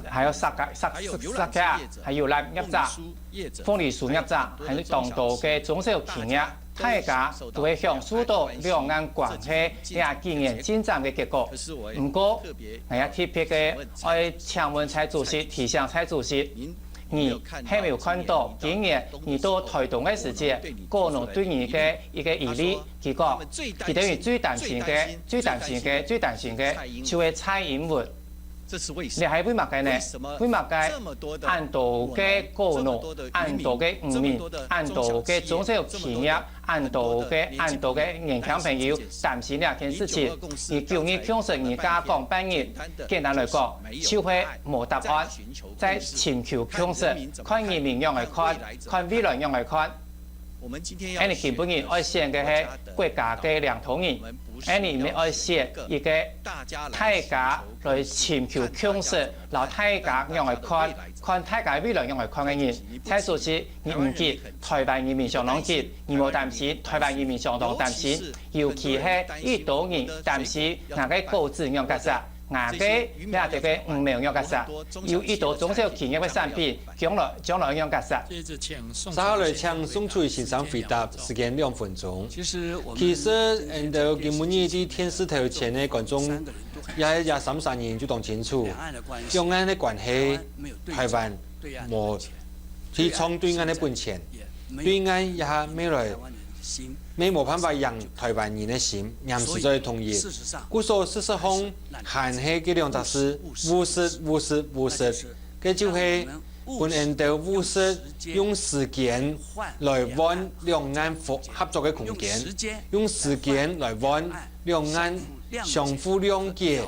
還有釋迦、釋釋迦，還有藍業者、鳳梨酥業者，還有當多个中小企業，大家都會享受到兩岸關係這幾年進展个結果。毋過，𠊎也特別个愛請問蔡主席，提醒蔡主席，你係無看到今年你到臺東个時節，果農對你个一个疑慮？ 佢講，佢兜最擔心个、最擔心个、最擔心个，就係蔡英文。這係為麼个呢？為麼个恁多个果農、恁多个漁民、恁多个中小企業、恁多个、恁多个年輕朋友擔心這件事情？你九二共識，你加講半日，簡單來講，就係無答案，在尋求共識，看人民仰仔看，看未來仰仔看。 𫣆俚今晡日愛選个係國家个領導人，𫣆俚乜愛選一个大家來尋求共識，摎大家仰仔看，看大家未來仰仔看个人。蔡主席，你毋急，臺灣人民相當急，你無擔心，臺灣人民相當擔心，尤其係一兜人擔心𠊎个果子仰結煞，𠊎个這兜个魚苗仰結煞，有一兜中小企業个產品 將來將來仰結煞。接下來請宋翠先生回答，時間兩分鐘。其實𠊎兜今晡日在電視頭前个觀眾也係這三儕人就當清楚，兩岸个關係，台灣無提倡對岸个本錢，對岸也係無來，也無辦法贏台灣人个心，黏時做得統一。故所事實上，還係該兩隻字，務實，務實，務實。該就係分𠊎兜務實，用時間來換兩岸合合作个空間，用時間來換兩岸相互諒解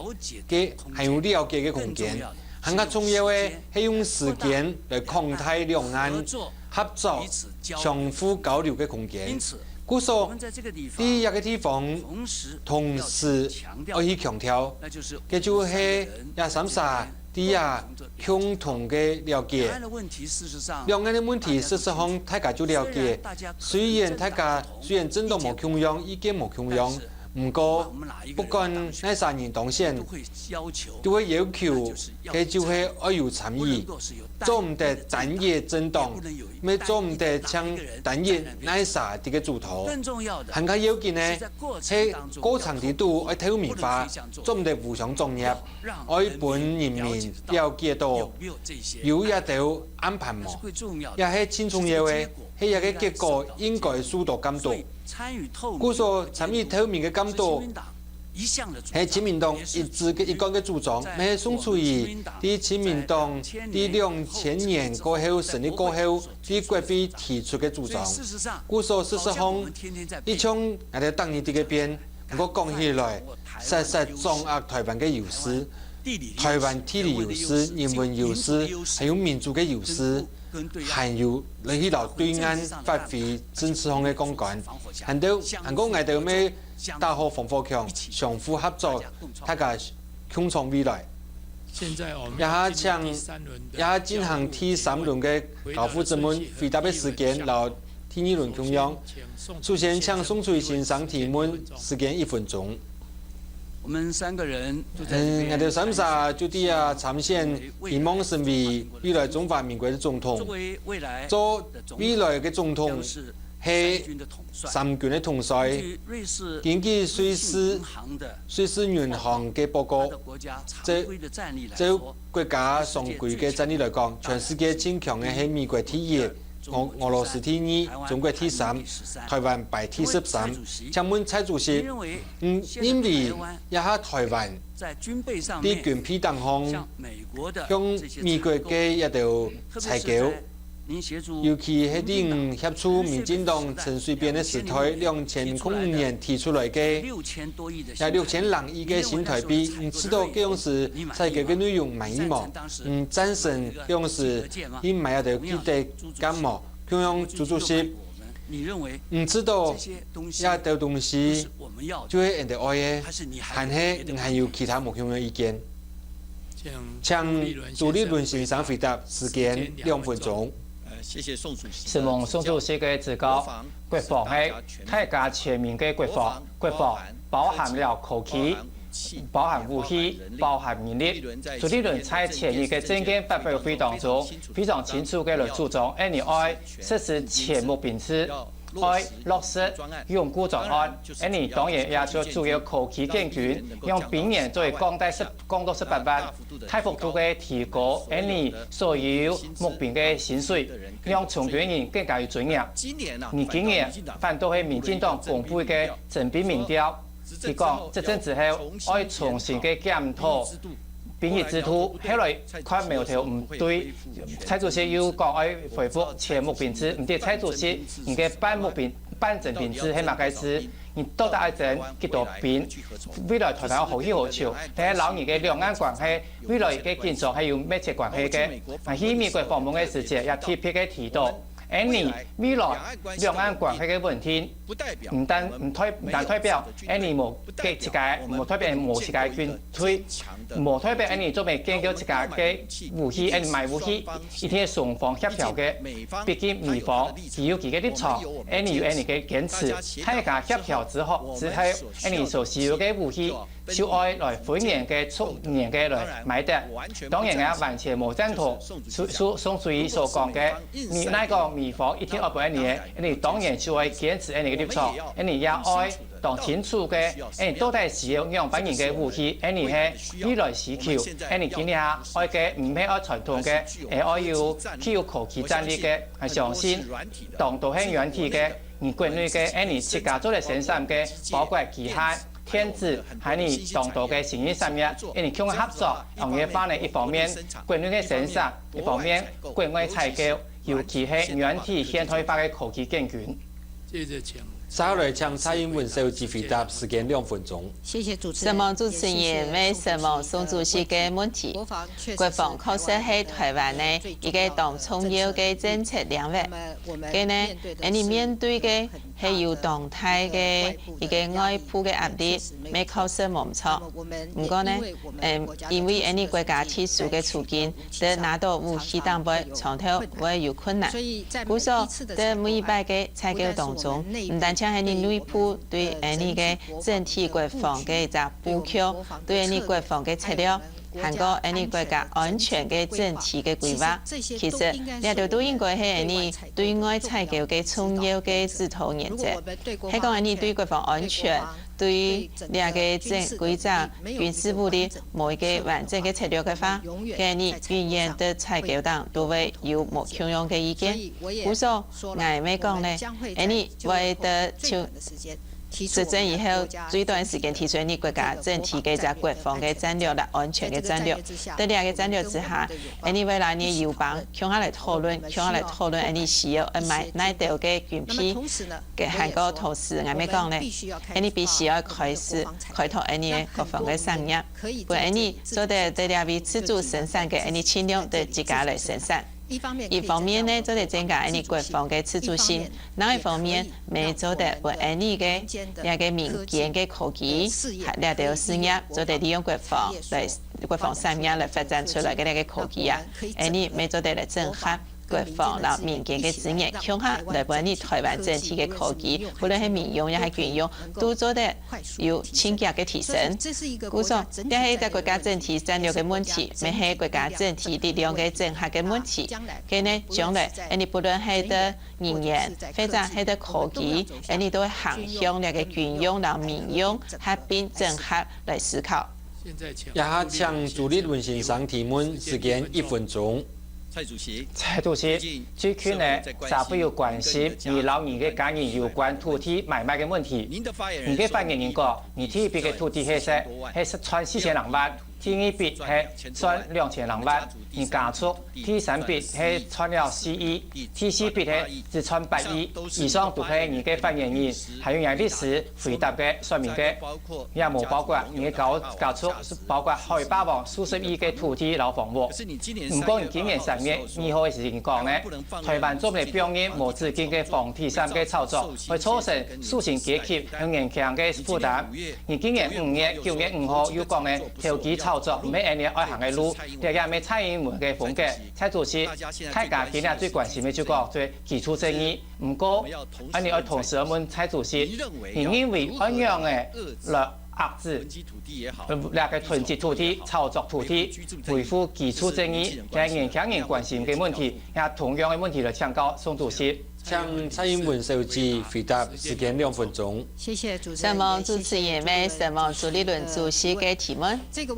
个，還有了解个空間。還較重要个，係用時間來擴大兩岸合作、相互交流个空間。故所，在這個地方，愛去強調，該就係這三儕 知啊，共同个了解。兩岸个問題，事實上大家就了解。雖然大家雖然政黨無共樣，意見無共樣，毋過不管哪儕人當選，都會要求，該就係愛有參與，做毋得單一政黨，也做毋得淨單一哪儕个主導。還較要緊个，係過程裡肚愛透明化，做毋得互相作孽。 愛分人民了解到有這兜安排無，也係盡重要个，係這个結果應該受到監督。故所參與透明个監督，係親民黨一直个一貫个主張，乜係宋楚瑜在親民黨在兩千年過後成立過後，對國會提出个主張。故所事實上，一像𠊎兜逐日在該邊， 毋過講起來，實實掌握台灣个優勢，台灣地理優勢、人文優勢，還有民族个優勢，還有來去摎對岸發揮政治上个槓桿。還有，還過𠊎兜乜打好防火牆，相互合作，大家共創未來。現在我們這下請，這下進行第三輪个交互質問、回答个時間，摎第二輪共樣。首先，請宋楚瑜先生提問，時間一分鐘。我們三個人就在這邊，嗯，𠊎兜三儕就在這參選，希望成為未來中華民國个總統。做未來个總統，係三軍个統帥。根據瑞士，瑞士銀行个報告，這，這 國家常規个戰力來講，全世界盡強个係美國第一，俄，俄羅斯第二，中國第三，台灣排第十三。請問蔡主席，嗯，認為這下台灣在軍備上面，在軍備當中，向美國个這兜採購， 尤其係你協助民進黨陳水扁个時代，兩千空五年提出來个，這六千零億个新台幣，你知道該央時採購个內容滿意無？你贊成該央時去買這兜基地敢無？共樣朱主席，你知道這兜東西就係𠊎兜愛个，還係你還有其他無共樣个意見？ 請朱立倫先生回答，時間兩分鐘。承蒙宋主席个指教，國防係大家全民个國防，國防包含了科技，包含武器，包含人力。朱立倫在前日个政見發表會當中，非常清楚个來主張，𠊎俚愛實施全民兵制。 愛落實永固專案，𠊎俚當然也就主要科技建軍，讓兵員做得降到十，降到十八萬，大幅度个提高𠊎俚所有募兵个薪水，讓從軍人更加有尊嚴。而今年反倒係民進黨公布个徵兵民調，佢講執政之後愛重新个檢討 兵役制度，後來看苗頭毋對，蔡主席又講愛恢復全民兵制，毋知蔡主席你个半募兵、半徵兵制係麼个事？你到底愛徵幾多兵？未來台灣好去好笑，但係摎你个兩岸關係，未來个緊張係有密切關係个。𠊎去美國訪問个時節，也特別个提到， 𠊎俚未來兩岸關係个穩定，毋單，毋代，毋單代表𠊎俚無个自家，無代表無自家軍隊，無代表𠊎俚做毋得建構自家个武器，𠊎俚買武器，一定係雙方協調个。畢竟美方佢有佢个立場，𠊎俚有𠊎俚个堅持，大家協調之後，之後𠊎俚所需要个武器， 就愛來分人个、出人个來買得。當然，𠊎完全無贊同宋，宋，宋楚瑜所講个，你若講美方一定愛分𠊎俚个，𠊎俚當然就愛堅持𠊎俚个立場，𠊎俚也愛當清楚个，恁到底需要仰般形个武器，恁係未來需求，恁今下愛个毋係愛傳統个，係愛有具有科技戰力个，相信當多係軟體个，你國內个，恁自家做得生產个，包括機械、電子，還有當多个新興產業，恁共下合作，用个話呢，一方面國內个生產，一方面國外採購，尤其係軟體現代化个科技建軍。 接下來請蔡英文小姐回答，時間兩分鐘。承蒙主持人，也承蒙宋主席个問題。國防確實係台灣个一個當重要个政策領域。該呢，𠊎俚面對个係有當大个一個外部个壓力，乜確實無毋著。毋過呢，嗯，因為𠊎俚國家特殊个處境， 得拿到武器當背，常透會有困難。故所，在每一擺个採購當中，毋單淨係𠊎俚內部對𠊎俚个整體國防个一隻布局，對𠊎俚國防个策略，還過𠊎俚國家安全个整體个規劃。其實，這兜都應該係𠊎俚對外採購个重要个指導原則。係講𠊎俚對國防安全， 對這個整，規整軍事武力無一個完整个策略个話，該𠊎俚永遠在採購當都會有無共樣个意見。故所，𠊎乜講呢，𠊎俚會得就，執政以後最短時間提出𠊎俚國家整體个一隻國防个戰略啦、安全个戰略。在這個戰略之下，𠊎俚會摎𠊎俚友邦共下來討論，共下來討論𠊎俚需要愛買哪兜个軍備。 个還過同時，𠊎乜講呢，𠊎俚必須愛開始開拓𠊎俚个國防个產業，分𠊎俚做得在這位自主生產个𠊎俚盡量對自家來生產。一方面呢，做得增加𠊎俚國防个自主性，另一方面，乜做得分𠊎俚个這個民間个科技，還這兜事業做得利用國防來，國防產業來發展出來个這個科技啊，𠊎俚乜做得來整合 國防摎民間个資源共下來分𠊎俚台灣整體个科技，無論係民用也係軍用，都做得有盡遽个提升。故所，這係一個國家整體戰略个問題，乜係國家整體力量个整合个問題。該呢，將來，𠊎俚不論係在人員，或者係在科技，𠊎俚都會行向這個軍用摎民用合併整合來思考。這下請朱立倫先生提問，時間一分鐘。 蔡主席，最近呢，社會有關心你摎你个家人有關土地買賣个問題。你个發言人講，你第一筆个土地係說，係賺四千零萬，第二筆係賺兩千零萬，你家族第三筆係賺了四億，第四筆係只賺八億，以上都係你个發言人，還有你个律師回答个、說明个。 也無包括你个家，家族，包括海霸王數十億个土地摎房屋。毋過你今年三月二號个時間講呢，台灣做毋得放任無止境个房地產个炒作，會造成基層階級還有年輕个負擔。你今年五月、九月五號又講呢，投機炒作毋係𠊎俚愛行个路，這也毋係蔡英文个風格。蔡主席，大家今日最關心个就講做基礎正義。 毋過，𠊎俚愛同時愛問蔡主席，你認為愛仰仔來遏制，呃，這個囤積土地、炒作土地、維護基礎正義，這係年輕人關心个問題，也同樣个問題來請教宋主席。請蔡英文小姐回答，時間兩分鐘。承蒙主持人，也承蒙朱立倫主席个提問。這隻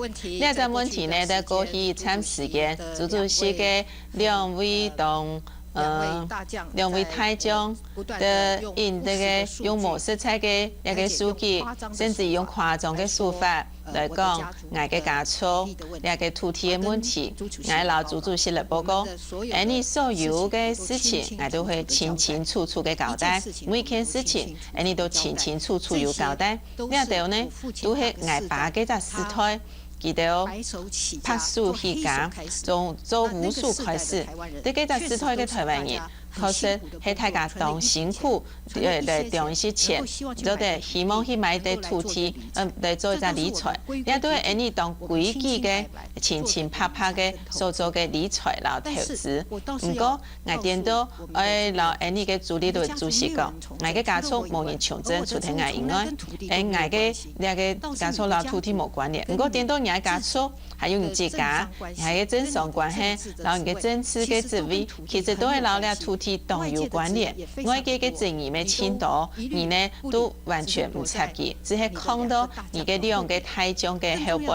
問題呢，在過去一段時間，朱主席个兩位當 呃，兩位大將在用這個，用無實在个這個數據，甚至用誇張个手法來講，𠊎个家族這個土地个問題，𠊎摎朱主席來報告，𠊎俚所有个事情，𠊎都會清清楚楚个交代，每件事情，𠊎俚都清清楚楚有交代。這兜呢，都係𠊎爸該隻時代 佢兜白手起家，從做烏手開始，對該隻時代个台灣人，確實係大家當辛苦，呃，來賺一息錢，做得希望去買一垤土地，嗯，來做一隻理財。這都係𠊎俚當規矩个、清清白白个所做个理財摎投資。毋過， 𠊎顛倒愛摎𠊎俚个朱立倫主席講，𠊎个家族無人從政，除忒𠊎以外，𠊎，𠊎个這個家族摎土地無關聯。毋過顛倒你个家族，還有你自家，你个政商關係，摎你个政治个職位，其實都係摎這土題當有關聯，外界个爭議乜盡多，你呢都完全毋插佢，只係看到你个兩个大將个後背。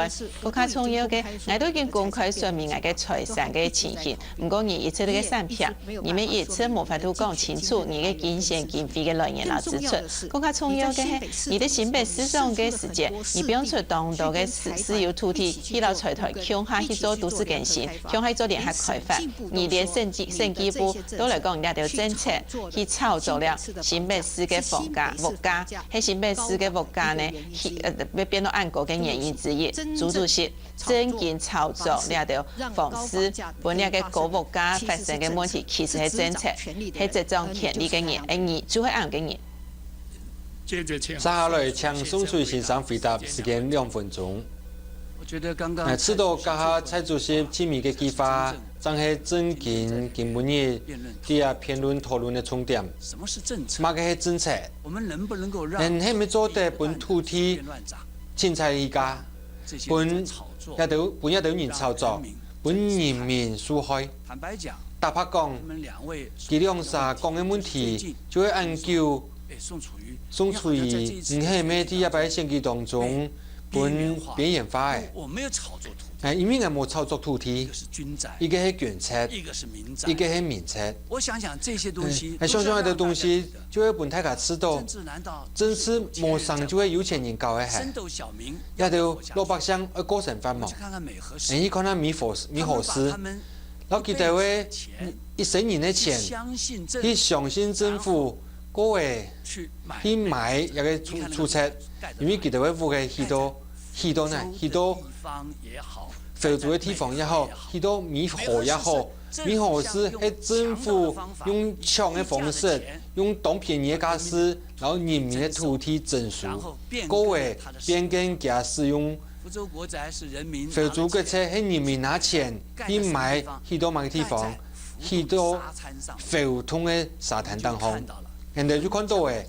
更加重要个，𠊎都已經公開說明𠊎个財產个情形，毋過你一直个閃避，你乜一直無法度講清楚你个金錢經費个來源摎支出。更加重要个係，你在新北市長个時節，你放出當多个私、私有土地，去摎財團共下去做都市更新，共下去做聯合開發，你連審計、審計部都來講這兜政策去炒作了新北市个房價、物價，係新北市个物價呢，去、呃，會變到恁高个原因之一。朱主席，正經炒作這兜房市，分這个高物價發生个問題，其實係政策，係執掌權力个人，誒，你就係恁个人。接下來，請宋楚瑜先生回答，時間兩分鐘。𠊎知道這下蔡主席親民个計畫，正係正經今晡日在這辯論討論个重點。麼个係政策？𠊎等係毋係做得分土地清彩起價，分這兜、分這兜人炒作，分人民受害？坦白講，佢兩儕講个問題，就係恁久 宋楚瑜，你係毋係在這擺選舉當中分邊緣化个？𠊎因為𠊎無炒作土地，一个係捐冊，一个係民冊。𠊎想想這兜東西就會分大家知道，政治無常就係有錢人搞个係。這兜老百姓愛過生活無？你去看下美和、美和市， 摎佢兜个一生人个錢，去相信政府，過後去買這个厝、厝宅，因為佢兜个屋仔起到、起到哪？起到浮洲个地方也好，起到美和也好，美和市係政府用搶个方式，用當便宜个價數，摎人民个土地徵收，過後變更加使用 浮洲國宅係人民拿錢去買，起到麼个地方？起到浮動个沙灘頂項。𠊎兜就看到誒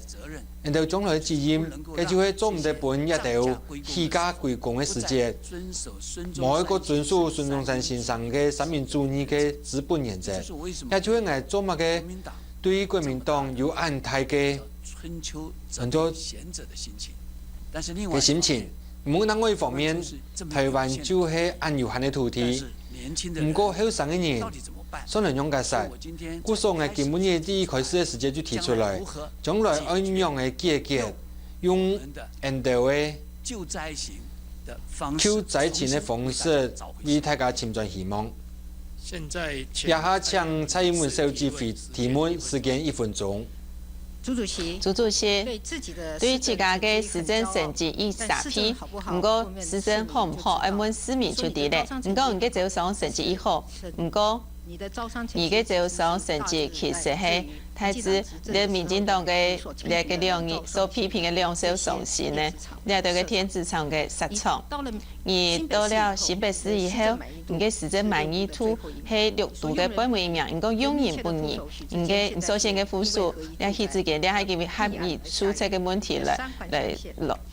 ，𠊎兜將來个責任，該就係做毋得分這兜起價歸公个時節，無愛過遵守孫中山先生个三民主義个治本原則。這就係𠊎做麼个對國民黨有恁大个 很多个心情。毋過另外一方面，臺灣就係恁有限个土地，毋過後生个人算來仰結煞。故所𠊎今晡日第一開始个時節就提出來，將來愛仰仔解決，用𠊎兜个 救災型个方式，為大家尋轉希望。這下請蔡英文小姐回提問，時間一分鐘。朱主席，朱主席，對自家个施政成績已沙鼻，毋過施政好毋好，愛問市民就知咧。毋過你个招商成績已好，毋過 你个招商成績其實係大致這民進黨个這个兩年所批評个兩兆雙星呢，這兜个電子廠个設廠。你到了新北市以後，你个施政滿意度係六都个背尾一名，你講用人不人，你个你首先个副手，這許志堅，這還因為合約註冊个問題來來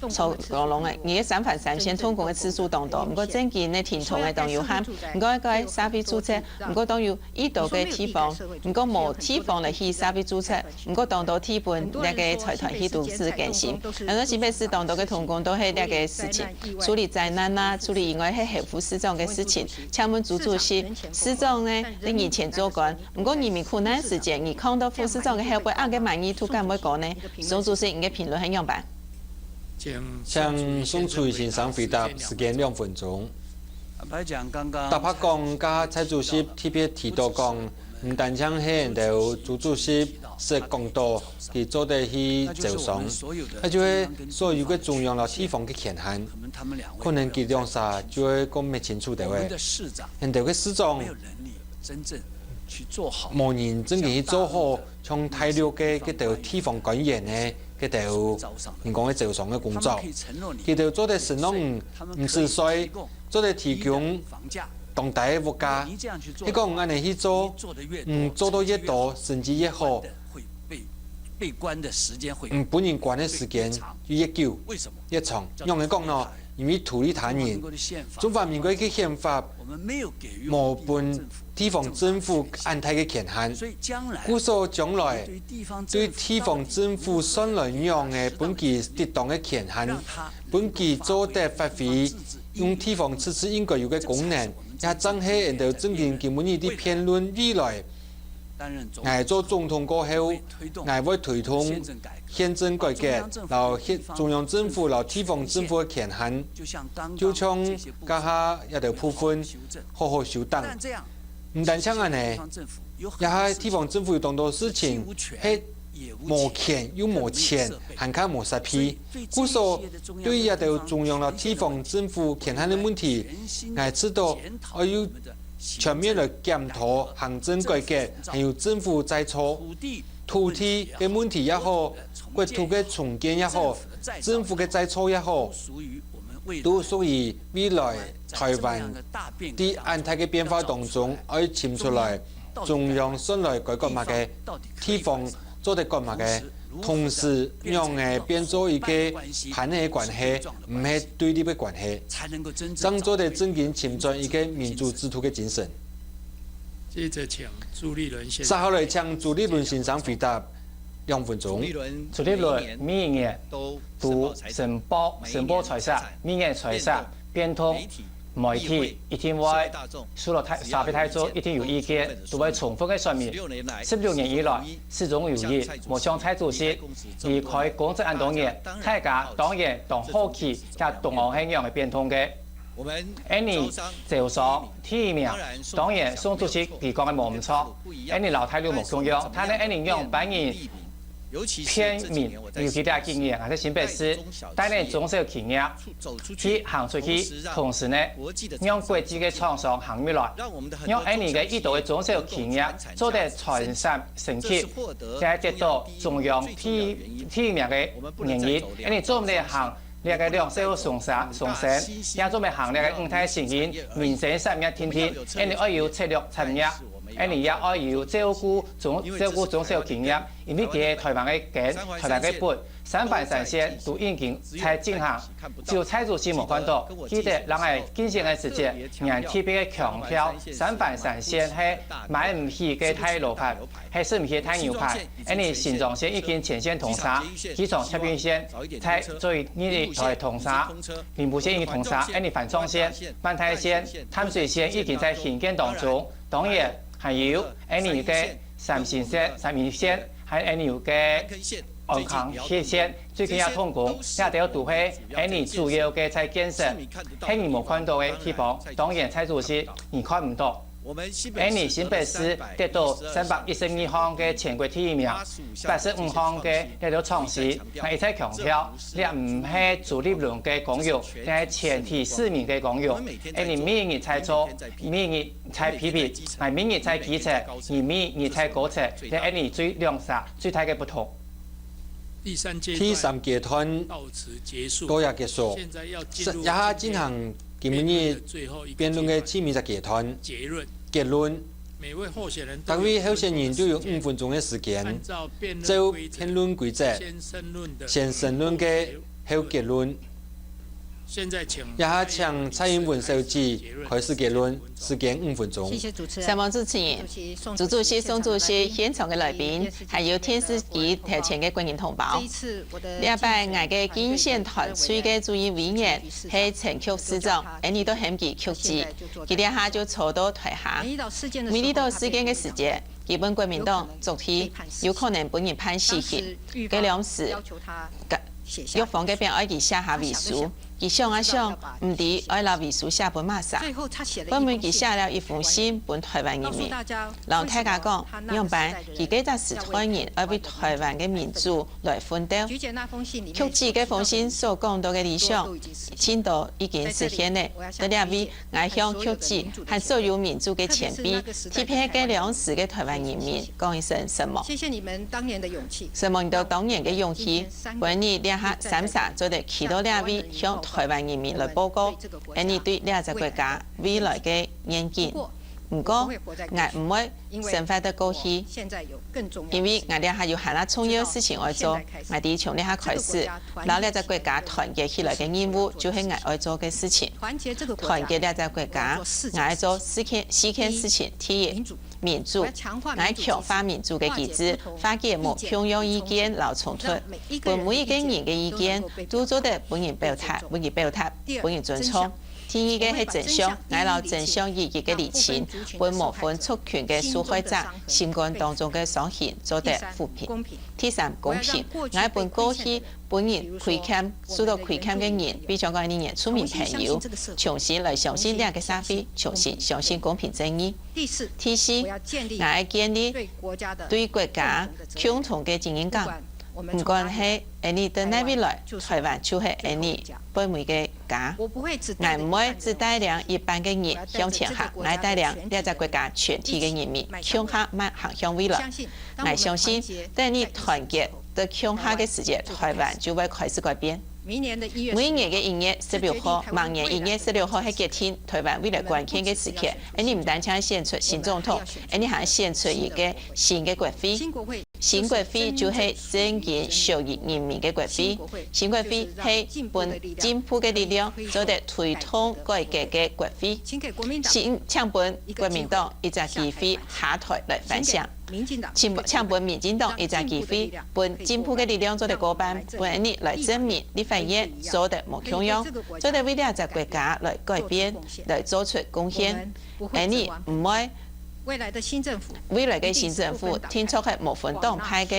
所講个，你个三環三線動工个次數當多，毋過正經个停動个當有限，毋過該設備註冊，毋過當有已多个地方，毋過無地方來去設備註冊，毋過當多地方那个財團去都市更新。然後新北市當多个動工都係這个事情，處理災難啊，處理意外係侯副市長个事情。請問朱主席，市長呢，你以前做官， 毋過人民苦難時節，你看到副市長个後背恁个滿意度敢會高呢？宋主席，你个評論係仰般？請宋楚瑜先生回答，時間兩分鐘。坦白講，頭先蔡主席特別提到講，毋單淨係𠊎兜朱主席識講到佢做得去招商，該就係所有个中央摎地方个權限，可能佢兩儕就會講毋清楚个話。𠊎兜个市長 無人正經去做好像大陸个該兜地方官員个該兜人講个招商个工作。佢兜做得承諾你毋使稅，做得提供當低个物價。你講恁樣去做，嗯，做到越多，成績越好，嗯，分人關个時間就越久、越長。仰仔講呢？因為獨立他人。中華民國个憲法無分地方政府恁大个權限，故所將來對地方政府算來仰仔分佢適當个權限，分佢做得發揮用地方自治應該有个功能，也正係𠊎兜正經今晡日在辯論未來 𠊎做總統過後，𠊎會推動憲政改革，摎中央政府摎地方政府个權限，就像這下這兜部分好好修訂。毋單淨恁仔，這下地方政府有當多事情係無權又無錢，還較無設備。故所對這兜中央摎地方政府權限个問題，𠊎知著愛有 全面來檢討行政改革，還有政府再造。土地个問題也好，國土个重建也好，政府个再造也好，都屬於未來臺灣在恁大个變化當中愛尋出來，中央算來該管麼个，地方做得管麼个。 同時仰仔變做一个平衡个關係，毋係對立个關係，正做得正經尋轉一个民主制度个精神。接著請朱立倫先生。接下來請朱立倫先生回答兩分鐘。朱立倫每一年都申報申報財色，每年財色變動 媒體一定會，受到大社會大眾一定有意見，都會充分个說明。十六年以來，始終如一，無像蔡主席離開公職恁多年，大家當然當好奇這中央係仰仔變動个。𠊎俚招商第一名，當然宋主席佢講个無毋著，𠊎俚摎大陸無共樣，但係𠊎俚仰般人 便民，尤其這幾年，𠊎在新北市帶領中小企業去行出去，同時呢，讓國際个廠商行入來，讓𠊎俚个一兜个中小企業做得傳產升級，也得到中央第第一名个原因。𠊎俚做毋得行這个兩線雙生，雙生，也做毋得行這个五大新興、民生產業定定，𠊎俚愛有策略產業。 𠊎俚也愛有照顧中照顧中小企業，因為佢係臺灣个根、臺灣个本，三環三線都已經在進行。只有蔡主席無看著，記得𠊎競選个時節，𠊎特別个強調，三環三線係買毋起个大羅盤，係食毋起个大牛排。𠊎俚新莊線已經全線通車，機場捷運線在做一日就會通車，林武線已經通車，𠊎俚環狀線、萬泰線、淡水線已經在興建當中。 當然，還有𠊎俚个三鶯線、三鶯線，還有𠊎俚个安康線，最近也動工，這兜都係𠊎俚主要个在建設，係你無看著个地方。當然，蔡主席，你看毋著。𠊎俚新北市得到三百一十二項个全國第一名，八十五項个這兜創新，𠊎一再強調，這毋係朱立倫个功勞，這係全體市民个功勞。𠊎俚每日在做，每日 在批評，𠊎每日在基層，你每日在高層，這係𠊎俚最兩儕最大个不同。第三階段到此結束。到這結束。現在要進入這下進行今晡日辯論个最尾一階段，結論。結論。每位候選人都有，逐位候選人都有五分鐘个時間，按照辯論規則，照辯論規則，先申論个，先申論个，後結論。 現在請，這下請蔡英文小姐開始結論，時間五分鐘。謝謝主持人。承蒙主持人。主席、宋主席、現場个來賓，還有電視機頭前个觀眾同胞。這擺𠊎个競選團隊个主任委員係陳菊市長，𠊎俚都喊佢菊姊。佢這下就坐到臺下。每到事件个時節，基本國民黨絕對有可能分人判死刑。該量時， 獄方該片愛佢寫下遺書，佢想啊想，毋知愛摎遺書寫分麼儕。後尾佢寫了一封信分臺灣人民，摎大家講，仰般佢這隻時代人愛為臺灣个民主來奮鬥。菊姊該封信所講到个理想，盡多已經實現了。在這位，𠊎向菊姊和所有民主个前輩，特別係該量時个臺灣人民，講一聲承蒙。謝謝你們當年的勇氣。承蒙你兜當年个勇氣， 分你這下三儕做得企到這位，向臺灣人民來報告，𠊎俚對這隻國家未來个願景。毋過，𠊎毋會生活在過去，因為𠊎這下有還較重要个事情愛做。𠊎知從這下開始，摎這隻國家團結起來个任務就係𠊎愛做个事情。團結這隻國家，𠊎愛做四件，四件事情。第一，民主，𠊎愛強化民主个機制，化解無共樣意見摎衝突，分每一個人个意見都做得分人表達，分人表達，分人尊重。 第二個係真相，𠊎摎真相一一个釐清，分無分族群个受害者心肝當中个傷痕做得撫平。第三，公平，𠊎愛分過去分人虧欠、受到虧欠个人，比將講你原住民朋友，重新來相信這個社會，重新相信公平正義。第四，𠊎愛建立對國家共同个責任感，毋管係𠊎俚到哪位來，臺灣就係𠊎俚背尾个 家。𠊎毋會只帶領一半个人向前行，𠊎帶領這隻國家全體个人民共下邁行向未來。𠊎相信，等𠊎俚團結到共下个時節，臺灣就會開始改變。每年个一月十六號，明年一月十六號係決定臺灣未來關鍵个時刻。𠊎俚毋單淨選出新總統，𠊎俚還選出一個新个國會。 新國會就係真正屬於人民个國會。新國會係分進步个力量做得推動改革个國會。請，請分國民黨一隻機會下臺來反省。請，請分民進黨一隻機會，分進步个力量做得過半，分𠊎俚來證明立法院做得無共樣，做得為這隻國家來改變，來做出貢獻。𠊎俚毋會 未來个新政府定著係無分黨派个，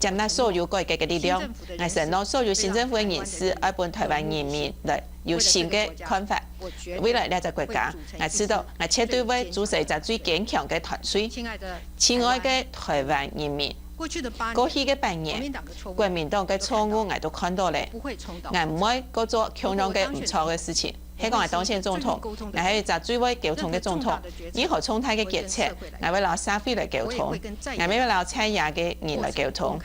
接納所有改革个力量。𠊎承諾所有新政府个人士愛分臺灣人民來有新个看法。未來這隻國家，𠊎知道，𠊎絕對會組成一隻最堅強个團隊。親愛个臺灣人民，過去个八年，國民黨个錯誤𠊎都看到了，𠊎毋會過做共樣个毋著个事情。 係講𠊎當選總統，𠊎係一隻最會溝通个總統。任何重大个決策，𠊎會摎社會來溝通，𠊎乜會摎在野个人來溝通。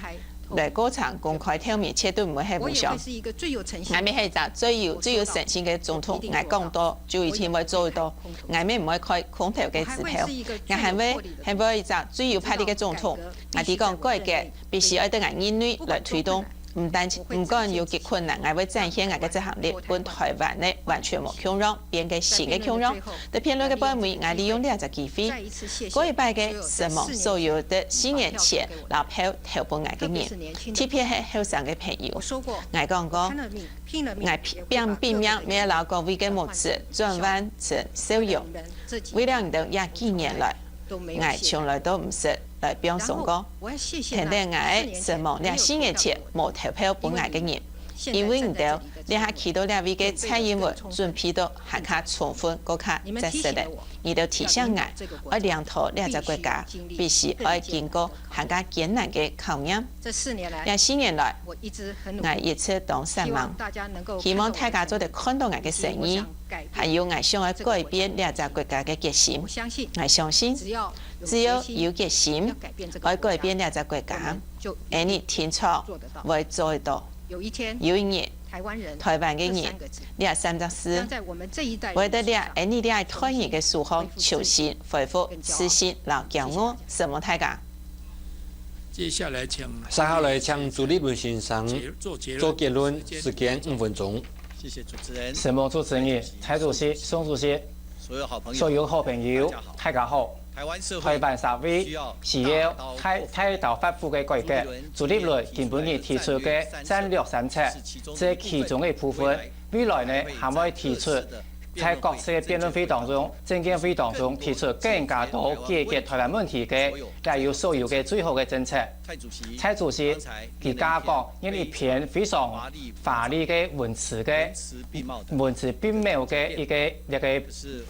來過程公開透明，絕對毋會係互相。𠊎乜係一隻最有，最有誠信个總統，𠊎講到就一定會做到，𠊎乜毋會開空頭个支票。𠊎還會，還會一隻最有魄力个總統。𠊎知講改革必須愛對𠊎任內來推動。 毋單，毋管有幾困難，𠊎會展現𠊎个執行力，分臺灣个完全無共樣，變个新个共樣。在辯論个背尾，𠊎利用這隻機會，過一擺个承蒙所有在四年前摎票投分𠊎个人，特別係後生个朋友。𠊎講過，𠊎拚，拚命乜愛摎各位个目汁轉換成笑容，為了你兜這幾年來， 𠊎從來都毋識來放鬆過。跈等𠊎愛承蒙這四年前無投票分𠊎个人，因為你兜這下企到這位个蔡英文準備到還較充分、過較紮實了。你兜提醒𠊎，愛領導這隻國家，必須愛經過還較艱難个考驗。這四年來，𠊎一直當煞猛，希望大家做得看到𠊎个誠意， 還有𠊎想愛改變這隻國家个決心。𠊎相信，只要有決心，愛改變這隻國家，𠊎俚定著會做得到。有一日，臺灣个人，這三隻字，會在這𠊎俚這一代人个手項重新恢復自信摎驕傲。承蒙大家。 接下來請，接下來請朱立倫先生做結論，時間五分鐘。承蒙主持人、蔡主席、宋主席、所有好朋友，大家好。臺灣社會需要大刀闊斧个改革。朱立倫今晡日提出个戰略三策，這其中个一部分。未來呢，還會提出 在各式个辯論會當中、政見會當中提出更加多解決臺灣問題个，也有所有个最好个政策。蔡主席佢剛剛講，用一篇非常華麗个文詞个、文詞並茂个一個，一個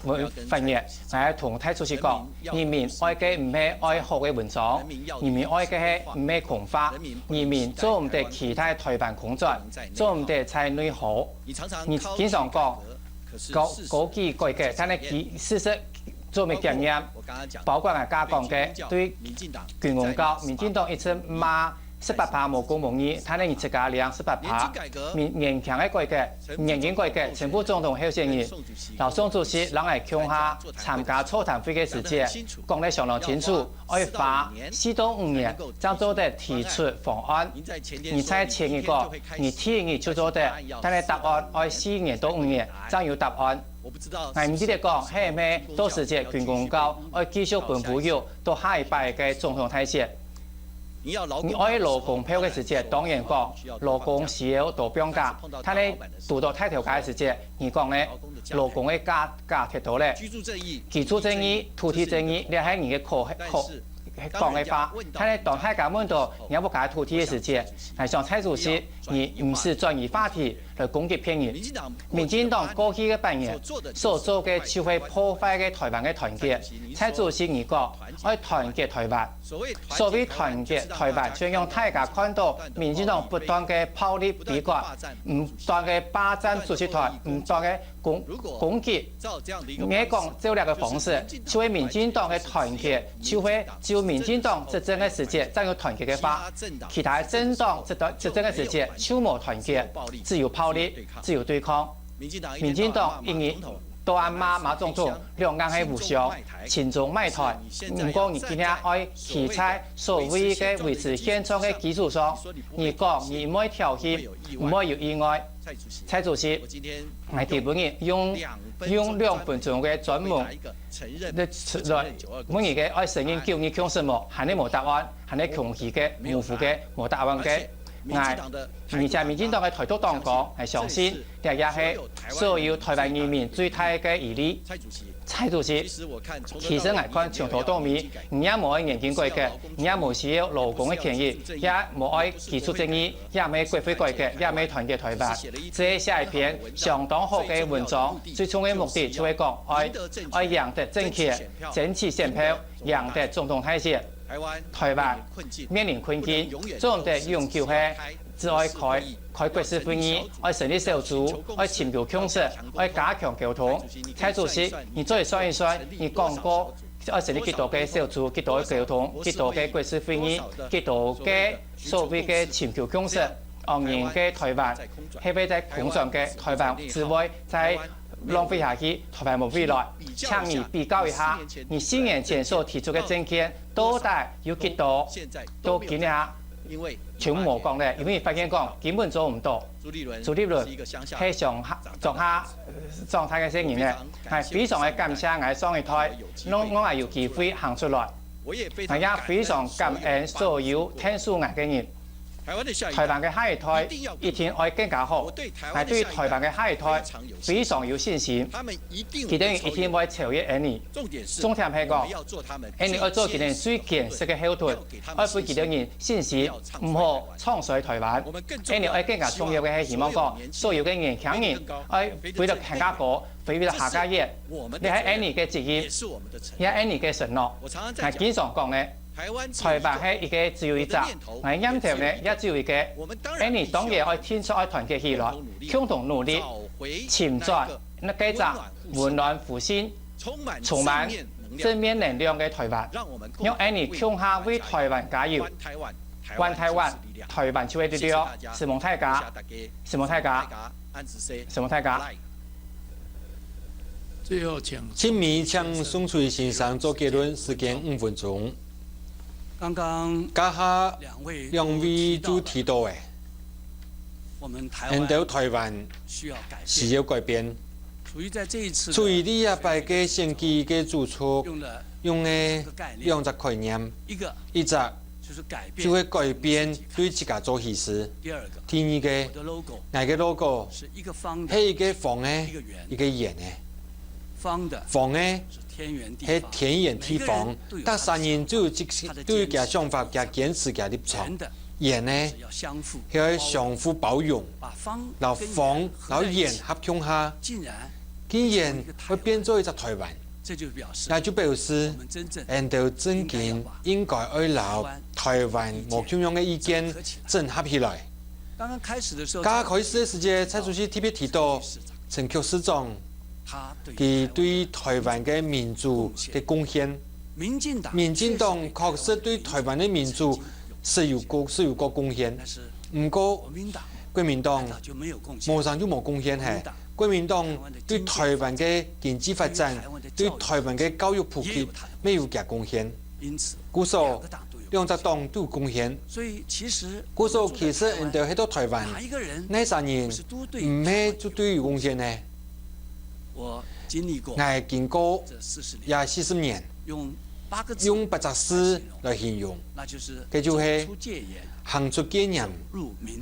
文，發言，來同蔡主席講，人民愛个毋係愛好个文章，人民愛个係毋係空話，人民做毋得期待臺灣空轉，做毋得在內耗。你經常講， 高，高舉改革，但係佢事實做毋檢驗，包括𠊎剛講个對軍公教，民進黨一直罵十八趴無公無義，但係你自家領十八趴。年金改革，年金改革，陳副總統候選人摎宋主席摎𠊎共下參加座談會个時節，講得相當清楚，愛花四到五年正做得提出方案。你在前日講，你第一日就做得，但係答案愛四年到五年正有答案。𠊎毋記得講，係毋係到時節軍公教愛繼續分烏有到下一擺个總統大選。 你愛勞工票个時節，當然講勞工需要多放假，但係堵到大頭家个時節，你講呢，勞工个假假忒多咧。居住正義、土地正義，這係你个口口講个話。但係當大家問到你屋下土地个時節，𠊎想蔡主席，你毋使轉移話題來攻擊別人。民進黨過去个八年所做个就係破壞个台灣个團結。蔡主席你講，愛團結台灣。 所謂團結台灣，就係讓大家看到民進黨不斷个暴力逼迫，毋斷个霸佔主席台，毋斷个攻攻擊。你講照這个方式，就係民進黨个團結，就係只有民進黨執政个時節正有團結个話，其他政黨執執政个時節就無團結，只有暴力，只有對抗。民進黨一日 到暗罵馬總統，兩岸係互相，親中賣台。毋過你今日愛企在所謂个維持現狀个基礎上，你講你毋會挑釁，毋會有意外。蔡主席，𠊎今晡日用用兩分鐘个專門來來問你个愛承認九二共識無？還係無答案，還係空虛个、模糊个、無答案个。𠊎，而且民進黨个台獨黨講，𠊎相信 這也係所有台灣人民最大个疑慮。蔡主席，其實𠊎看從頭到尾，你也無愛年金改革，你也無需要勞工个權益，也無愛基礎正義，也毋係國會改革，也毋係團結台灣。這寫一篇相當好个文章，最終个目的就係講愛愛贏得政權，爭取選票，贏得總統大選。台灣面臨困境，做毋得永久係只愛開 開國是會議，愛成立小組，愛尋求共識，愛加強溝通。蔡主席，你做一算一算，你講過愛成立幾多个小組，幾多个溝通，幾多个國是會議，幾多个所謂个尋求共識，恁樣个台灣，係毋係在空轉个台灣只會再浪費下去，台灣無未來。請你比較一下，你四年前所提出个政見，到底有幾多到今日 就無講咧，因為發現講根本做毋到。朱立倫係鄉下、鄉下長大个細人咧，𠊎非常个感謝𠊎上一代，摎𠊎有機會行出來。𠊎也非常感恩所有𢯭手𠊎个人。台灣个下一代一定愛更加好。𠊎對台灣个下一代非常有信心，佢等一定會超越𠊎俚。重點係講，𠊎俚愛做佢等最堅實个後盾， 愛分佢等人信心，毋好唱衰台灣。𠊎俚愛更加重要个係希望講，所有个年輕人愛飛到更加高，飛到更加遠。這係𠊎俚个責任，也係𠊎俚个承諾。𠊎經常講个，台灣係一個只有一隻。𠊎念頭呢，也只有一個。𠊎俚當然愛挺出，愛團結起來，共同努力，尋轉該隻溫暖、互信、充滿正面能量个台灣。 讓𠊎俚共下為台灣加油。還台灣，台灣就會得到。承蒙大家，承蒙大家，承蒙大家。最後請，請你請宋楚瑜先生做結論，時間五分鐘。剛剛，剛下兩位就提到个，𠊎俚台灣需要改變。 處於在這一次的，處於這一擺个選舉个主軸，用了兩隻概念，一隻就係改變對自家做起始。第二個，𠊎个logo係一個方个，一個圓个。方个係天圓地方，逐儕人就有自家對佢个想法、佢个堅持、佢个立場。圓个係愛相互包容， 摎方摎圓合共下，竟然會變做一隻台灣。這就表示𠊎兜真經應該愛摎台灣無共樣个意見整合起來。剛開始个時節，蔡主席特別提到陳菊市長佢對台灣个民主个貢獻。民進黨確實對台灣个民主是有過是有過貢獻，毋過國民黨無成就無貢獻嘿。國民黨對台灣个經濟發展、對台灣个教育普及，乜有佢貢獻。故所兩隻黨都有貢獻。故所其實𠊎兜係到台灣，哪儕人毋係就對有貢獻呢？𠊎經過這四十年，用八隻字來形容，該就係行出戒嚴，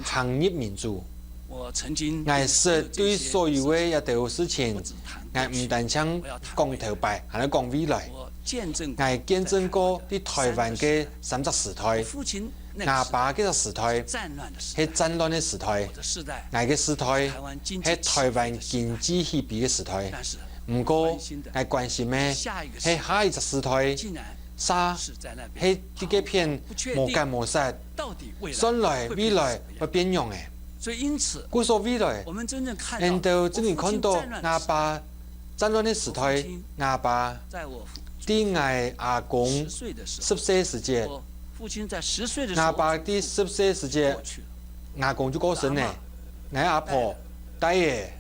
行入民主。𠊎識對所有个這兜事情，𠊎毋單淨講頭擺，還愛講未來。𠊎見證過在台灣个三隻時代。 吾爸該隻時代係戰亂个時代，𠊎个時代係台灣經濟起飛个時代。毋過，𠊎關心个係下一隻時代，儕係在該片無結無煞，算來未來會變樣仔。故所未來，𠊎兜正經看到吾爸戰亂个時代，吾爸在𠊎阿公十歲時節， 吾爸在十歲時節，阿公就過身了。𠊎阿婆帶仔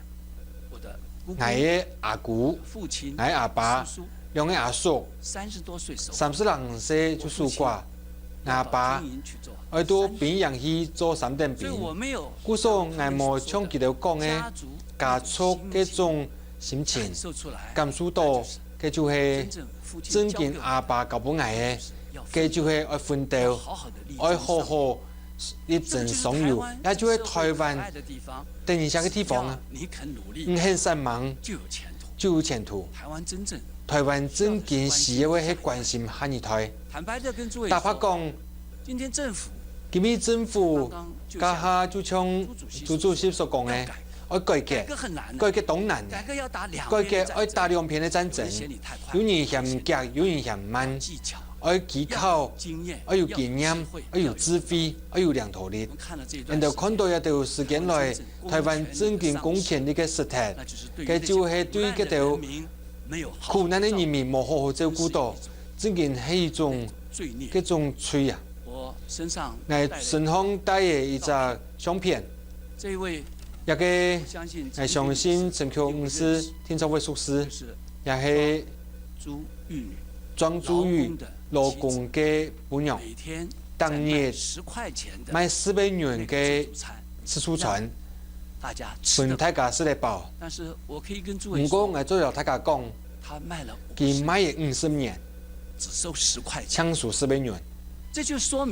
𠊎个阿姑、𠊎阿爸、兩个阿叔，三十零歲就守寡。吾爸愛到兵營去做三等兵，故所𠊎無像佢兜講个家族該種心情，感受到个就係正經阿爸交分𠊎个，个就係愛奮鬥，愛好好力爭上游，也就係台灣等一下个地方啊。你肯散忙，就有前途。台灣正經需要个係關心下二代。坦白講， 今日政府這下就像朱主席所講个，愛改革，改革當難个，改革愛打兩遍个戰爭。有人嫌遽，有人嫌慢，愛技巧，愛有經驗，愛有智慧，愛有領導力。𠊎兜看到這兜時間來，台灣正經公權力个失勢，該就係對該兜苦難个人民無好好照顧到，正經係一種，該種罪啊！ 𠊎身項帶个一隻相片，這個𠊎相信陳菊女士定著會熟識，也係莊珠玉老公个餔娘，逐日賣十個銀个自助餐分大家食得飽。毋過𠊎做得摎大家講，佢賣了五十年， 淨收十個銀。這就說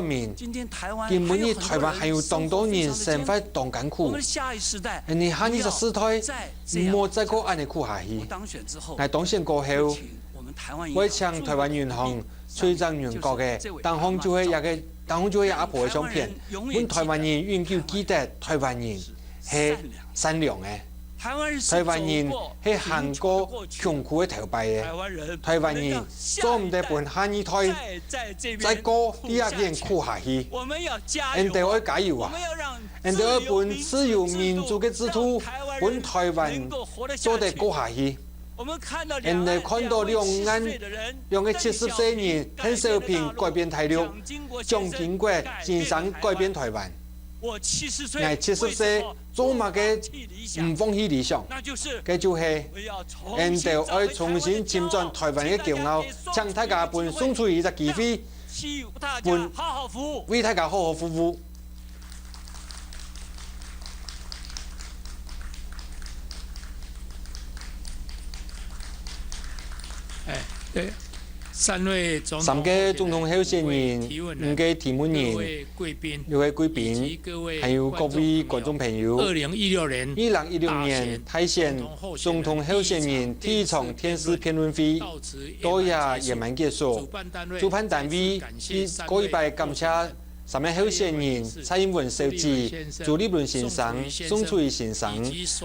明，今晡日台灣還有當多人生活當艱苦。𠊎兜下二隻世代毋好再過恁仔苦下去。𠊎當選過後，會請台灣銀行最長銀角个，頂項就係這個，頂項就係阿婆个相片，分台灣人永久記得台灣人係善良个。 台灣人係行過窮苦个頭擺个，台灣人做毋得分下二代再過在這片苦下去。𠊎兜愛加油啊！𠊎兜愛分自由民主个制度，分台灣做得過下去。𠊎兜看到兩岸兩個七十歲人鄧小平改變大陸，蔣經國先生改變台灣。 𠊎七十歲做麼个毋放棄理想？該就係𠊎兜愛重新尋轉台灣个驕傲，請大家分宋楚瑜一隻機會，分為大家好好服務。 三位總統，三個總統候選人，五個提問人，六位貴賓，還有各位觀眾朋友。二零一六年大選總統候選人第一場電視辯論會到這圓滿結束。主辦單位再過一擺感謝 三位候選人蔡英文小姐、朱立倫先生、宋楚瑜先生，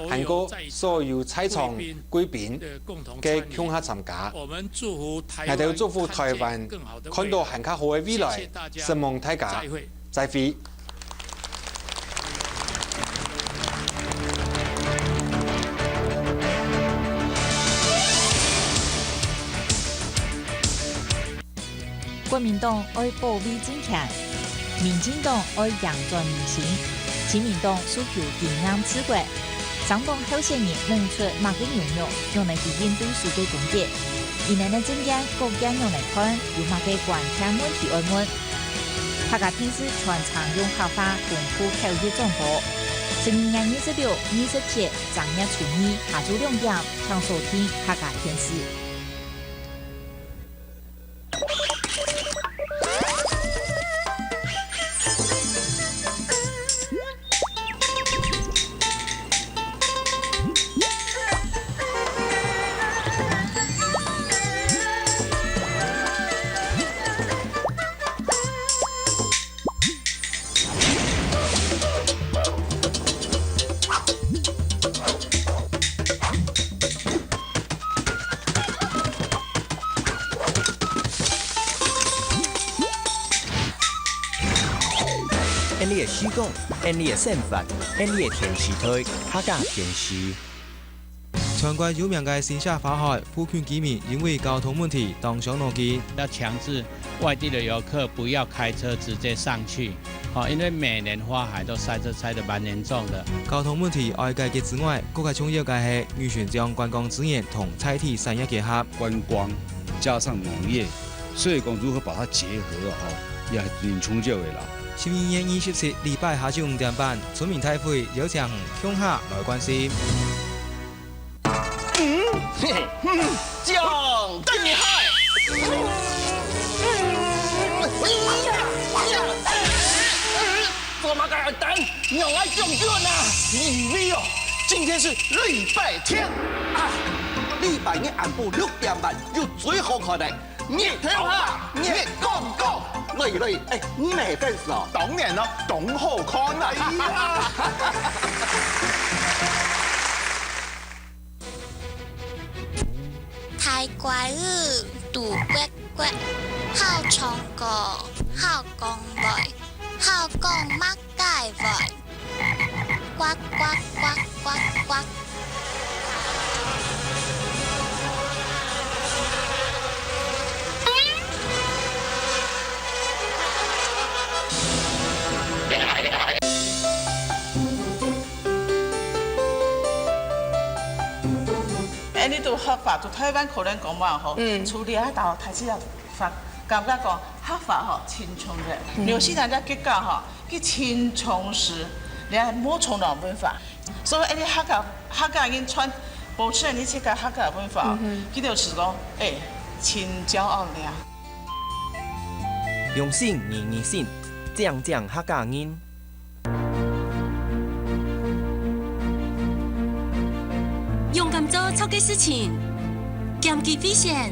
還過所有在場貴賓个共下參加。𠊎兜祝福台灣看到還較好个未來，承蒙大家，再會。國民黨愛保衛政權，民進黨愛贏轉民心，親民黨訴求經驗治國，三黨候選人舞出麼个牛肉，仰般去應對蘇个攻擊？佢等个政見各界仰般看，有麼个關鍵問題愛問？客家電視全程用客話公布口譯轉播。十二月二十六、二十七，正月初二下晝兩點，請鎖定客家電視。 𫣆俚个時光，𫣆俚个生活，𫣆俚个電視台，客家電視。全國有名个新社花海，附近居民因為交通問題當傷腦筋。要強制外地的遊客不要開車直接上去，哦，因為每年花海都塞車塞得蠻嚴重的。交通問題愛解決之外，更加重要个係，如何將觀光資源同在地產業結合。觀光加上農業，所以講如何把它結合啊，吼，也蠻重要的啦。十二月二十七禮拜下晝五點半，村民大會邀請你共下來關心。嗯，嘿嘿，嗯，講得厲害！嗯，嗯，嗯，嗯，嗯，做麼个愛等？ 仰會降溫啊？因為哦，今天是禮拜天啊，禮拜日暗晡六點半有最好看个日頭下月光光。來來，哎，你乜係粉絲哦？當然咯，當好看啊！哎呀！大乖仔，肚骨骨，好唱歌，好講話，好講麼个話？ 呱呱呱呱呱。哎，你讀客話，讀台灣可能講嘛吼，嗯。除了啊，讀台語啊，發，感覺講客話吼，真重要。嗯。紐西蘭个國家吼， 佢真重視，你看無重腦文化。所以，哎，你客家，客家人傳，保持你自家客家文化，嗯哼。佢就係講，哎，真驕傲了。用心，人人心，靚靚客家人。勇敢做錯个事情，兼具危險。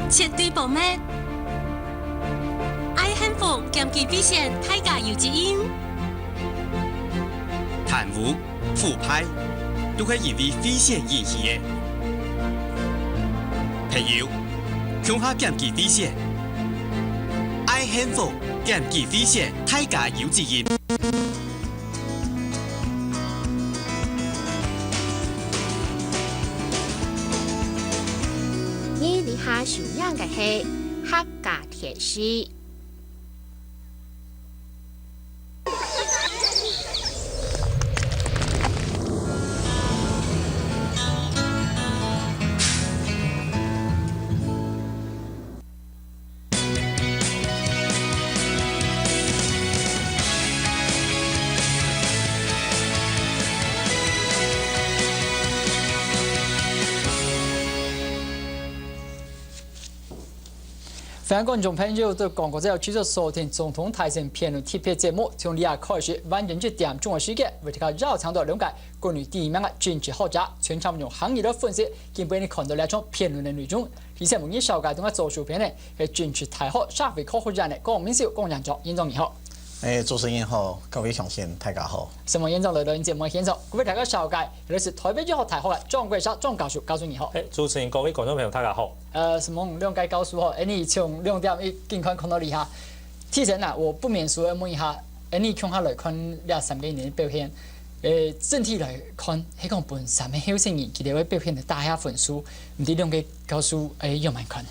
絕對保密。愛幸福兼具危險，大家有責任。貪污、腐敗，都係因為危險引起个。朋友，共下兼具危險。愛幸福兼具危險，大家有責任。 你這下收聽个係客家電視。 歡迎觀眾朋友對廣告之後繼續收聽總統大選辯論特別節目，從這下開始，晚間一點鐘个時間，為大家邀請到兩個國內知名个政治學者，全程用客語來分析今晡日看到這場辯論个內容。 而且每日紹介同𠊎做主編呢，係政治大學社會科學院个江明秀江院長，院長你好。哎，主持人好，各位鄉親大家好。承蒙院長來到節目現場，為大家紹介，這係台北醫學大學个張國城張教授，教授你好。哎，主持人、各位觀眾朋友，大家好。呃，承蒙兩個教授吼，哎，你從兩點一緊看看到這下。 之前啊，我不免俗地問一下，哎，你共下來看這三個人个表現，呃，整體來看，係講分三個候選人佢兜个表現个打下分數，毋知兩個教授，哎，仰般看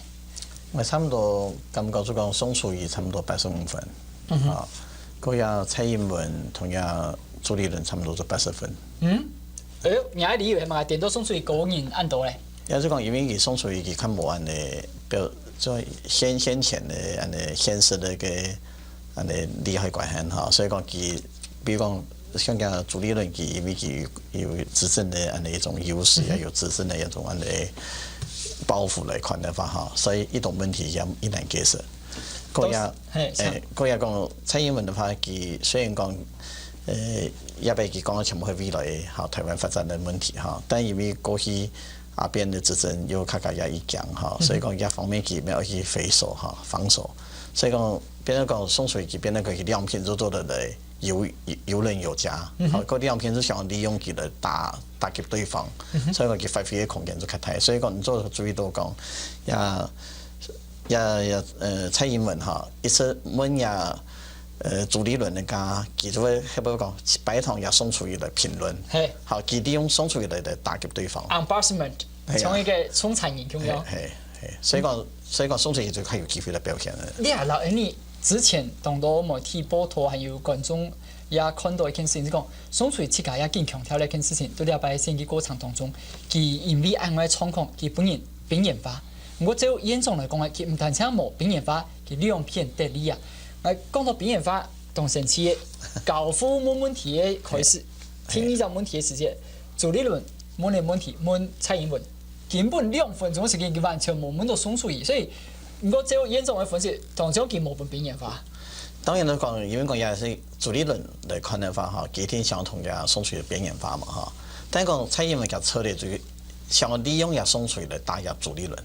？𠊎差毋多感覺就講上手於差毋多八十五分。啊，个个蔡英文同个朱立倫差毋多做八十分。嗯，哎喲，你个理由係麼个？顛倒宋楚瑜高人恁多咧？也就講，因為佢宋楚瑜佢較無恁个表，就現現前个恁个現實个个恁个利害關係哈，所以講佢，比如講像个朱立倫佢，因為佢有執政个恁个一種優勢，也有執政个一種恁个包袱來看个話哈，所以一種問題也一難解釋。个个，嘿，誒，个个講蔡英文个話，佢雖然講，呃，也毋係佢講个全部係未來个哈台灣發展个問題哈，但因為過去阿扁个執政有較加壓抑強哈，所以講這方面佢毋愛去回收哈，防守。所以講變成講宋楚瑜佢變成講佢兩片都做得來，游游刃有餘。好，个兩片都想利用佢來打打擊對方，所以講佢發揮个空間就較大。所以講你做注意到講，也也也呃蔡英文哈，一直問也呃朱立倫个家，佢就會會不會講擺堂也宋楚瑜來評論，嘿，好，佢利用宋楚瑜來來打擊對方。embarrassment，哎呀像一个冲惨人共樣。嘿嘿，所以講所以講宋楚瑜就較有機會來表現个。你啊，老恩你之前當多媒體報導，還有觀眾也看到一件事情，係講宋楚瑜自家也緊強調了一件事情，在這擺選舉過程當中，佢因為恁个狀況，佢本人邊緣化。毋過照院長來講啊，佢毋單淨無邊緣化，佢兩片得利啊。來講到邊緣化，當生趣个，教父問問題个開始，第二隻問題个時節，朱立倫問个問題問蔡英文，根本兩分鐘个時間，佢完全無問到宋楚瑜，所以毋過照院長个分析，當中佢無分邊緣化。當然來講，因為講也係朱立倫來看个話哈，佢一定想同个宋楚瑜邊緣化嘛哈。但講蔡英文个策略就係想利用个宋楚瑜來打壓朱立倫，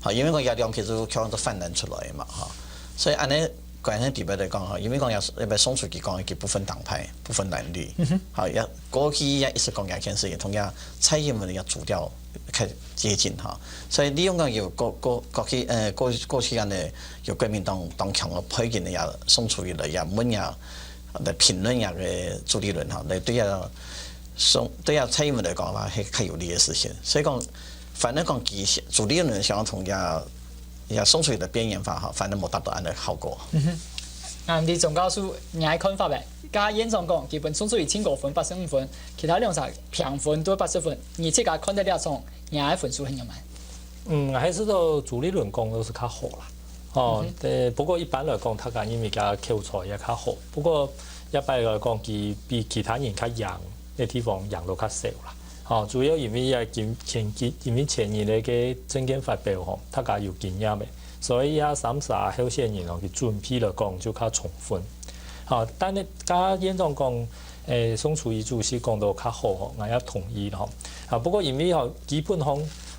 哈，因為講也兩片就強都泛濫出來嘛哈。所以恁呢關係地位來講哈，因為講也也宋楚瑜講个不分黨派、不分藍綠，哈，也過去也一直講个一件事情，同个蔡英文个主調較接近哈。所以利用个有過過過去呃過過去恁呢 有國民黨當強个背景个也宋楚瑜來也問也來評論也个朱立倫哈，來對也宋對也蔡英文來講个話，係較有利个事情。所以講，反正講佢朱立倫想要同也也宋楚瑜个邊緣化哈，反正無達到恁个效果。啊，你總教授，你个看法咧？甲院長講，基本宋楚瑜盡高分八十五分，其他兩儕平分都八十分，你自家看得了從你个分數係仰般？嗯，還係到朱立倫講都係較好啦。哦，呃，不過一般來講，大家認為佢口才也較好。不過一般來講，佢比其他人較贏，个地方贏到較少啦。哦，主要因為也今前幾因為前日个个政見發表吼，大家有經驗个，所以啊三儕候選人哦，佢準備來講就較充分。好，但係甲院長講，誒，宋楚瑜主席講到較好吼，𠊎也同意吼。啊，不過因為吼，基本上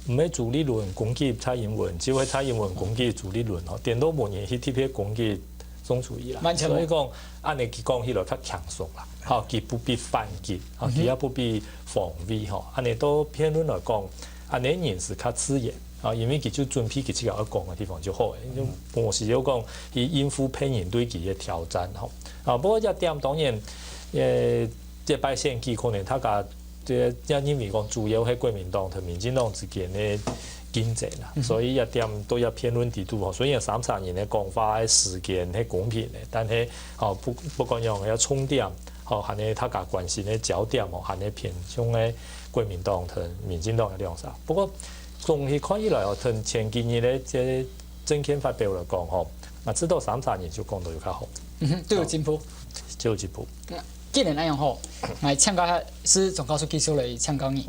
毋係朱立倫攻擊蔡英文，就係蔡英文攻擊朱立倫吼，顛倒無人去特別攻擊宋楚瑜啦。完全無所以講，恁呢佢講起來較輕鬆啦，吼，佢不必反擊，吼，佢也不必防衛吼，恁呢到辯論來講，恁呢人係較自然。 啊，因為佢就準備佢自家愛講个地方就好，就無需要講去應付別人對佢个挑戰吼。啊，不過這點當然，呃，這擺選舉可能大家這也認為講主要係國民黨同民進黨之間个競爭啦，所以這點都要辯論底肚吼。雖然三儕人个講話个時間係公平个，但係吼不不管用个重點，吼還係大家關心个焦點吼，還係偏向个國民黨同民進黨个兩儕。不過 總體看起來哦，同前幾日个這政見發表來講吼，啊，至少三儕人就講到有較好。嗯哼，都有進步。就有進步。既然恁樣吼，𠊎請教下，係總教授繼續來請教你。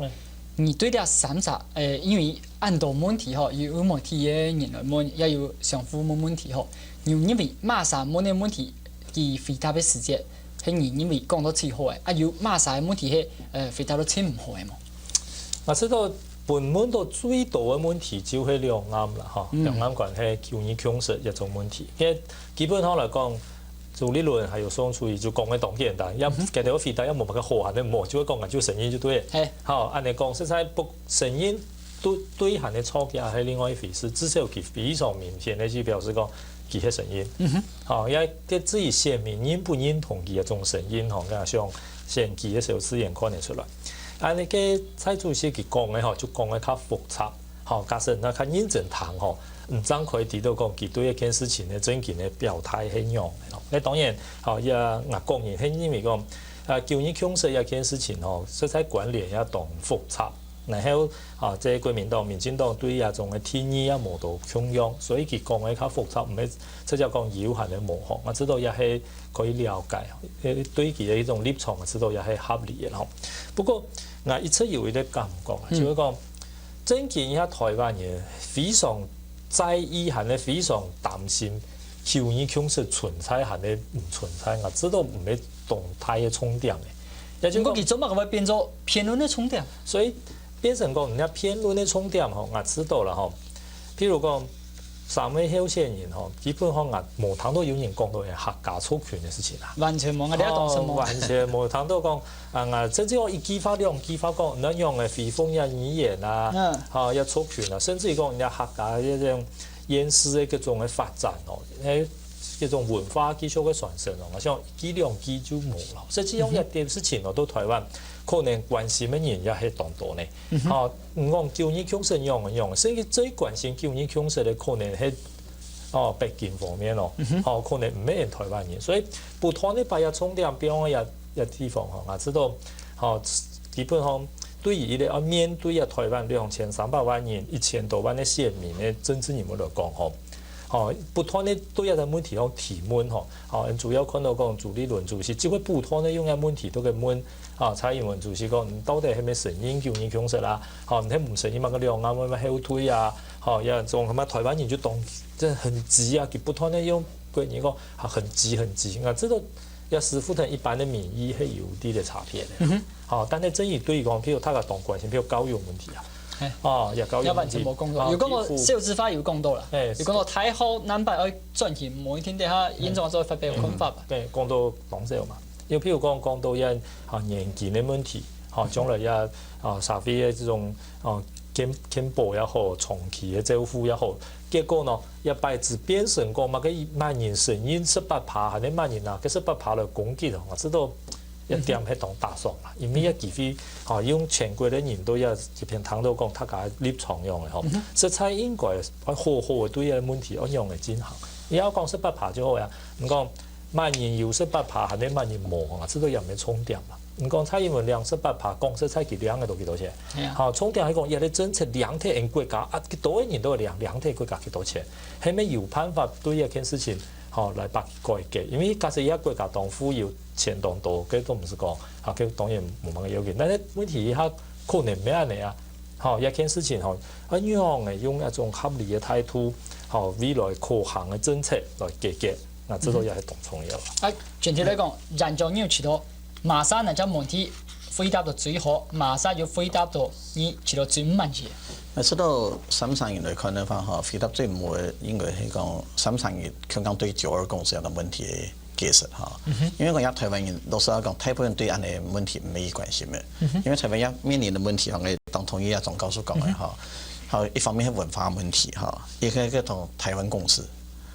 你對這三儕，誒，因為恁多問題吼，有媒體个人來問，也有商戶問問題吼，你認為麼儕問个問題，佢回答个時節，係你認為講到最好个，啊，有麼儕个問題係，呃，回答到盡毋好个無？ 啊，知道本問到最多个問題就係兩岸啦，吼，兩岸關係九二共識這種問題。因為基本上來講，朱立倫還有宋楚瑜就講个當簡單，也佢兜回答也無麼个好還係無，就會講啊，就承認就對。嘿，好，恁呢講，實在不承認對對還係錯，也係另外一回事。至少佢非常明顯个就表示講，佢係承認。好，也佢自己選民認不認同佢這種承認，吼，該像選舉个時候自然看得出來。 恁呢个蔡主席佢講个吼，就講个較複雜。吼，假使你較認真聽吼，毋正可以知道講佢對這件事情个正經个表態係仰个咯。該當然，吼，也𠊎個人係認為講，啊，九二共識這件事情吼，實在關聯也當複雜。然後，啊，這國民黨、民進黨對這種个定義也無到共樣，所以佢講个較複雜，毋係直接講有還係無吼，𠊎知道也係可以了解，呃，對佢个一種立場，𠊎知道也係合理个吼。不過，𠊎一直有一個感覺啊，就係講， 正經這下台灣人非常在意，還係非常擔心九二共識存在還係毋存在，𠊎知道毋係當大个重點个。也就講，毋過佢做麼个會變做辯論个重點？所以變成講，人家辯論个重點吼，𠊎知道了吼。譬如講，三位候選人吼，基本上𠊎無聽到有人講到客家族群个事情啊。完全無，𠊎這當時無。哦，完全無聽到講 啊，啊，甚至講一句話、兩句話講，你仰个恢復這語言啊，嗯。吼，這族群啊，甚至於講人家客家這種現世个各種个發展哦，誒，這種文化繼續个傳承哦，好像一句兩句就無了。實際上這點事情哦，到台灣可能關心个人也係當多呢。嗯哼。吼，你講九二共識仰个仰个，甚至最關心九二共識个可能係，哦，北京方面哦，嗯哼。吼，可能毋係台灣人，所以不斷个把這重點放在這 个地方吼，𠊎知道，吼，基本上對於一個要面對啊台灣兩千三百萬人、一千多萬个選民个政治人物來講吼，吼，不斷个對這个問題上提問吼，吼，主要看到講朱立倫主席，就會不斷个用這問題都去問，啊，蔡英文主席講，你到底係毋係承認九二共識啦？吼，你係毋承認嘛，个兩岸會毋會後退啊？吼，也種什麼台灣人就當真很急啊，佢不斷个用國語講，啊，很急很急，啊，這個 也似乎同一般个民意係有一定个差別个。嗯哼。吼，但係正經對於講，譬如大家當關心，譬如教育問題啊，嘿。哦，也教育問題，也完全無講到。哦，有講到，幾乎少子化有講到啦，嘿，有講到大學南北愛轉型，無一定等下院長做發表看法吧。嗯，對，講到當少嘛。又譬如講，講到這，啊，年金个問題，吼，將來也，啊，社會个這種，啊，健，健保也好，長期个照護也好，結果呢， 也擺仔變成講，麼个麼人承認十八趴，還係麼人拿該十八趴來攻擊哦，𠊎知道一點係當打爽啦，因為這機會，吼，用全國个人都也一片聽到講，大家立場仰个吼，嗯哼。實在應該愛好好个對這个問題愛仰个進行。你要講十八趴就好呀，你講麼人有十八趴，還係麼人無，𠊎知道也毋係重點啦。 你講蔡英文領十八趴，講實在佢領个到幾多錢？係啊。吼，重點係講，這个政策領忒𠊎國家啊，幾多个人都會領，領忒國家幾多錢？係毋係有辦法對這件事情，吼，來把佢改革？因為假使這國家當富有，錢當多，該都毋使講，啊，該當然無麼个要緊。但係問題佢可能毋係恁樣啊，吼，這件事情吼，愛仰个用一種合理个態度，吼，未來可行个政策來解決。 啊，這个也係當重要啊。啊，整體來講，現在你有試著麼儕哪隻問題回答到最好，麼儕有回答到你試著最毋滿意？啊，試著三儕人來看个話，吼，回答最毋好个應該係講三儕人剛剛對九二共識个問題个解釋，吼。嗯哼。因為講這台灣人，老實講，大部分對恁樣个問題毋係關心个。嗯哼。因為台灣也面臨个問題，吼，𠊎當同意啊，鍾教授講个，嗯哼。吼。吼，一方面係文化問題，吼，一個，一個同台灣共識。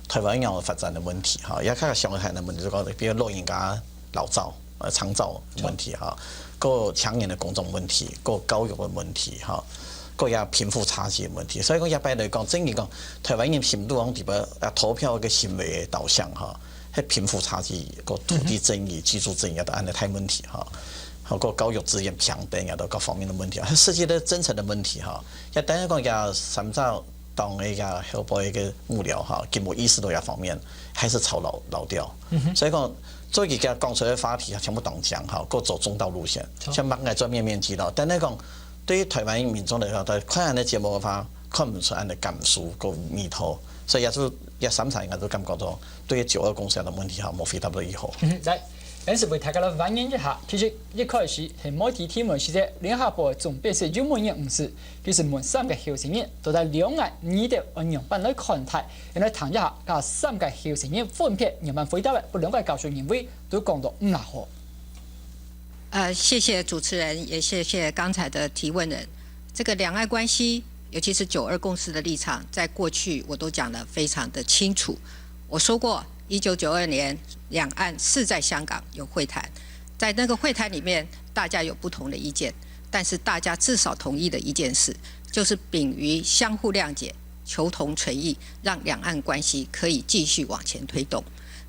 台灣仰發展个問題，吼，也較傷害个問題，就講，比如老人家老照，呃，長照个問題，吼，還有青年个工作問題，還有教育个問題，吼，還有這貧富差距个問題。所以講，這擺來講，正經講，台灣人心肚往底背，啊，投票个行為个導向，吼，係貧富差距，還有土地爭議、居住爭議，都恁樣大問題，吼。還有教育資源平等，也都各方面个問題，還有涉及到政策个問題，吼。也等於講，這三隻 當个个後背个幕僚，吼，根本意識到這方面，還係吵老，老調。嗯哼。所以講，做佢个講出个話題，全部當僵，吼，還走中道路線，像麼个做面面俱到。但係講，對於台灣民眾來講，佢看恁樣个節目个話，看毋出恁樣个感受个味道。所以也係，這三儕應該都感覺到，對於九二共識个問題，吼，無回答到以後。嗯哼，來， 𠊎試為大家來還原一下，其實一開始係媒體提問時節，聯合報總編輯游文彥女士，佢就問三個候選人，到底兩岸議題愛仰般來看待，也來聽一下，該三個候選人分別仰般回答个，分兩個教授認為都講到毋罅好。呃，謝謝主持人，也謝謝剛才的提問人。這個兩岸關係，尤其是九二共識的立場，在過去我都講得非常的清楚。我說過，一九九二年兩岸是在香港有會談，在那個會談裡面，大家有不同的意見，但是大家至少同意的一件事，就是秉于相互谅解、求同存异，让两岸关系可以继续往前推动。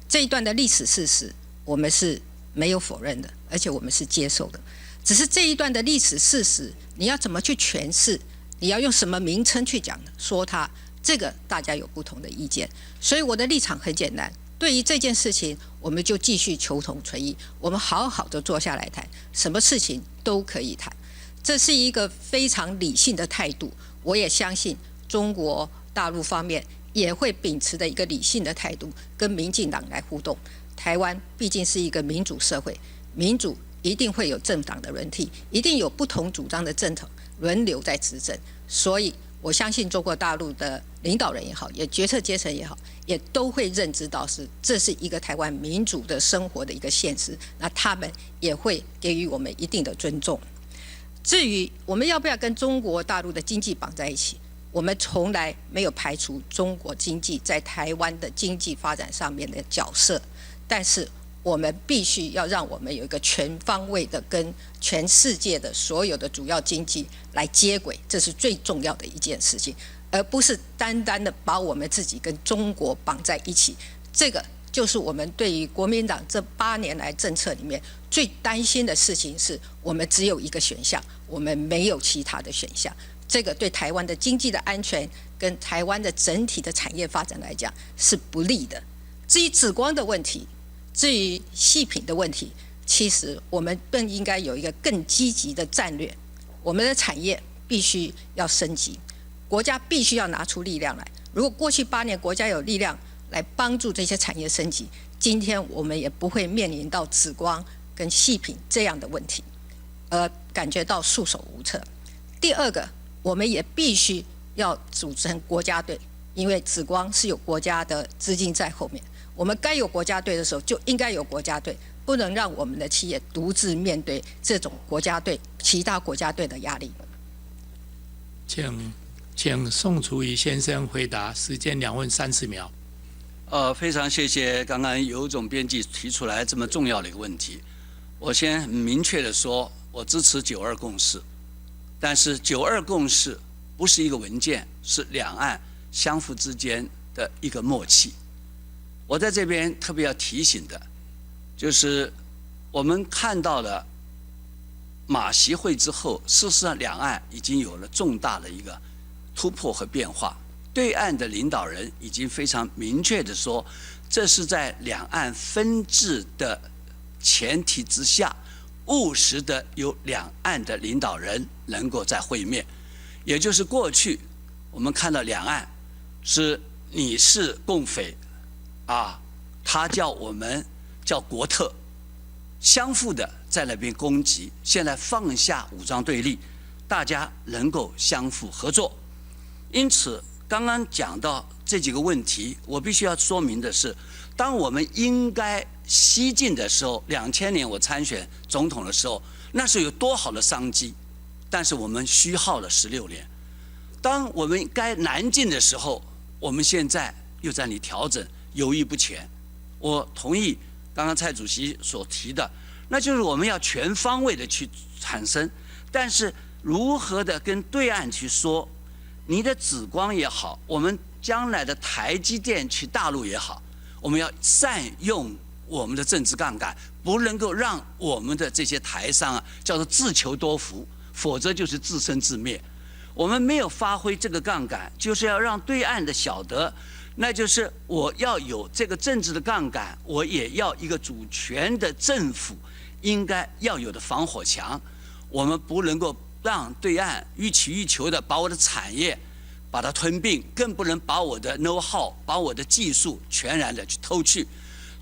这一段的历史事实，我们是没有否认的，而且我们是接受的。只是这一段的历史事实，你要怎么去诠释，你要用什么名称去讲说它，这个大家有不同的意见。所以我的立场很简单，对于这件事情，我们就继续求同存异，我们好好的坐下来谈，什么事情都可以谈。这是一个非常理性的态度，我也相信中国大陆方面也会秉持的一个理性的态度，跟民进党来互动。台湾毕竟是一个民主社会，民主一定会有政党的轮替，一定有不同主张的政党轮流在执政，所以我相信中国大陆的领导人也好，也决策阶层也好，也都会认知到是这是一个台湾民主的生活的一个现实，那他们也会给予我们一定的尊重。至于我们要不要跟中国大陆的经济绑在一起，我们从来没有排除中国经济在台湾的经济发展上面的角色，但是我们必须要让我们有一个全方位的跟全世界的所有的主要经济来接轨，这是最重要的一件事情，而不是单单的把我们自己跟中国绑在一起。这个就是我们对于国民党这八年来政策里面最担心的事情，是我们只有一个选项，我们没有其他的选项。这个对台湾的经济的安全跟台湾的整体的产业发展来讲是不利的。至于紫光的问题，至于细品的问题，其实我们更应该有一个更积极的战略。我们的产业必须要升级，国家必须要拿出力量来。如果过去八年国家有力量来帮助这些产业升级，今天我们也不会面临到紫光跟细品这样的问题，而感觉到束手无策。第二个，我们也必须要组成国家队，因为紫光是有国家的资金在后面。我们该有国家队的时候，就应该有国家队，不能让我们的企业独自面对这种国家队、其他国家队的压力。请请宋楚瑜先生回答，时间两分三十秒。呃，非常谢谢刚刚尤总编辑提出来这么重要的一个问题。我先很明确的说，我支持九二共识，但是九二共识不是一个文件，是两岸相互之间的一个默契。我在这边特别要提醒的，就是我们看到了马习会之后，事实上两岸已经有了重大的一个突破和变化。对岸的领导人已经非常明确的说，这是在两岸分治的前提之下，务实的由两岸的领导人能够在会面。也就是过去我们看到两岸是你是共匪啊，他叫我们叫国特，相互的在那边攻击，现在放下武装对立，大家能够相互合作。因此，刚刚讲到这几个问题，我必须要说明的是，当我们应该西进的时候，两千年我参选总统的时候，那是有多好的商机，但是我们虚耗了十六年。当我们该南进的时候，我们现在又在那里调整，犹豫不前。我同意刚刚蔡主席所提的，那就是我们要全方位的去产生，但是如何的跟对岸去说，你的紫光也好，我们将来的台积电去大陆也好，我们要善用我们的政治杠杆，不能够让我们的这些台商啊叫做自求多福，否则就是自生自灭。我们没有发挥这个杠杆，就是要让对岸的晓得，那就是我要有这个政治的杠杆，我也要一个主权的政府应该要有的防火墙。我们不能够让对岸予取予求的把我的产业把它吞并，更不能把我的 know how、把我的技术全然的去偷去。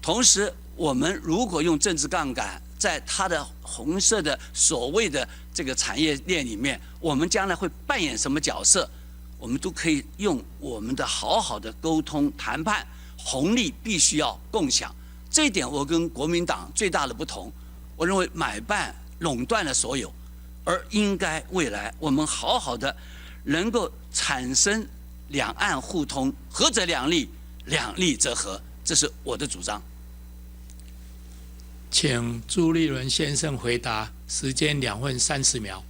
同时，我们如果用政治杠杆，在它的红色的所谓的这个产业链里面，我们将来会扮演什么角色？我们都可以用我们的好好的沟通谈判，红利必须要共享。这一点我跟国民党最大的不同，我认为买办垄断了所有，而应该未来我们好好的能够产生两岸互通，合则两利，两利则合，这是我的主张。请朱立伦先生回答，时间两分三十秒。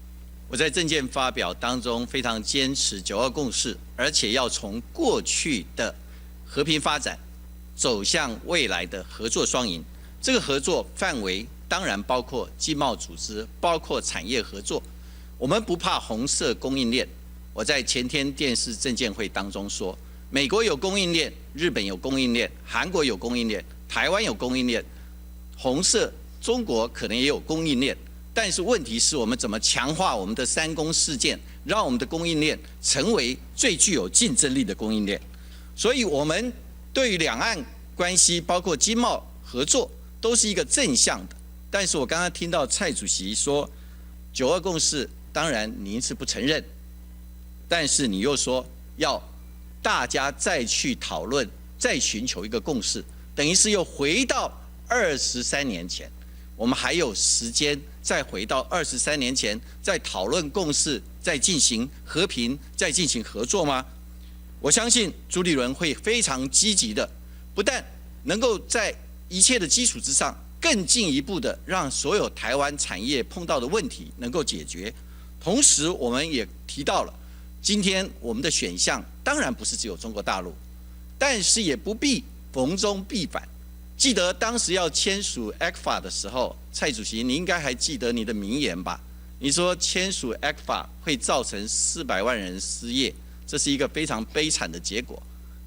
我在政见发表当中非常坚持九二共识，而且要从过去的和平发展走向未来的合作双赢。这个合作范围当然包括经贸组织，包括产业合作。我们不怕红色供应链。我在前天电视政见会当中说，美国有供应链，日本有供应链，韩国有供应链，台湾有供应链，红色中国可能也有供应链。但是问题是我们怎么强化我们的三公四建，让我们的供应链成为最具有竞争力的供应链。所以我们对于两岸关系，包括经贸合作，都是一个正向的。但是我刚刚听到蔡主席说，九二共识，当然您是不承认，但是你又说要大家再去讨论，再寻求一个共识，等于是又回到二十三年前。我们还有时间再回到二十三年前，再讨论共识，再进行和平，再进行合作吗？我相信朱立伦会非常积极的，不但能够在一切的基础之上，更进一步的让所有台湾产业碰到的问题能够解决。同时，我们也提到了，今天我们的选项当然不是只有中国大陆，但是也不必逢中必反。记得当时要签署 ECFA 的时候，蔡主席，你应该还记得你的名言吧？你说签署 ECFA 会造成四百万人失业，这是一个非常悲惨的结果。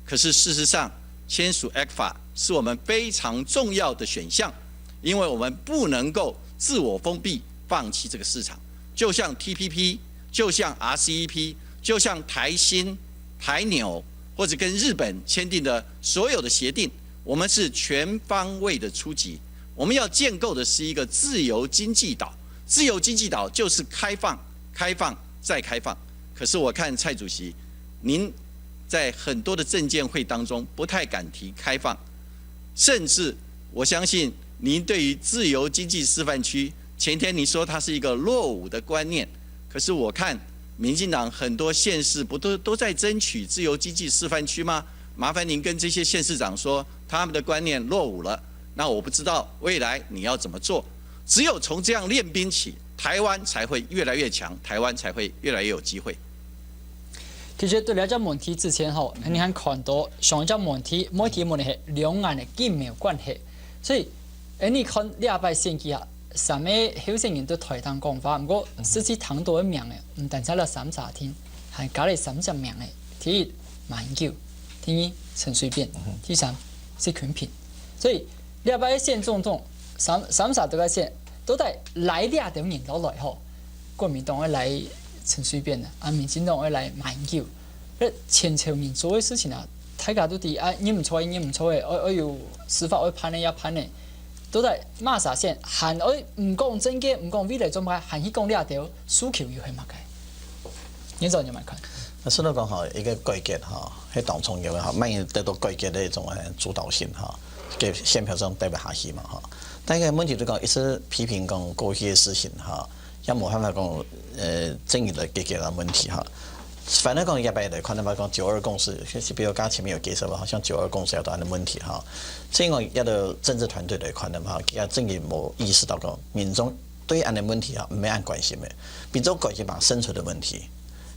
可是事实上，签署 ECFA 是我们非常重要的选项，因为我们不能够自我封闭，放弃这个市场。就像 T P P，就像 R C E P，就像台新、台纽，或者跟日本签订的所有的协定，我们是全方位的出击。我们要建构的是一个自由经济岛，自由经济岛就是开放，开放再开放。可是我看蔡主席，您在很多的政见会当中不太敢提开放，甚至我相信您对于自由经济示范区，前天你说它是一个落伍的观念，可是我看民进党很多县市不都都在争取自由经济示范区吗？麻烦您跟这些县市长说，他们的观念落伍了。那我不知道未来你要怎么做。只有从这样练兵起，台湾才会越来越强，台湾才会越来越有机会。其实对了解问题之前吼，你还看到上一个问题，问题问的是两岸的经贸关系，所以，哎，你看这摆选举啊，三个候选人都台当讲话，不过实际谈到的名的，毋单单了三家庭，还加了三只名的。第一，马英九；第二，陈水扁；第三，习近平。所以，这摆选总统，三三家都在选，都在来这点人落来吼。 国民党愛來陳水扁啊，啊，民進黨愛來馬英九。這前朝人做个事情啊，大家都知啊，你毋著个，你毋著个，愛愛有司法愛判个也判个，都在麼儕先，還愛毋講政見，毋講未來做麼个，還去講這兜，訴求又係麼个？你做仰般看？那順道講吼，一个改革吼，係當重要个吼，乜人得到改革个一種主導性吼，个選票上帶不下去嘛吼。但个問題就講，一直批評講過去个事情吼， 也無辦法講，呃，正經个解決个問題哈。反正講一般來看个話，講九二共識，其實比如剛剛前面有介紹嘛，好像九二共識有多樣的問題哈。所以講，要的政治團隊來看个話，佢正經無意識到講，民眾對恁个問題啊，毋係恁關心个，民眾關心嘛生存的問題、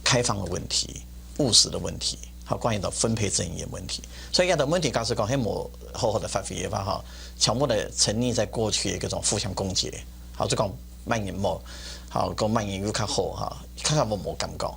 開放的問題、務實的問題，還有關係到分配正義的問題。所以這兜問題，假使講，係無好好的發揮个話哈，全部的沉溺在過去的一種互相攻擊，好，就講 麼人無，吼，講麼人有較好，吼，較較無無感覺。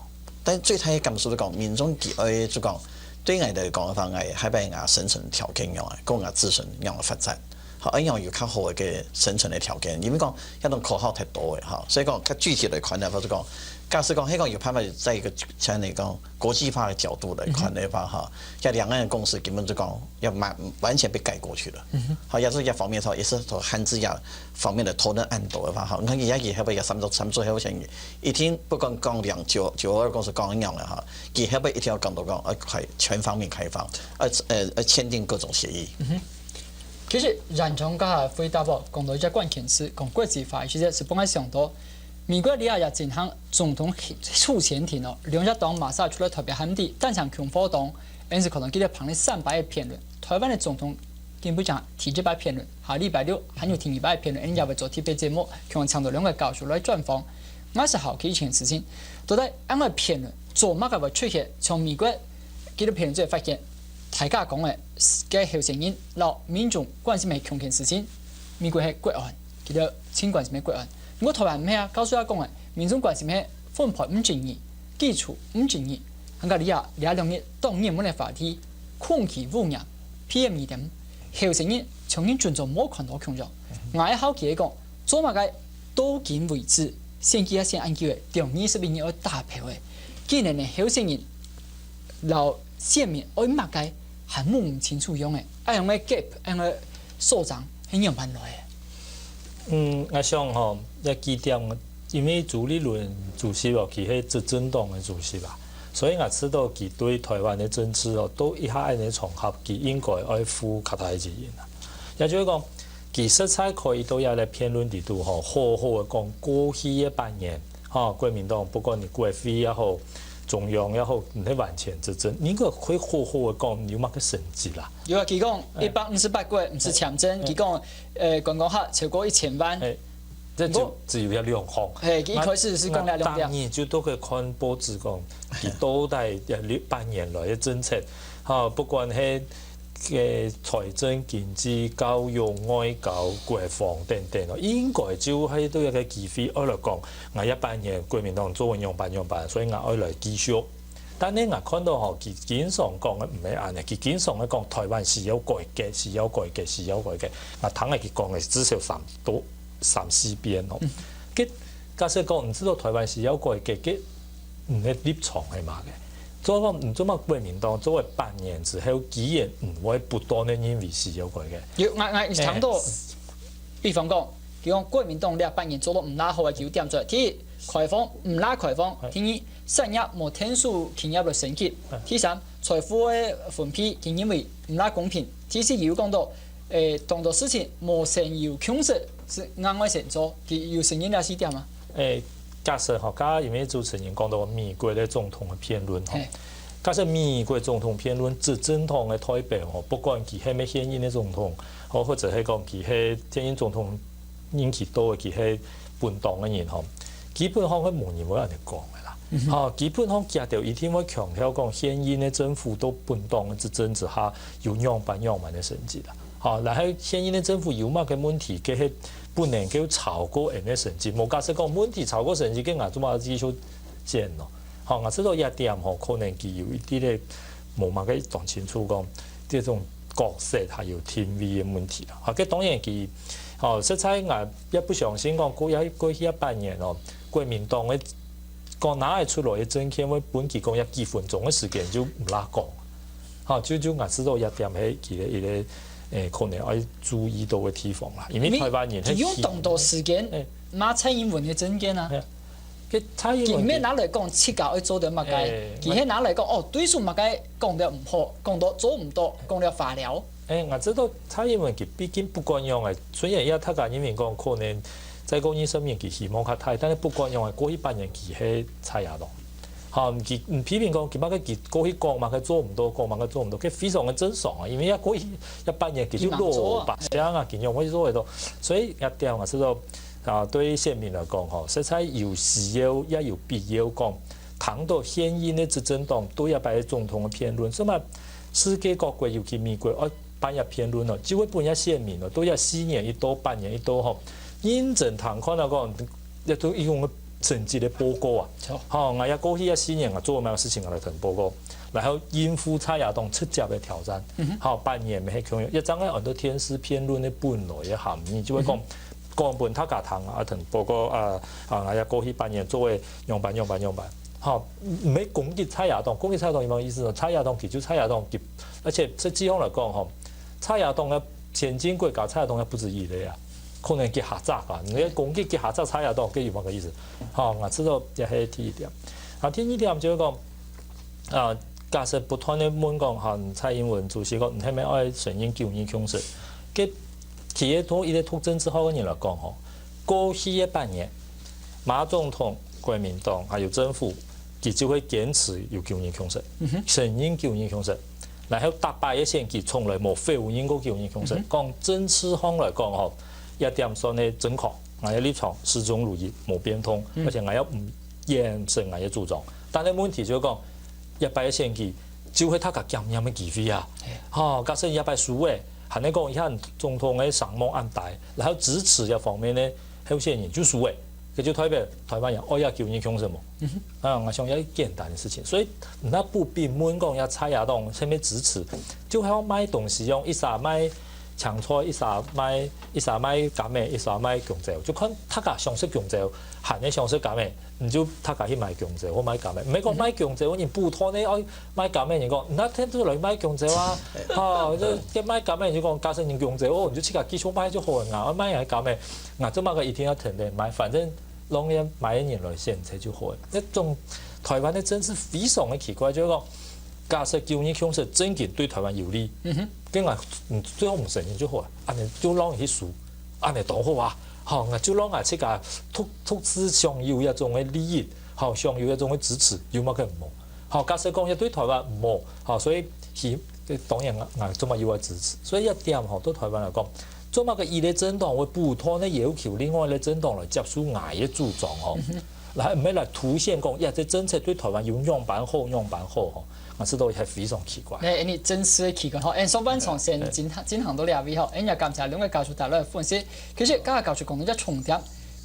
但最大个感受就講，民眾佢愛就講，對𠊎來講个話，𠊎下擺𠊎生存條件仰仔，講𠊎子孫仰仔發展，吼，愛仰有較好个生存个條件。因為講，遐種口號忒多个，吼，所以講較具體來看个話，就講，假使講，係講有辦法在一个像你講國際化个角度來看个話，吼，這兩岸个共識根本就講要完完全被蓋過去了。好，也是這方面上也是說限制這 方面个討論恁多个話，吼，你看佢也係會有三種、三種候選人，一定不管講兩九九二共識講仰个哈，佢係會一定要講到講，呃，開全方面開放，呃呃呃簽訂各種協議。其實，然中甲回答我講到一隻關鍵詞，講國際化，其實係本來想到，美國這下也進行總統初選庭哦，兩隻黨馬上出來投票，喊佢單向共和黨，因此可能佢等捧了三百个辯論，台灣个總統 今晡日第一擺辯論，下禮拜六還有第二擺辯論，𠊎等也會做特別節目，共同請到兩位教授來專訪。𠊎係好奇一件事情，到底恁樣个辯論做麼个會出現？像美國佢兜辯論就會發現，大家講个个候選人摎民眾關心个共同事情，美國係國安，佢兜盡關心个國安。毋過台灣毋係啊，教授也講个，民眾關心个分配毋正義、基礎毋正義，還有這這兩日當熱門个話題，空氣污染、PM二點五，候選人像人準做無看到共樣。𠊎好奇个講，做麼个到今為止，選舉也選恁久个，都二十一日愛投票个，今年个候選人摎選民愛麼个還摸毋清楚樣个，恁樣个gap，恁樣个所在係仰般來个？嗯，𠊎想吼，這幾點，因為朱立倫主席哦，佢係執政黨个主席啦，所以𠊎知道佢對台灣个政治哦，到這下恁樣个場合，佢應該愛負較大个責任啦。也就係講，佢實在可以到這个辯論裡肚吼，好好个講過去个八年，吼，國民黨不管你國會也好，中央也好，你係完全執政，你應該可以好好个講有麼个成績啦。有啊，佢講一百五十八國毋使簽證，佢講，呃，觀光客超過一千萬。哎，這就只有這兩項。嘿，佢一開始係講這兩點。當然就都可以看報紙講，佢到底這六八年來个政策，哈，不管係个財政、經濟、教育、外交、國防等等咯，應該就係都有个機會，愛來講，𠊎這八年國民黨做个仰般仰般，所以𠊎愛來繼續。但係𠊎看到吼，佢經常講个毋係恁樣，佢經常个講台灣需要改革，需要改革，需要改革。𠊎聽个佢講个至少三多三四遍哦。該假設講，你知道台灣需要改革，該你个立場係麼个？做講你做麼國民黨做个八年之後，居然毋會不斷个認為需要改革？有，𠊎𠊎聽到，比方講，佢講國民黨這八年做到毋罅好个幾點出來。第一，開放毋罅開放；第二，產業無𢯭手企業來升級；第三，財富个分配佢認為毋罅公平；第四，佢又講到，誒，當多事情無先有共識，係另外先做，佢有承認這四點嗎？誒，假設吼，剛剛因為主持人講到美國个總統个辯論吼，假設美國總統辯論執政黨个代表吼，不管佢係毋係現任个總統，吼，或者係講佢係現任總統任期到个，佢係本黨个人吼，基本上係無人會恁樣講个啦。吼，基本上佢兜一定會強調講現任个政府到本黨个執政之下有仰般仰般个成績啦。吼，然後現任个政府有麼个問題，該係不能夠超過𠊎个成績。無假設講問題超過成績，該𠊎做麼个繼續選咯？吼，𠊎知道這點吼，可能佢有一滴个無麼个當清楚講，這種角色還有定位个問題啦。吼，該當然佢，吼，實在𠊎也不相信講過，過去這八年哦，國民黨个講拿得出來个政見，會分佢講一幾分鐘个時間就毋罅講。吼，就就𠊎知道這點係佢个一个，誒，可能愛注意到个地方啦。因為台灣人係佢用當多時間罵蔡英文个政見啊。該蔡英文佢毋係拿來講自家愛做到麼个，佢係拿來講哦，對手麼个講到毋好，講到做毋到，講了花了。 誒，𠊎知道蔡英文佢畢竟不管樣个，雖然也大家認為講可能再過二十年佢希望較大，但係不管樣个，過去八年佢係蔡亞東。吼，佢，嗯，批評講佢麼个佢過去講麼个做毋到，講麼个做毋到，該非常个正常啊，因為也過去一八年佢就老百姓啊，佢仰會做得到？所以這點𠊎知道，啊，對選民來講吼，實在有需要也有必要講，聽到現任个執政黨對這擺个總統个辯論，所以嘛，世界各國尤其美國愛 辦這辯論咯，就會分這選民咯，到這四年一到、八年一到吼，認真聽看啊講，這都一樣个成績个報告啊。吼，𠊎也過去這四年啊，做麼个事情啊來同報告，然後應付蔡亞東直接个挑戰。吼，八年乜係共樣，一張个安到電視辯論个本來个含義，就會講，講分大家聽啊，同報告啊，啊，𠊎也過去八年做个仰般仰般仰般。吼，毋係攻擊蔡亞東，攻擊蔡亞東有麼个意思呢？蔡亞東佢就蔡亞東，佢 而且實際上來講吼，蔡亞東个先進國家蔡亞東也不止一个啊，可能幾下隻啊，你个攻擊幾下隻蔡亞東，該有麼个意思？吼，𠊎知道這係第一點。啊，第二點就係講，啊，假設不斷个問講，吼，蔡英文主席講，你係毋係愛承認九二共識？該企業對一个讀政治學个人來講吼，過去个八年，馬總統、國民黨還有政府，佢就會堅持有九二共識，承認九二共識。 然後逐擺个選舉從來無否認過九二共識。講政治上來講吼，這點算係正確。，𠊎个立場始終如一，無變動，嗯。而且𠊎也毋延伸𠊎个主張。但係問題就係講，一擺个選舉，就係大家檢驗个機會啊。嘿。吼，假設一擺輸誒，還能講一下總統个聲望恁低，然後支持這方面个候選人就輸誒，這就代表台灣人愛這九二共識無？嗯哼。啊，𠊎想這簡單个事情，所以那不必問講這在野黨啥物支持，就好像賣東西樣，一儕賣青菜，一儕賣，一儕賣柑仔，一儕賣弓蕉，就看大家想食弓蕉，還係想食柑仔，你就大家去買弓蕉或買柑仔。毋係講買弓蕉，你不斷个愛買柑仔，你講，那天就來買弓蕉啊，吼，就，就買柑仔，你就講，假設你弓蕉，哦，你就自家繼續賣就好了，𠊎愛買个柑仔，𠊎做麼个一定要天天買，反正 讓人買个人來選擇就好了。這種台灣个政治非常个奇怪，就係講，假設九二共識真經對台灣有利，嗯哼。該𠊎，嗯，最好毋承認就好了，恁樣就讓佢去輸，恁樣當好啊！吼，𠊎就讓𠊎自家獨，獨自享有一種个利益，吼，享有一種个支持，有麼个毋好？吼，假設講這對台灣毋好，吼，所以佢，當然𠊎，𠊎做麼又愛支持？所以這點吼，對台灣來講， 做麼个一个政黨會不斷个要求另外一个政黨來接受𠊎个主張吼，來毋係來凸顯講，呀，這政策對台灣有仰般好，仰般好吼，𠊎試著係非常奇怪。誒，你真係奇怪吼，誒，上半場先進行，進行到這位吼，誒，也感謝兩位教授帶來个分析。其實，剛剛教授講到一個重點，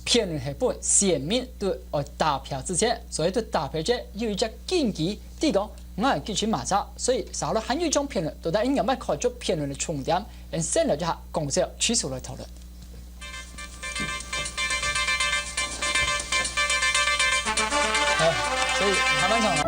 辯論係分選民對愛投票之前，所以對投票前有一隻禁忌， 第一講，𠊎係支持麼儕，所以社會還有一種辯論，到底應該愛看這辯論个重點，𫣆先來一下講者，持續來討論。好，所以下半場呢，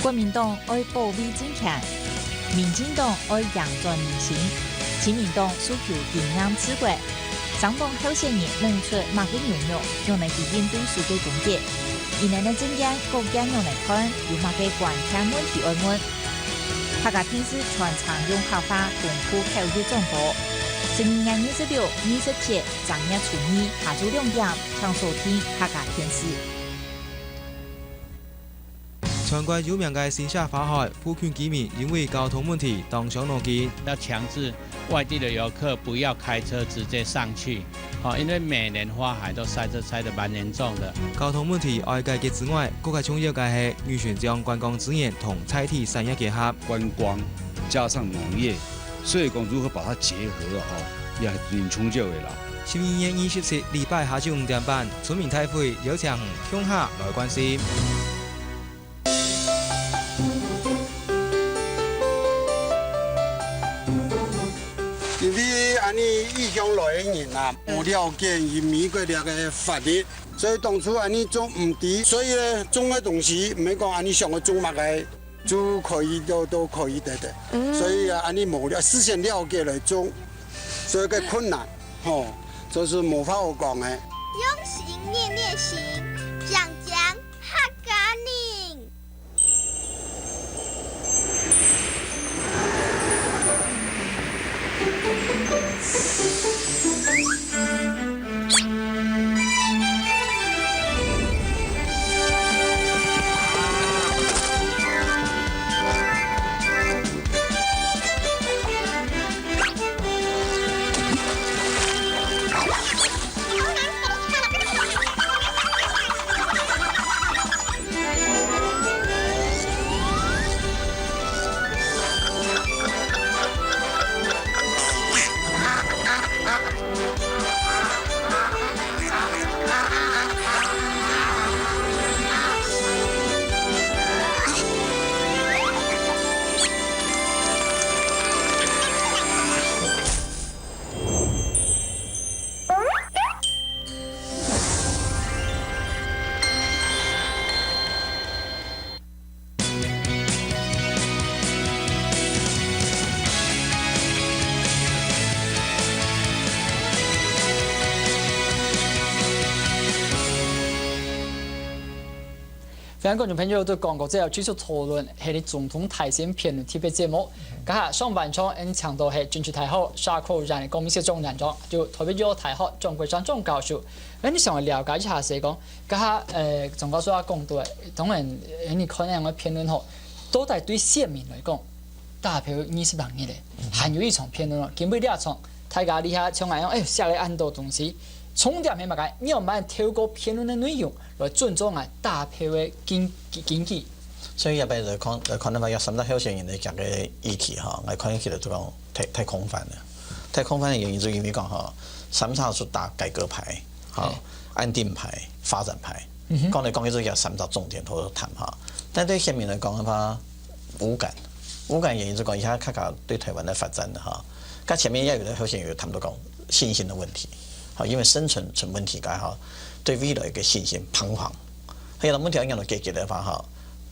國民黨愛保衛政權，民進黨愛贏轉民心，親民黨訴求經驗治國。三黨候選人舞出麼个軟弱，仰仔去應對對手个攻擊？佢等个政見各界仰仔看，有麼个關鍵問題愛問？客家電視全程用客話同步口譯轉播。十二月二十六、二十七，正月初二下晝兩點，請鎖定客家電視。 全國有名个新社花海，附近居民因為交通問題當傷腦筋。要強制外地的遊客不要開車直接上去，好，因為每年花海都塞車塞得蠻嚴重的。交通問題愛解決之外，更加重要个係，如何將觀光資源同在地產業結合。觀光加上農業，所以講如何把它結合啊，吼，也很重要的啦。十二月二十七禮拜下晝五點半，村民大會邀請你共下來關心。 因為恁呢異鄉來个人啊，無了解佢美國這个法律，所以當初恁呢種毋知，所以呢，種个東西毋係講恁呢想愛種麼个，就可以都，都可以得的。所以啊，恁呢無了，事先了解來種，所以个困難，吼，就是無法好講个。用心念念心，講講客家人。各位觀眾朋友，對廣告之後繼續討論，係你總統大選評論特別節目。這下上半場，𠊎請到係政治大學社科院个江明先生院長，就台北醫學大學張國山張教授。𠊎想了解一下，係講，這下呃張教授啊講到个，當然，你看恁樣个評論吼，到底對選民來講， 打票二十六日咧，還有一場辯論哦。今晡日這場，大家這下像恁樣，哎，寫了恁多東西，重點係麼个？你愛慢透過辯論个內容來尊重𠊎打票个根根基。所以這擺來看來看个話，這三隻候選人个講个議題吼，𠊎看起來就講太太空泛了。太空泛个原因就因為講吼，三隻就打改革牌，吼，安定牌、發展牌。 講來講去就這三隻重點都談哈。但對選民來講个話，無感，無感原因就講，這下大家對台灣个發展个哈，佮前面也有个候選人有談到講信心个問題，哈，因為生存出問題个哈，對未來个信心彷徨，還有問題愛仰般解決个話哈，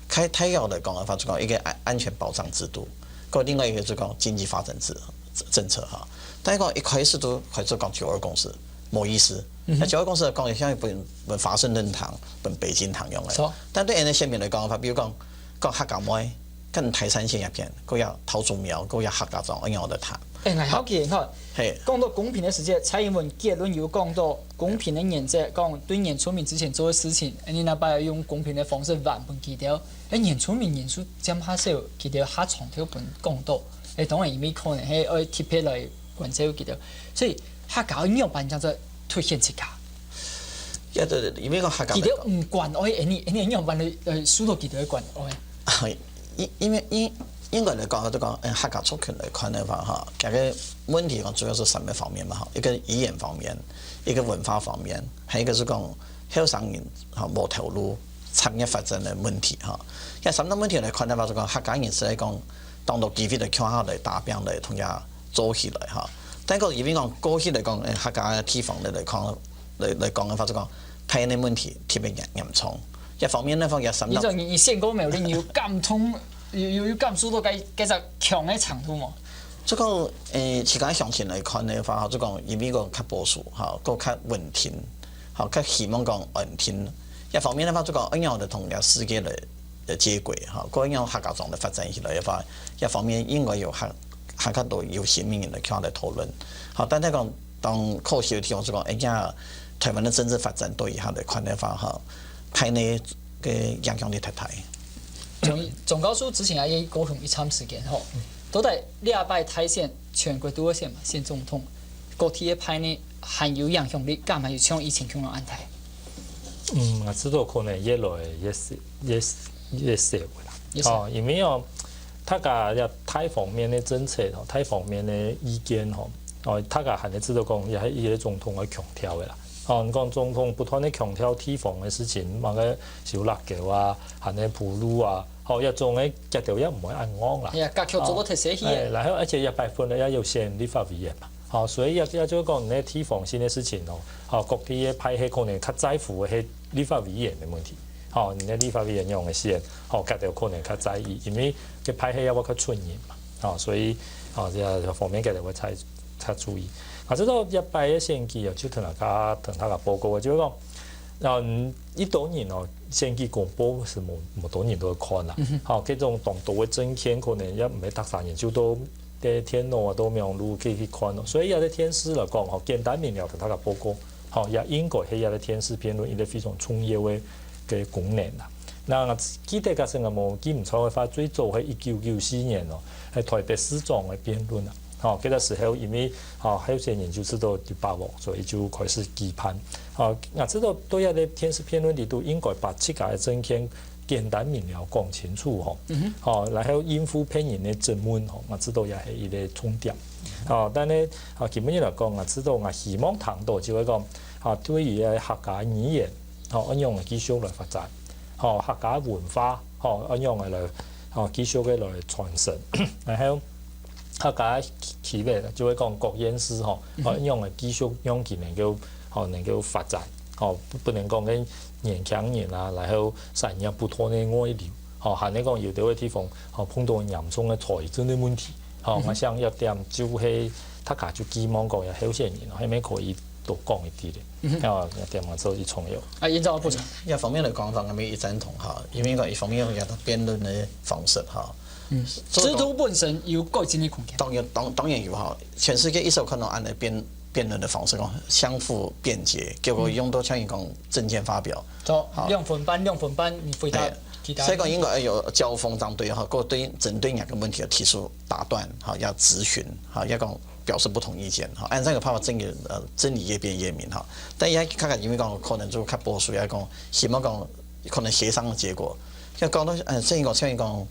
開大要來講个話，就講一個安安全保障制度，佮另外一個就講經濟發展制政策哈。但係講一開始都開始講九二共識，無意思。該九二共識講，像分分華盛頓談，分北京談樣个。但對𠊎等選民來講个話，比如講講客家妹，跟大山線一片，過要桃竹苗，過要客家庄，恁樣个談。哎，𠊎好奇，你看，係，講到公平个時節，蔡英文結論有講到公平个原則，講對原住民之前做个事情，你哪怕用公平个方式還分佢兜。哎，原住民人數佔較少，佢兜較長透分講到。哎，當然也有可能係愛特別來關照佢兜。所以客家仰般正做凸顯自家。也對，因為講客家，佢兜毋關愛，哎，你你仰般來呃受到佢兜个關愛？因因為因應該來講，就講，嗯，客家族群來看个話，哈，這個問題講主要係三個方面嘛，哈，一個語言方面，一個文化方面，還有一個係講後生人哈無頭路，產業發展个問題哈。這三個問題來看个話，就講客家人係來講，當多機會來共下來打拚來同佢做起來哈。但係因為講過去來講，客家地方來來講來來講个話，就講派系問題特別嚴嚴重。這方面呢，方也三個。你講你你選過苗栗，你有感同，有有有感受到該該隻強个程度無？就講，誒，自家鄉親來看个話，就講因為講較保守，吼，過較穩定，吼，較希望講安定。一方面个話，就講，哎呀，就同這世界來來接軌，吼，過樣客家庄來發展起來个話，一方面應該有還還較多有心个人來共下來討論。好，但係講，當可惜个地方，就講，哎呀，台灣个政治發展到這下來看个話，吼，派系个影響力忒大。張張教授之前也高雄一站時間吼，到底這擺大選全國都會選嘛，選總統，各地个派系還有影響力，敢還有像以前共樣恁大？嗯，𠊎知道可能越來越少，越越少个啦。越少。哦，因為哦，大家這大方面个政策吼，大方面个意見吼，哦，大家還係知道講，也係一個總統愛強調个啦。哦，你講總統不斷个強調地方个事情，麼个修辣椒啊，還係鋪路啊，吼，這種个佢兜也毋會恁戇啦。哎呀，各區做到忒細去哎，个。然後而且這擺分了也有選立法委員嘛，吼，所以也也就係講，你个地方性个事情哦，吼，各地个派系可能較在乎个係立法委員个問題，吼，你个立法委員仰个選，吼，佢兜可能較在意，因為个派系也會較出人嘛，吼，所以，吼，這方面佢兜會較較注意。啊，這到這擺个選舉哦，就同大家同大家報告个，就係講，嗯，一多人哦，選舉公報係無無多人都會看啦。吼，這種當多个政見可能也毋係逐儕人就到在電腦啊，到網路可以去看咯。所以也在電視來講，吼，簡單明了同大家報告，吼，也應該係也在電視辯論一個非常重要个个功能啦。那記得假使𠊎無記毋錯个話，最早係一九九四年哦，係台北市長个辯論啊。 吼，該个時候因為吼候選人就知道有把握，所以就開始舉辦。吼，𠊎知道對這个電視辯論裡肚應該把自家个政見簡單明了講清楚吼。吼，然後應付別人个質問吼，𠊎知道也係一個重點。吼，但係吼，基本上來講，𠊎知道𠊎希望談到就係講，吼，對於个客家語言，吼，仰般繼續來發展，吼，客家文化，吼，仰般來，吼，繼續个來傳承，然後 客家企業就係講各縣市吼，哦，仰般繼續讓佢能夠吼能夠發展，吼，不不能講个年輕人啊，然後產業不斷个外流，吼，還係講有兜个地方吼碰到嚴重个財政个問題，吼，𠊎想這點就係大家就寄望講這候選人吼，係毋係可以多講一點咧。哦，這點我做一重要。啊，院長補充，一方面來講，方面一贊同哈，因為講一方面用一个辯論的方式哈，制度本身有改进的空间。當然當當然有哈，全世界一手看到恁个辯辯論的方式，講相互辩解，結果用到像你講政见发表，做兩分半，两分半，你回答其他。所以講應該要交鋒相對哈，各對針对哪个问题要提出打断哈，要质询哈，要講表示不同意见哈，按这个方法真理呃真理越辩越明哈。但也看看因为讲可能就较保守，也讲希望讲可能协商的结果，要讲到呃，所以讲像讲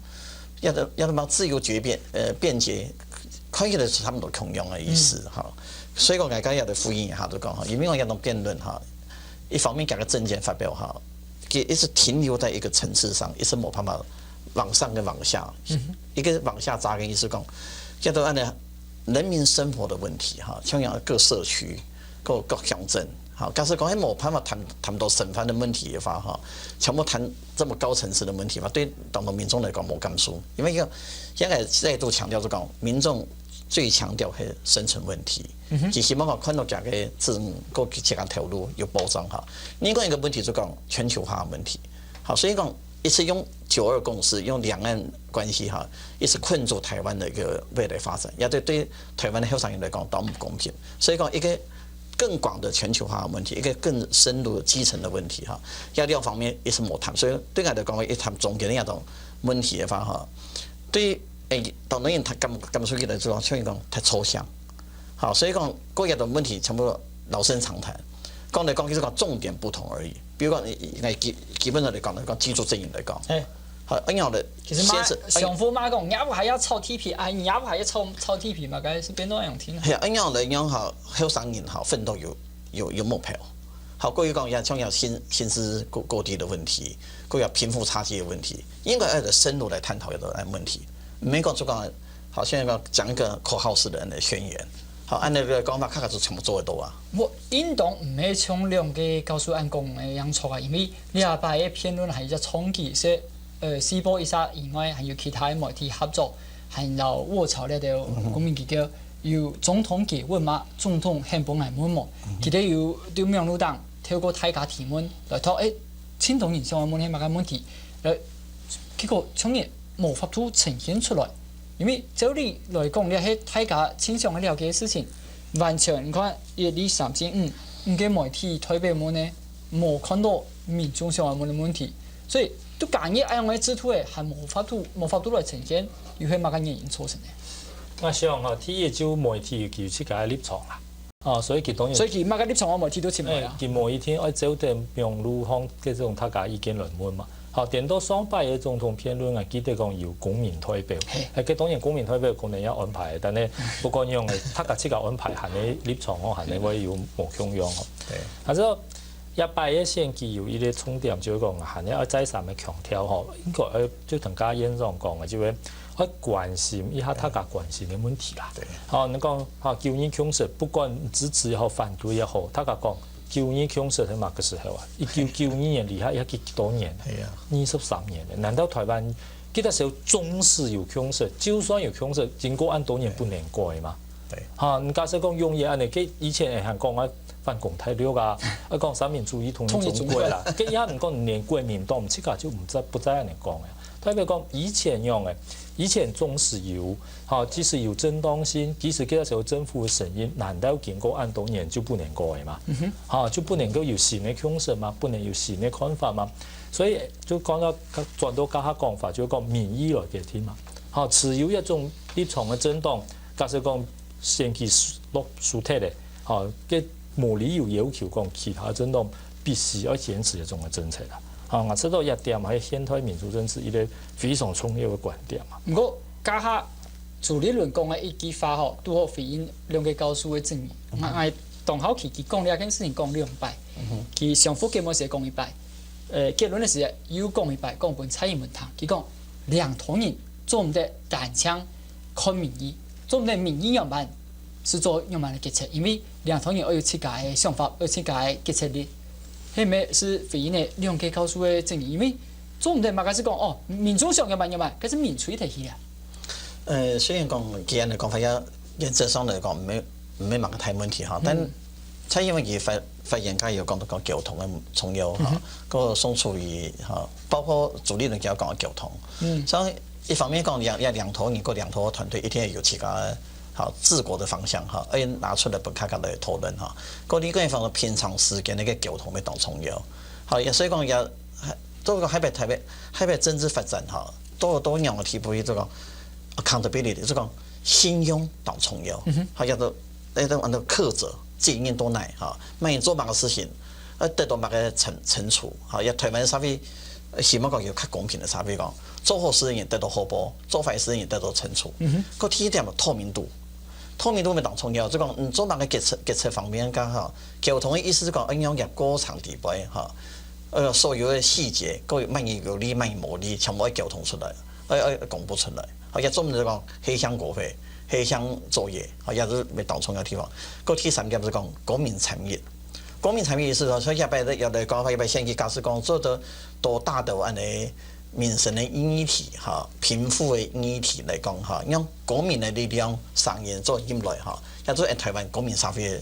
要要么自由决辩呃辩解，看起来是差不多共样的意思哈。所以讲大家也得呼应一下，就讲哈，因为讲要讲辩论哈，一方面讲个政见发表哈，佢一直停留在一个层次上，一直没办法往上跟往下，一个往下扎根，意思讲，叫做按照人民生活的问题哈，像讲各社区、各各乡镇，好，假使讲还没办法谈谈到生活的问题的话哈，全部谈这么高层次的问题嘛，对当多民众来讲没感受，因为要现在再度强调是讲民众最强调是生存问题，其实希望讲看到这个政府个这个头路有保障哈。另外一个问题是讲全球化的问题，好，所以讲一直用九二共识，用两岸关系哈，一直困住台湾的一个未来发展，也对对台湾的后生人来讲都不公平。所以讲一个更广的全球化的问题，一个更深入的基层的问题哈，要两方面一直没谈，所以对我来讲，一谈中间的那种问题的话哈，对诶，当然他感感受起来就讲，像讲太抽象。好，所以讲各样的问题全部老生常谈，讲来讲去是讲重点不同而已。比如讲，你你基基本上来讲，讲技术阵营来讲，哎，好，一样的，其实嘛现实，上夫嘛讲，你也不还要炒地皮，哎，你也不还要炒炒地皮嘛，该是变到样听。系，一样来讲哈，后生人哈，奋斗有有有目标。好，过去讲也像讲薪薪资过过低的问题，过有贫富差距的问题，应该要深入来探讨这个问题。美国就讲，好像要讲一个口号式的宣言，好，按那个讲法，看看就全部做得到啊。我应当毋系像两个教授恁讲个样错啊，因为礼拜个辩论还有只冲击，是呃，西部一下以外，还有其他媒体合作，还有我朝了的公民机构，有总统给问吗？总统很不爱问么，佢哋有对网络上透过大家提问来讨，诶，青铜影相关问题么个问题，呃，结果从而无法度呈现出来。 因为照理来讲，这系大家正常个了解个事情，完全你看一二三四五五个媒体代表问呢，无看到民众想要问个问题，所以都加入恁样个制度个，还无法度无法度来呈现，又系么个原因造成个？我想吼，第一就媒体有佢自家个立场啦。哦，所以佢当然，所以佢么个立场，我媒体都请来啊。佢无一定爱照等网络上这种大家意见来问嘛。 好，等到上摆个总统辩论，我记得讲有公民代表，哎，搿当然公民代表可能要安排，但是不管用个，大家自家安排，还个立场哦，还个会有无共样哦。对，还是一摆个选举有一个重点，就是讲还个要再三个强调吼，应该要就同刚刚院长讲个，就会要关心一下大家关心个问题啦。对，好，你讲好九二共识，不管支持也好，反对也好，大家讲九二共识是么个时候啊？一九九二年以后要几多年？系啊。二十三年了，难道台湾这个时候总是有共识？就算有共识，经过恁多年不能改嘛？对。哈，你假设讲永远恁呢，佢以前会喊讲啊反攻大陆啊，啊讲三民主义统一中国啦，佢也毋讲连国民党自家就毋再不再恁呢讲了。代表讲以前用个，以前总是有，哈，即使有正当性，即使这个时候政府个声音，难道经过恁多年就不能改嘛？哈，就不能够有新个共识嘛？不能有新个看法嘛？所以就讲到转到刚刚讲法，就讲民意来决定嘛。好，持有一种立场个政党，假设讲选举落输脱个，好，个无理由要求讲其他政党必须要坚持一种个政策啦。好，我知道一点嘛，系现代民主政治一个非常重要个观点嘛。毋过，刚刚朱立伦讲个一句话吼，拄好回应两个教授个质疑。我我当好奇，佢讲了一件事情讲两摆，佢上副节目时讲一摆，呃，结论个时又讲一摆，讲分蔡英文听。佢讲两党人做毋得单枪看民意，做毋得民意样般是做样般个决策，因为两党人要有自家个想法，要有自家个决策力。迄咩是回应个两个教授个质疑，因为做毋得嘛，开始讲哦，民众想样般样般，开始民粹提起来。呃，虽然讲既然个讲法要原则上来讲，没没么个大问题哈，但蔡英文佢發發言，佢有講到講交通个重要哈，个宋楚瑜哈，包括朱立倫佢有講到交通。嗯，所以一方面講兩兩兩頭人，个两头团队一定要有自家个好治国的方向哈，而且拿出来分大家来讨论哈。个另外一方面，平常时间个交通也当重要。好，也所以讲也都个海北台北海北政治发展哈，都到样个地步，就讲 accountability，就讲信用当重要。好，叫做那种安到克制，责任到哪哈，万一做某个事情，呃，得到某个惩惩处，哈，也台湾社会希望讲有较公平个社会讲，做好事情得到回报，做坏事情得到惩处。个第一点嘛，透明度。透明度也当重要，就讲你做某个决策决策方面，讲哈，交通的意思是讲，哎，用个过程底背哈，呃，所有的细节，个万一有利，万一无利，全部要交通出来。 愛愛公布出来，好，也做毋得講黑箱國會、黑箱作業，好，也是當重要个地方。个第三點是講公民參與，公民參與意思說，所以一般个有个講法，一般選舉假使講做得多大个安尼民生个議題哈，貧富个議題來講哈，用公民个力量、聲音做入來哈，也做台灣公民社會个，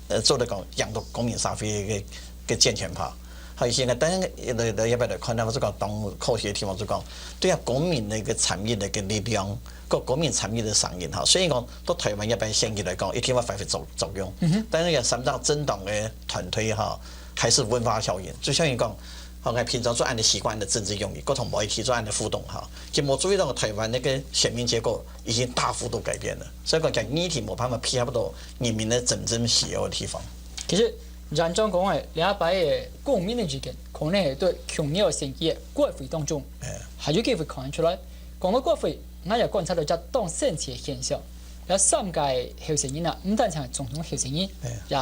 呃，做得講養到公民社會个个健全化。好，現在當然來來一般來看，我是講當可惜个地方，就講 对啊，公民个一个参与个一个力量，个公民参与个声音哈。虽然讲到台湾一般选举来讲，一定会发挥作作用，但是个三大政党个团队哈，还是文化效应。就像你讲，好，平常做安尼习惯个政治用语，个同媒体做安尼互动哈，就无注意到台湾个选民结构已经大幅度改变了。所以讲，讲议题无办法配合到人民个真正需要个地方。其实，严重讲个，两百个公民个意见，可能系对共样选举个国会当中，还有机会看出来。讲到国会，俺也观察到一个当神奇个现象，有三个候选人啊，毋单单总统候选人，也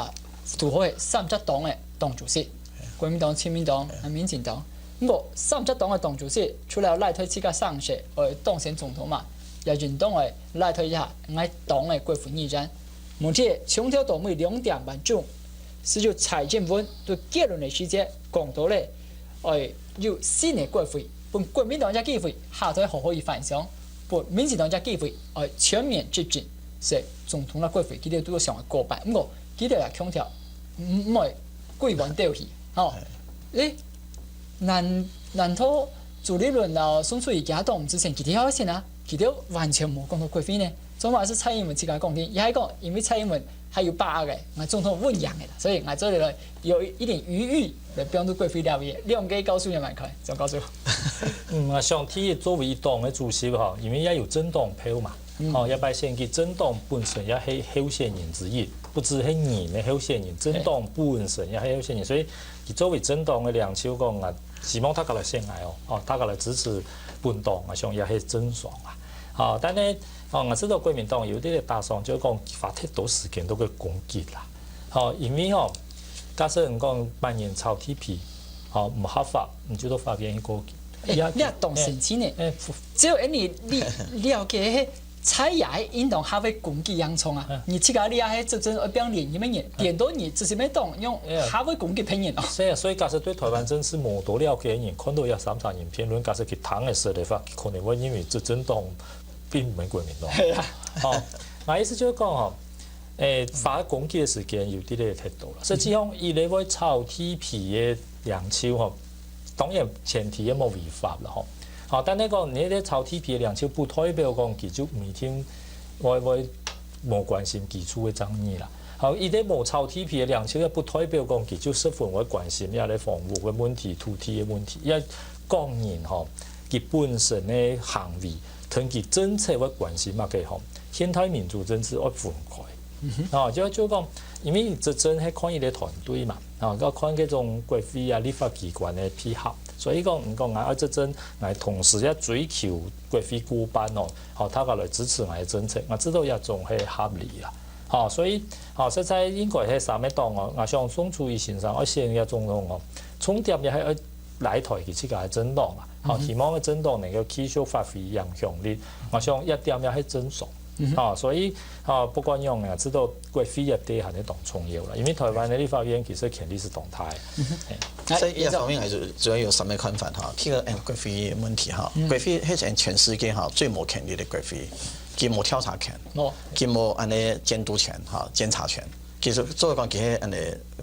符合三只党个党主席，国民党、亲民党、民进党。毋过三只党个党主席，除了赖特自家生势，呃，当选总统嘛，也应当个赖特一下，俺党个国会议员。 问题强调到每两点半钟，是由蔡英文对结论个时节讲到咧，哎，有新个国会，分国民党一个机会，下台好好去反省，分民进党一个机会，哎，全面执政，所以总统个国会，佢兜都想个过半。毋过，佢兜也强调，毋毋会归完掉去，吼。诶，难难道朱立伦啊、宋楚瑜佢兜毋知先佢兜要先啊？佢兜完全无讲到国会呢？ 总还是蔡英文自家讲定，也系讲，因为蔡英文还有把握个，俺总统稳贏个啦，所以俺做得有一点余裕来帮助国会了解。两个教授也蛮快，张教授。嗯，啊，想第一，作为一党个主席哈，因为也有政党票嘛，哦，也拜选举政党本身也系候选人之一，不只系人个候选人，政党本身也系候选人，所以佢作为政党个领袖讲啊，希望大家来选我哦，哦，大家来支持本党啊，想也系正常啊。好，但呢，哦，我知道国民党有啲个打算，就讲花忒多时间都去攻击啦。好，因为哦，假设你讲万人炒地皮，好，毋合法，你就到法院去告。哎，你也当神奇呢。哎，只有你你了解迄菜芽个运动，还会攻击洋葱啊？你自家你还执政一百年，你们年点到你自己没动用，还会攻击别人哦。是啊，所以假设对台湾政治无多了解个人，看到一三十人评论，假设佢听个时候，可能会认为执政党并毋系国民党。系啊。好，我意思就系讲吼，诶，法攻击个时间有啲咧太多了。实际上，伊咧会炒地皮个领袖吼，当然前提也无违法了吼。好，但系讲你咧炒地皮个领袖，不代表讲佢就每天会会无关心基础个争议啦。好，伊咧无炒地皮个领袖，也不代表讲佢就十分会关心也咧房屋个问题、土地个问题，也讲人吼，佢本身个行为。 同佢政策个关系嘛个吼，现代民主政治爱分开。哦，就就讲，因为执政系看一个团队嘛，哦，要看各种国会啊、立法机关个配合，所以讲，你讲啊，执政，来同时要追求国会过半哦，好，大家来支持个政策，我知道也总系合理啦。好，所以，好，实在应该系三个党哦，我想宋楚瑜先生，我先个总统哦，重点也系要 来台佢自家个政党啊，吼，希望个政党能够继续发挥影响力，我想一点也系正常。吼，所以吼，不管样啊，知道国会也对还是当重要啦，因为台湾个立法院其实权力是当大个。所以一方面还是主要有三个看法哈，第一个，哎，国会问题哈，国会系全全世界哈最无权力个国会，佢无调查权，佢无安尼监督权哈，监察权。其實做講佢係恁呢，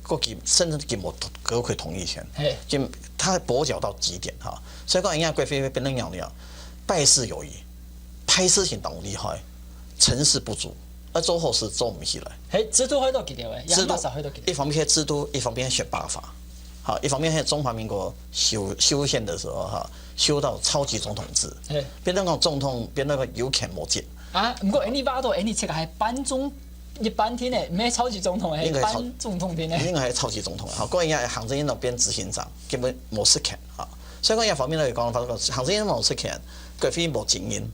國際甚至佢無國會同意權，嘿，佢他跛腳到極點哈。所以講，人家國會變成仰呢，敗事有餘，敗事情當厲害，成事不足，啊做好事做毋起來。嘿，制度會到幾條誒，制度，也毋係會到幾條。一方面係制度，一方面係選罷法。好，一方面係中華民國修修憲的時候哈，修到超級總統制，嘿，變成講總統變成个有權無職。啊，毋過你話到，你這個還半總一半定誒，毋係超級總統誒，應該係超半總統定誒。應該係超級總統。好，過人家行政院長變執行長，根本無實權啊。所以講，這方面來講，發覺行政院長無實權，國會無責任。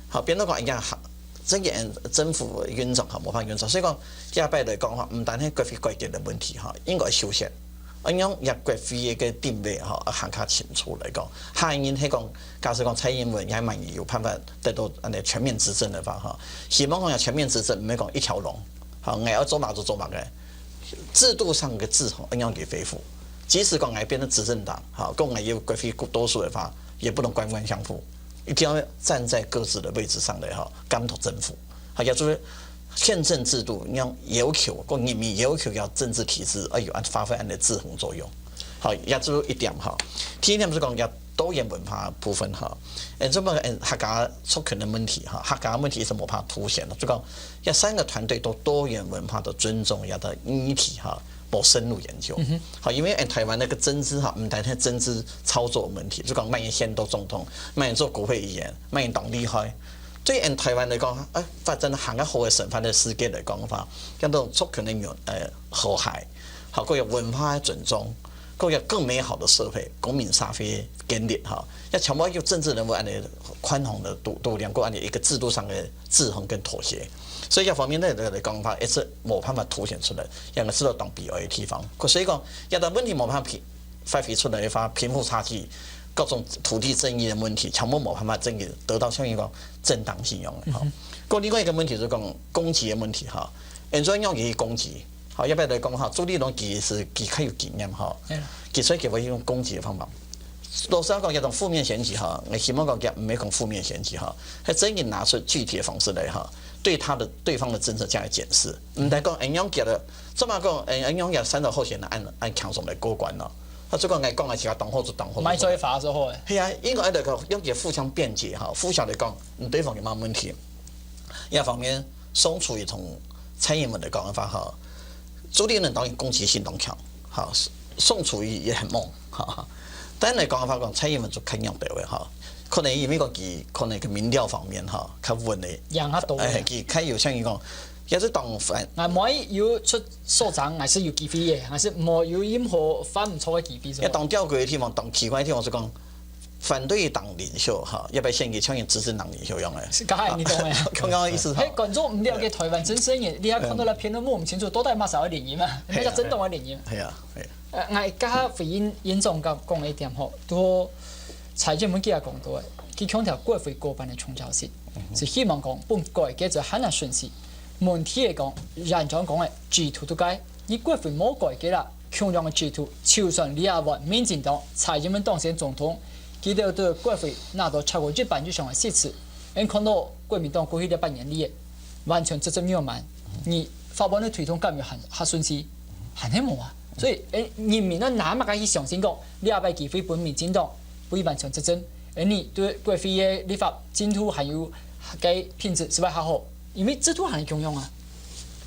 好，變到講人家行，整個政府運作哈，無法運作。所以講，這擺來講哈，毋單係國會改革的問題哈，應該修憲。啊，用這國會个定位哈，啊，行較清楚來講。下一任係講，假使講蔡英文也滿意有辦法得到恁呢全面執政的話哈，希望講有全面執政，毋係講一條龍。好，𠊎愛做麼就做麼个，制度上个制衡，應該給恢復。即使講𠊎變成執政黨，好，講𠊎有國會多數的話，也不能官官相護，一定要站在各自的位置上來哈，監督政府。好，也就是憲政制度，你要要求，講人民要求要政治體制，要有發揮恁呢制衡作用。好，也就是一點哈。第二點就係講要多元文化部分哈。嗯，這麼嗯客家族群的問題哈，客家問題一直無辦法凸顯，就講這三個團隊都多元文化的尊重，這个議題哈，無深入研究。好，因為嗯台灣那個政治哈，毋單單政治操作的問題，就講麼人選到總統，麼人做國會議員，麼人當厲害。對嗯台灣來講，哎，發展行較好个生活个世界來講个話，像這種族群的呃和諧，好，還有文化的尊重，還有更美好的社會，公民社會建立哈，這全部要政治人物恁呢寬宏的度度量，還有恁呢一個制度上的制衡跟妥協。所以這方面呢來講个話，一直無辦法凸顯出來，兩個是都當悲哀的地方。所以講，這个問題無辦法平發揮出來个話，貧富差距、各種土地爭議的問題，全部無辦法爭議得到像一個正當信用的哈。嗯哼。過另外一個問題就講攻擊的問題哈，按怎樣去攻擊？好，要不要來講哈？朱立倫其實佢較有經驗哈，嗯，佢所以佢會用攻擊的方法。老實講，這種負面選舉哈，𠊎希望講佢毋係講負面選舉哈，係真正拿出具體的方式來哈，對他的對方的政策加以檢視。毋單講，哎，用佢的，怎麼講？哎，用佢三个候選人按按強勢來過關咯。 啊，這个𠊎講个自家當好就當好。莫做法就好誒。係啊，應該來講，用个互相辯解哈，互相來講，嗯，對方有麼問題。一方面，宋楚瑜同蔡英文來講个話哈，朱立倫當然攻擊性當強，哈，宋楚瑜也很猛，哈。但來講个話，講蔡英文就較軟弱个哈，可能因為講佢可能个民調方面哈，較穩个，贏較多个。哎，佢較有像佢講，也是當反。啊，莫有出 所長還係有機會个，還係無有任何犯毋著个機會。也當吊詭个地方，當奇怪个地方係講，反對黨領袖哈，要不要選舉像執政黨領袖一樣个？係，該下你懂个。剛剛意思哈。嘿，觀眾毋了解台灣真實个，你還看到了評論莫毋清楚，到底麼儕个聯姻嘛？麼个政黨个聯姻？係啊，係啊。呃，𠊎該下回應院長剛講个一點吼，拄好蔡英文佢也講到个，佢強調國會過半个重要性，係希望講分改革做較順序。問題係講，院長講个制度都改， 你國會無改革啦，共樣个制度，就算這下民進黨蔡英文當選總統，佢兜對國會拿到超過一半以上个席次，𠊎看到國民黨過去這八年裡，完全執政有慢，你法案个推動敢有較較順序？還係無啊。所以，誒，人民愛拿麼个去相信講，這擺機會分民進黨，分佢完全執政，誒，你對國會个立法進度還有該品質係會較好？因為制度還係共樣啊。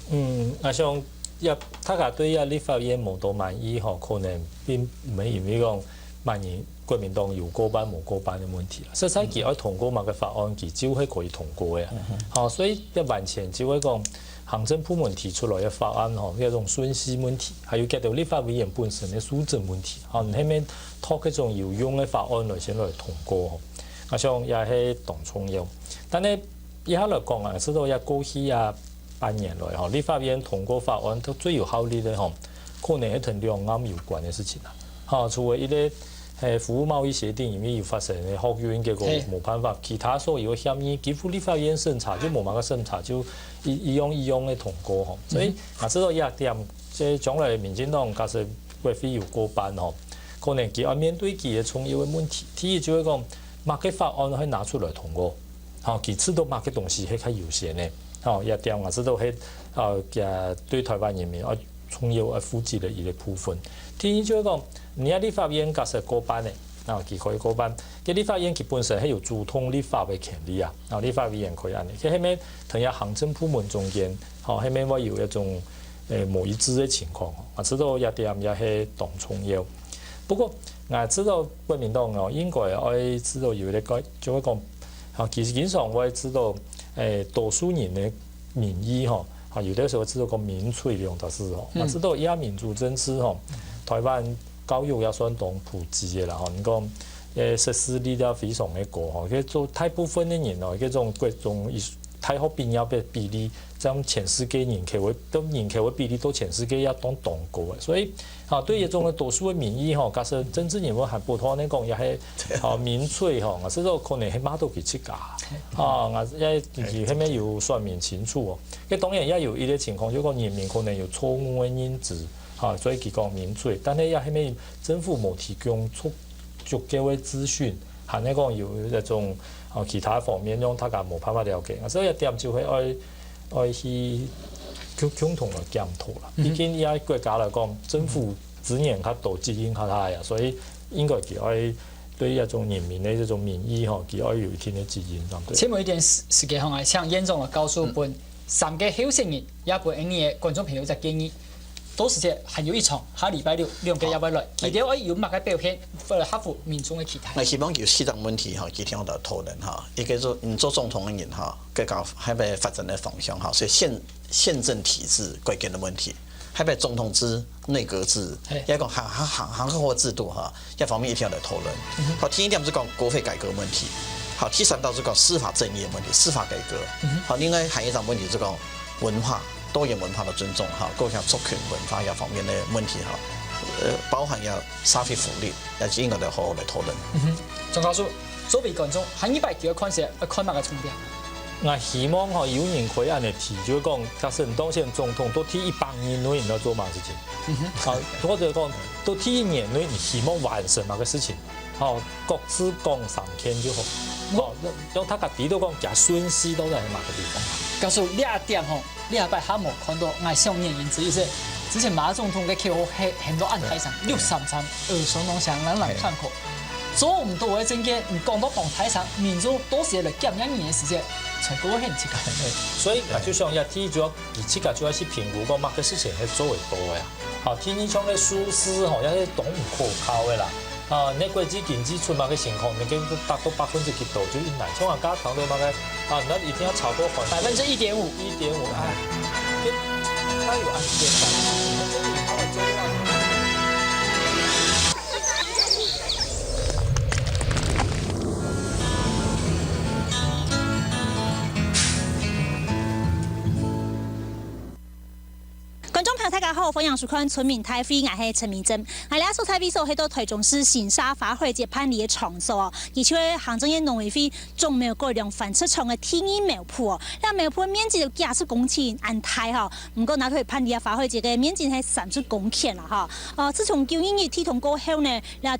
嗯，𠊎想也大家對這立法院無多滿意吼，可能並毋係因為講麼人國民黨有過半無過半个問題啦。實在佢愛通過麼个法案，佢就係可以通過个啊。吼，所以這完全就係講行政部門提出來个法案吼，這種順序問題，還有佢兜立法委員本身个素質問題，吼，你係毋係擇該種有用个法案來先來通過吼？𠊎想也係當重要。但係 這下來講啊，知道這過去啊半年來吼，立法院通過法案，佢最有效力个吼，可能係同兩岸有關个事情啊。吼，除了一個，誒，服務貿易協定，因為有發生个學運，結果無辦法，其他所有个協議，幾乎立法院審查就無麼个審查，就一一樣一樣个通過吼。所以，啊，知道這點，這將來民進黨假使國會有過半吼，可能佢愛面對幾個重要个問題。第一就係講，麼个法案會拿出來通過。 吼，佢知道麼个東西係較優先个。吼，這點𠊎知道係，呃，佢對臺灣人民愛重要愛負責个一個部分。第二就係講，你个立法院假設過半呢，啊，佢可以過半，該立法院佢本身係有主動立法个權利啊，啊，立法委員可以恁呢，佢係毋係同這行政部門中間，吼，係毋係會有一種，誒，無一致个情況，啊，知道這點也係當重要。不過，𠊎知道國民黨哦，應該愛知道有一個，就係講，啊，其實經常會知道，誒，多數人个 民意吼，啊，有个時候知道講民粹兩隻字吼，嗯。嘛知道這民主政治吼，臺灣教育也算當普及个啦吼。你講，誒，識字率也非常个高吼，該做大部分个人哦，該種國中一大學畢業个比例，在全世界人口个，都人口个比例，都全世界也當當高个。所以，啊，對這種个多數个民意吼，假設政治人物還不斷个講，也係，啊，民粹吼，啊，這種可能係罵到佢自家。 啊，𠊎也其實係毋係有說明清楚哦。該當然也有一個情況，就講人民可能有錯誤个認知，哈，所以佢講民粹，但係也係毋係政府無提供足，足夠个資訊，還係講有一種，啊，其他方面讓大家無辦法了解。所以這點就會愛，愛去共，共同來檢討啦。嗯哼。畢竟以國家來講，政府資源較多，資源較大啊，所以應該佢愛 對這種人民个這種民意吼，佢愛有一定个責任，對毋對？請問一點時，時間吼，𠊎請院長來教授分三個候選人，也分𠊎个觀眾朋友一個建議。到時節還有一場，下禮拜六兩個也會來，佢兜愛有麼个表現，為了合乎民眾个期待？𠊎希望有四個問題吼，佢聽到討論吼，一個做，你做總統个人吼，國家還有發展个方向吼，所以憲，憲政體制改革个問題，還有總統制、內閣制，嘿。也講行，行，行，行政制度吼， 這方面一定愛來討論。嗯哼。好，第一點就講國會改革問題。好，第三點就講司法正義个問題，司法改革。嗯哼。好，另外還有一種問題就講文化，多元文化个尊重，哈，各項族群文化這方面个問題，哈，呃，包含這社會福利，也是應該來好好來討論。嗯哼，鍾教授，作為觀眾，下二擺佢愛看係，愛看麼个重點？ 𠊎希望吼，有人可以恁呢提，就係講，假設你當選總統，到底一百年內你愛做麼个事情？嗯哼。啊，或者講，到底一年內你希望完成麼个事情？吼，各自講三件就好。好，讓，讓大家知道講，佢順序到底係麼个地方。教授，這一點吼，這擺還無看到，𠊎想原因之一係，之前馬總統个口號喊，喊到恁大聲，六三三，耳熟能詳，朗朗上口。 做毋到个政見，你講到當大聲，民眾到時來檢驗你个時節，才過會很奇怪。所以，啊，就像這第一就要，你自家就要去評估講，麼个事情係做會到个啊。好，第二像个數字吼，也係當毋可靠个啦。啊，你國際經濟出麼个情況，你跟達到百分之幾多就一難。像啊，剛剛談到麼个，啊，你一定要超過百分之一點五。一點五，哎，跟，哪有安全感？真的有那麼重要吗？ 觀眾朋友，大家好，歡迎收看《村民大會》，𠊎係陳明真。𠊎這所在位所係到臺中市新社花卉節辦理个場所哦，佢就係行政院農委會種苗改良繁殖場个第二苗圃哦。這苗圃个面積有幾十公頃恁大吼，毋過拿來辦理啊花卉節个面積係三十公頃啦吼。呃，自從九二一地動過後呢，這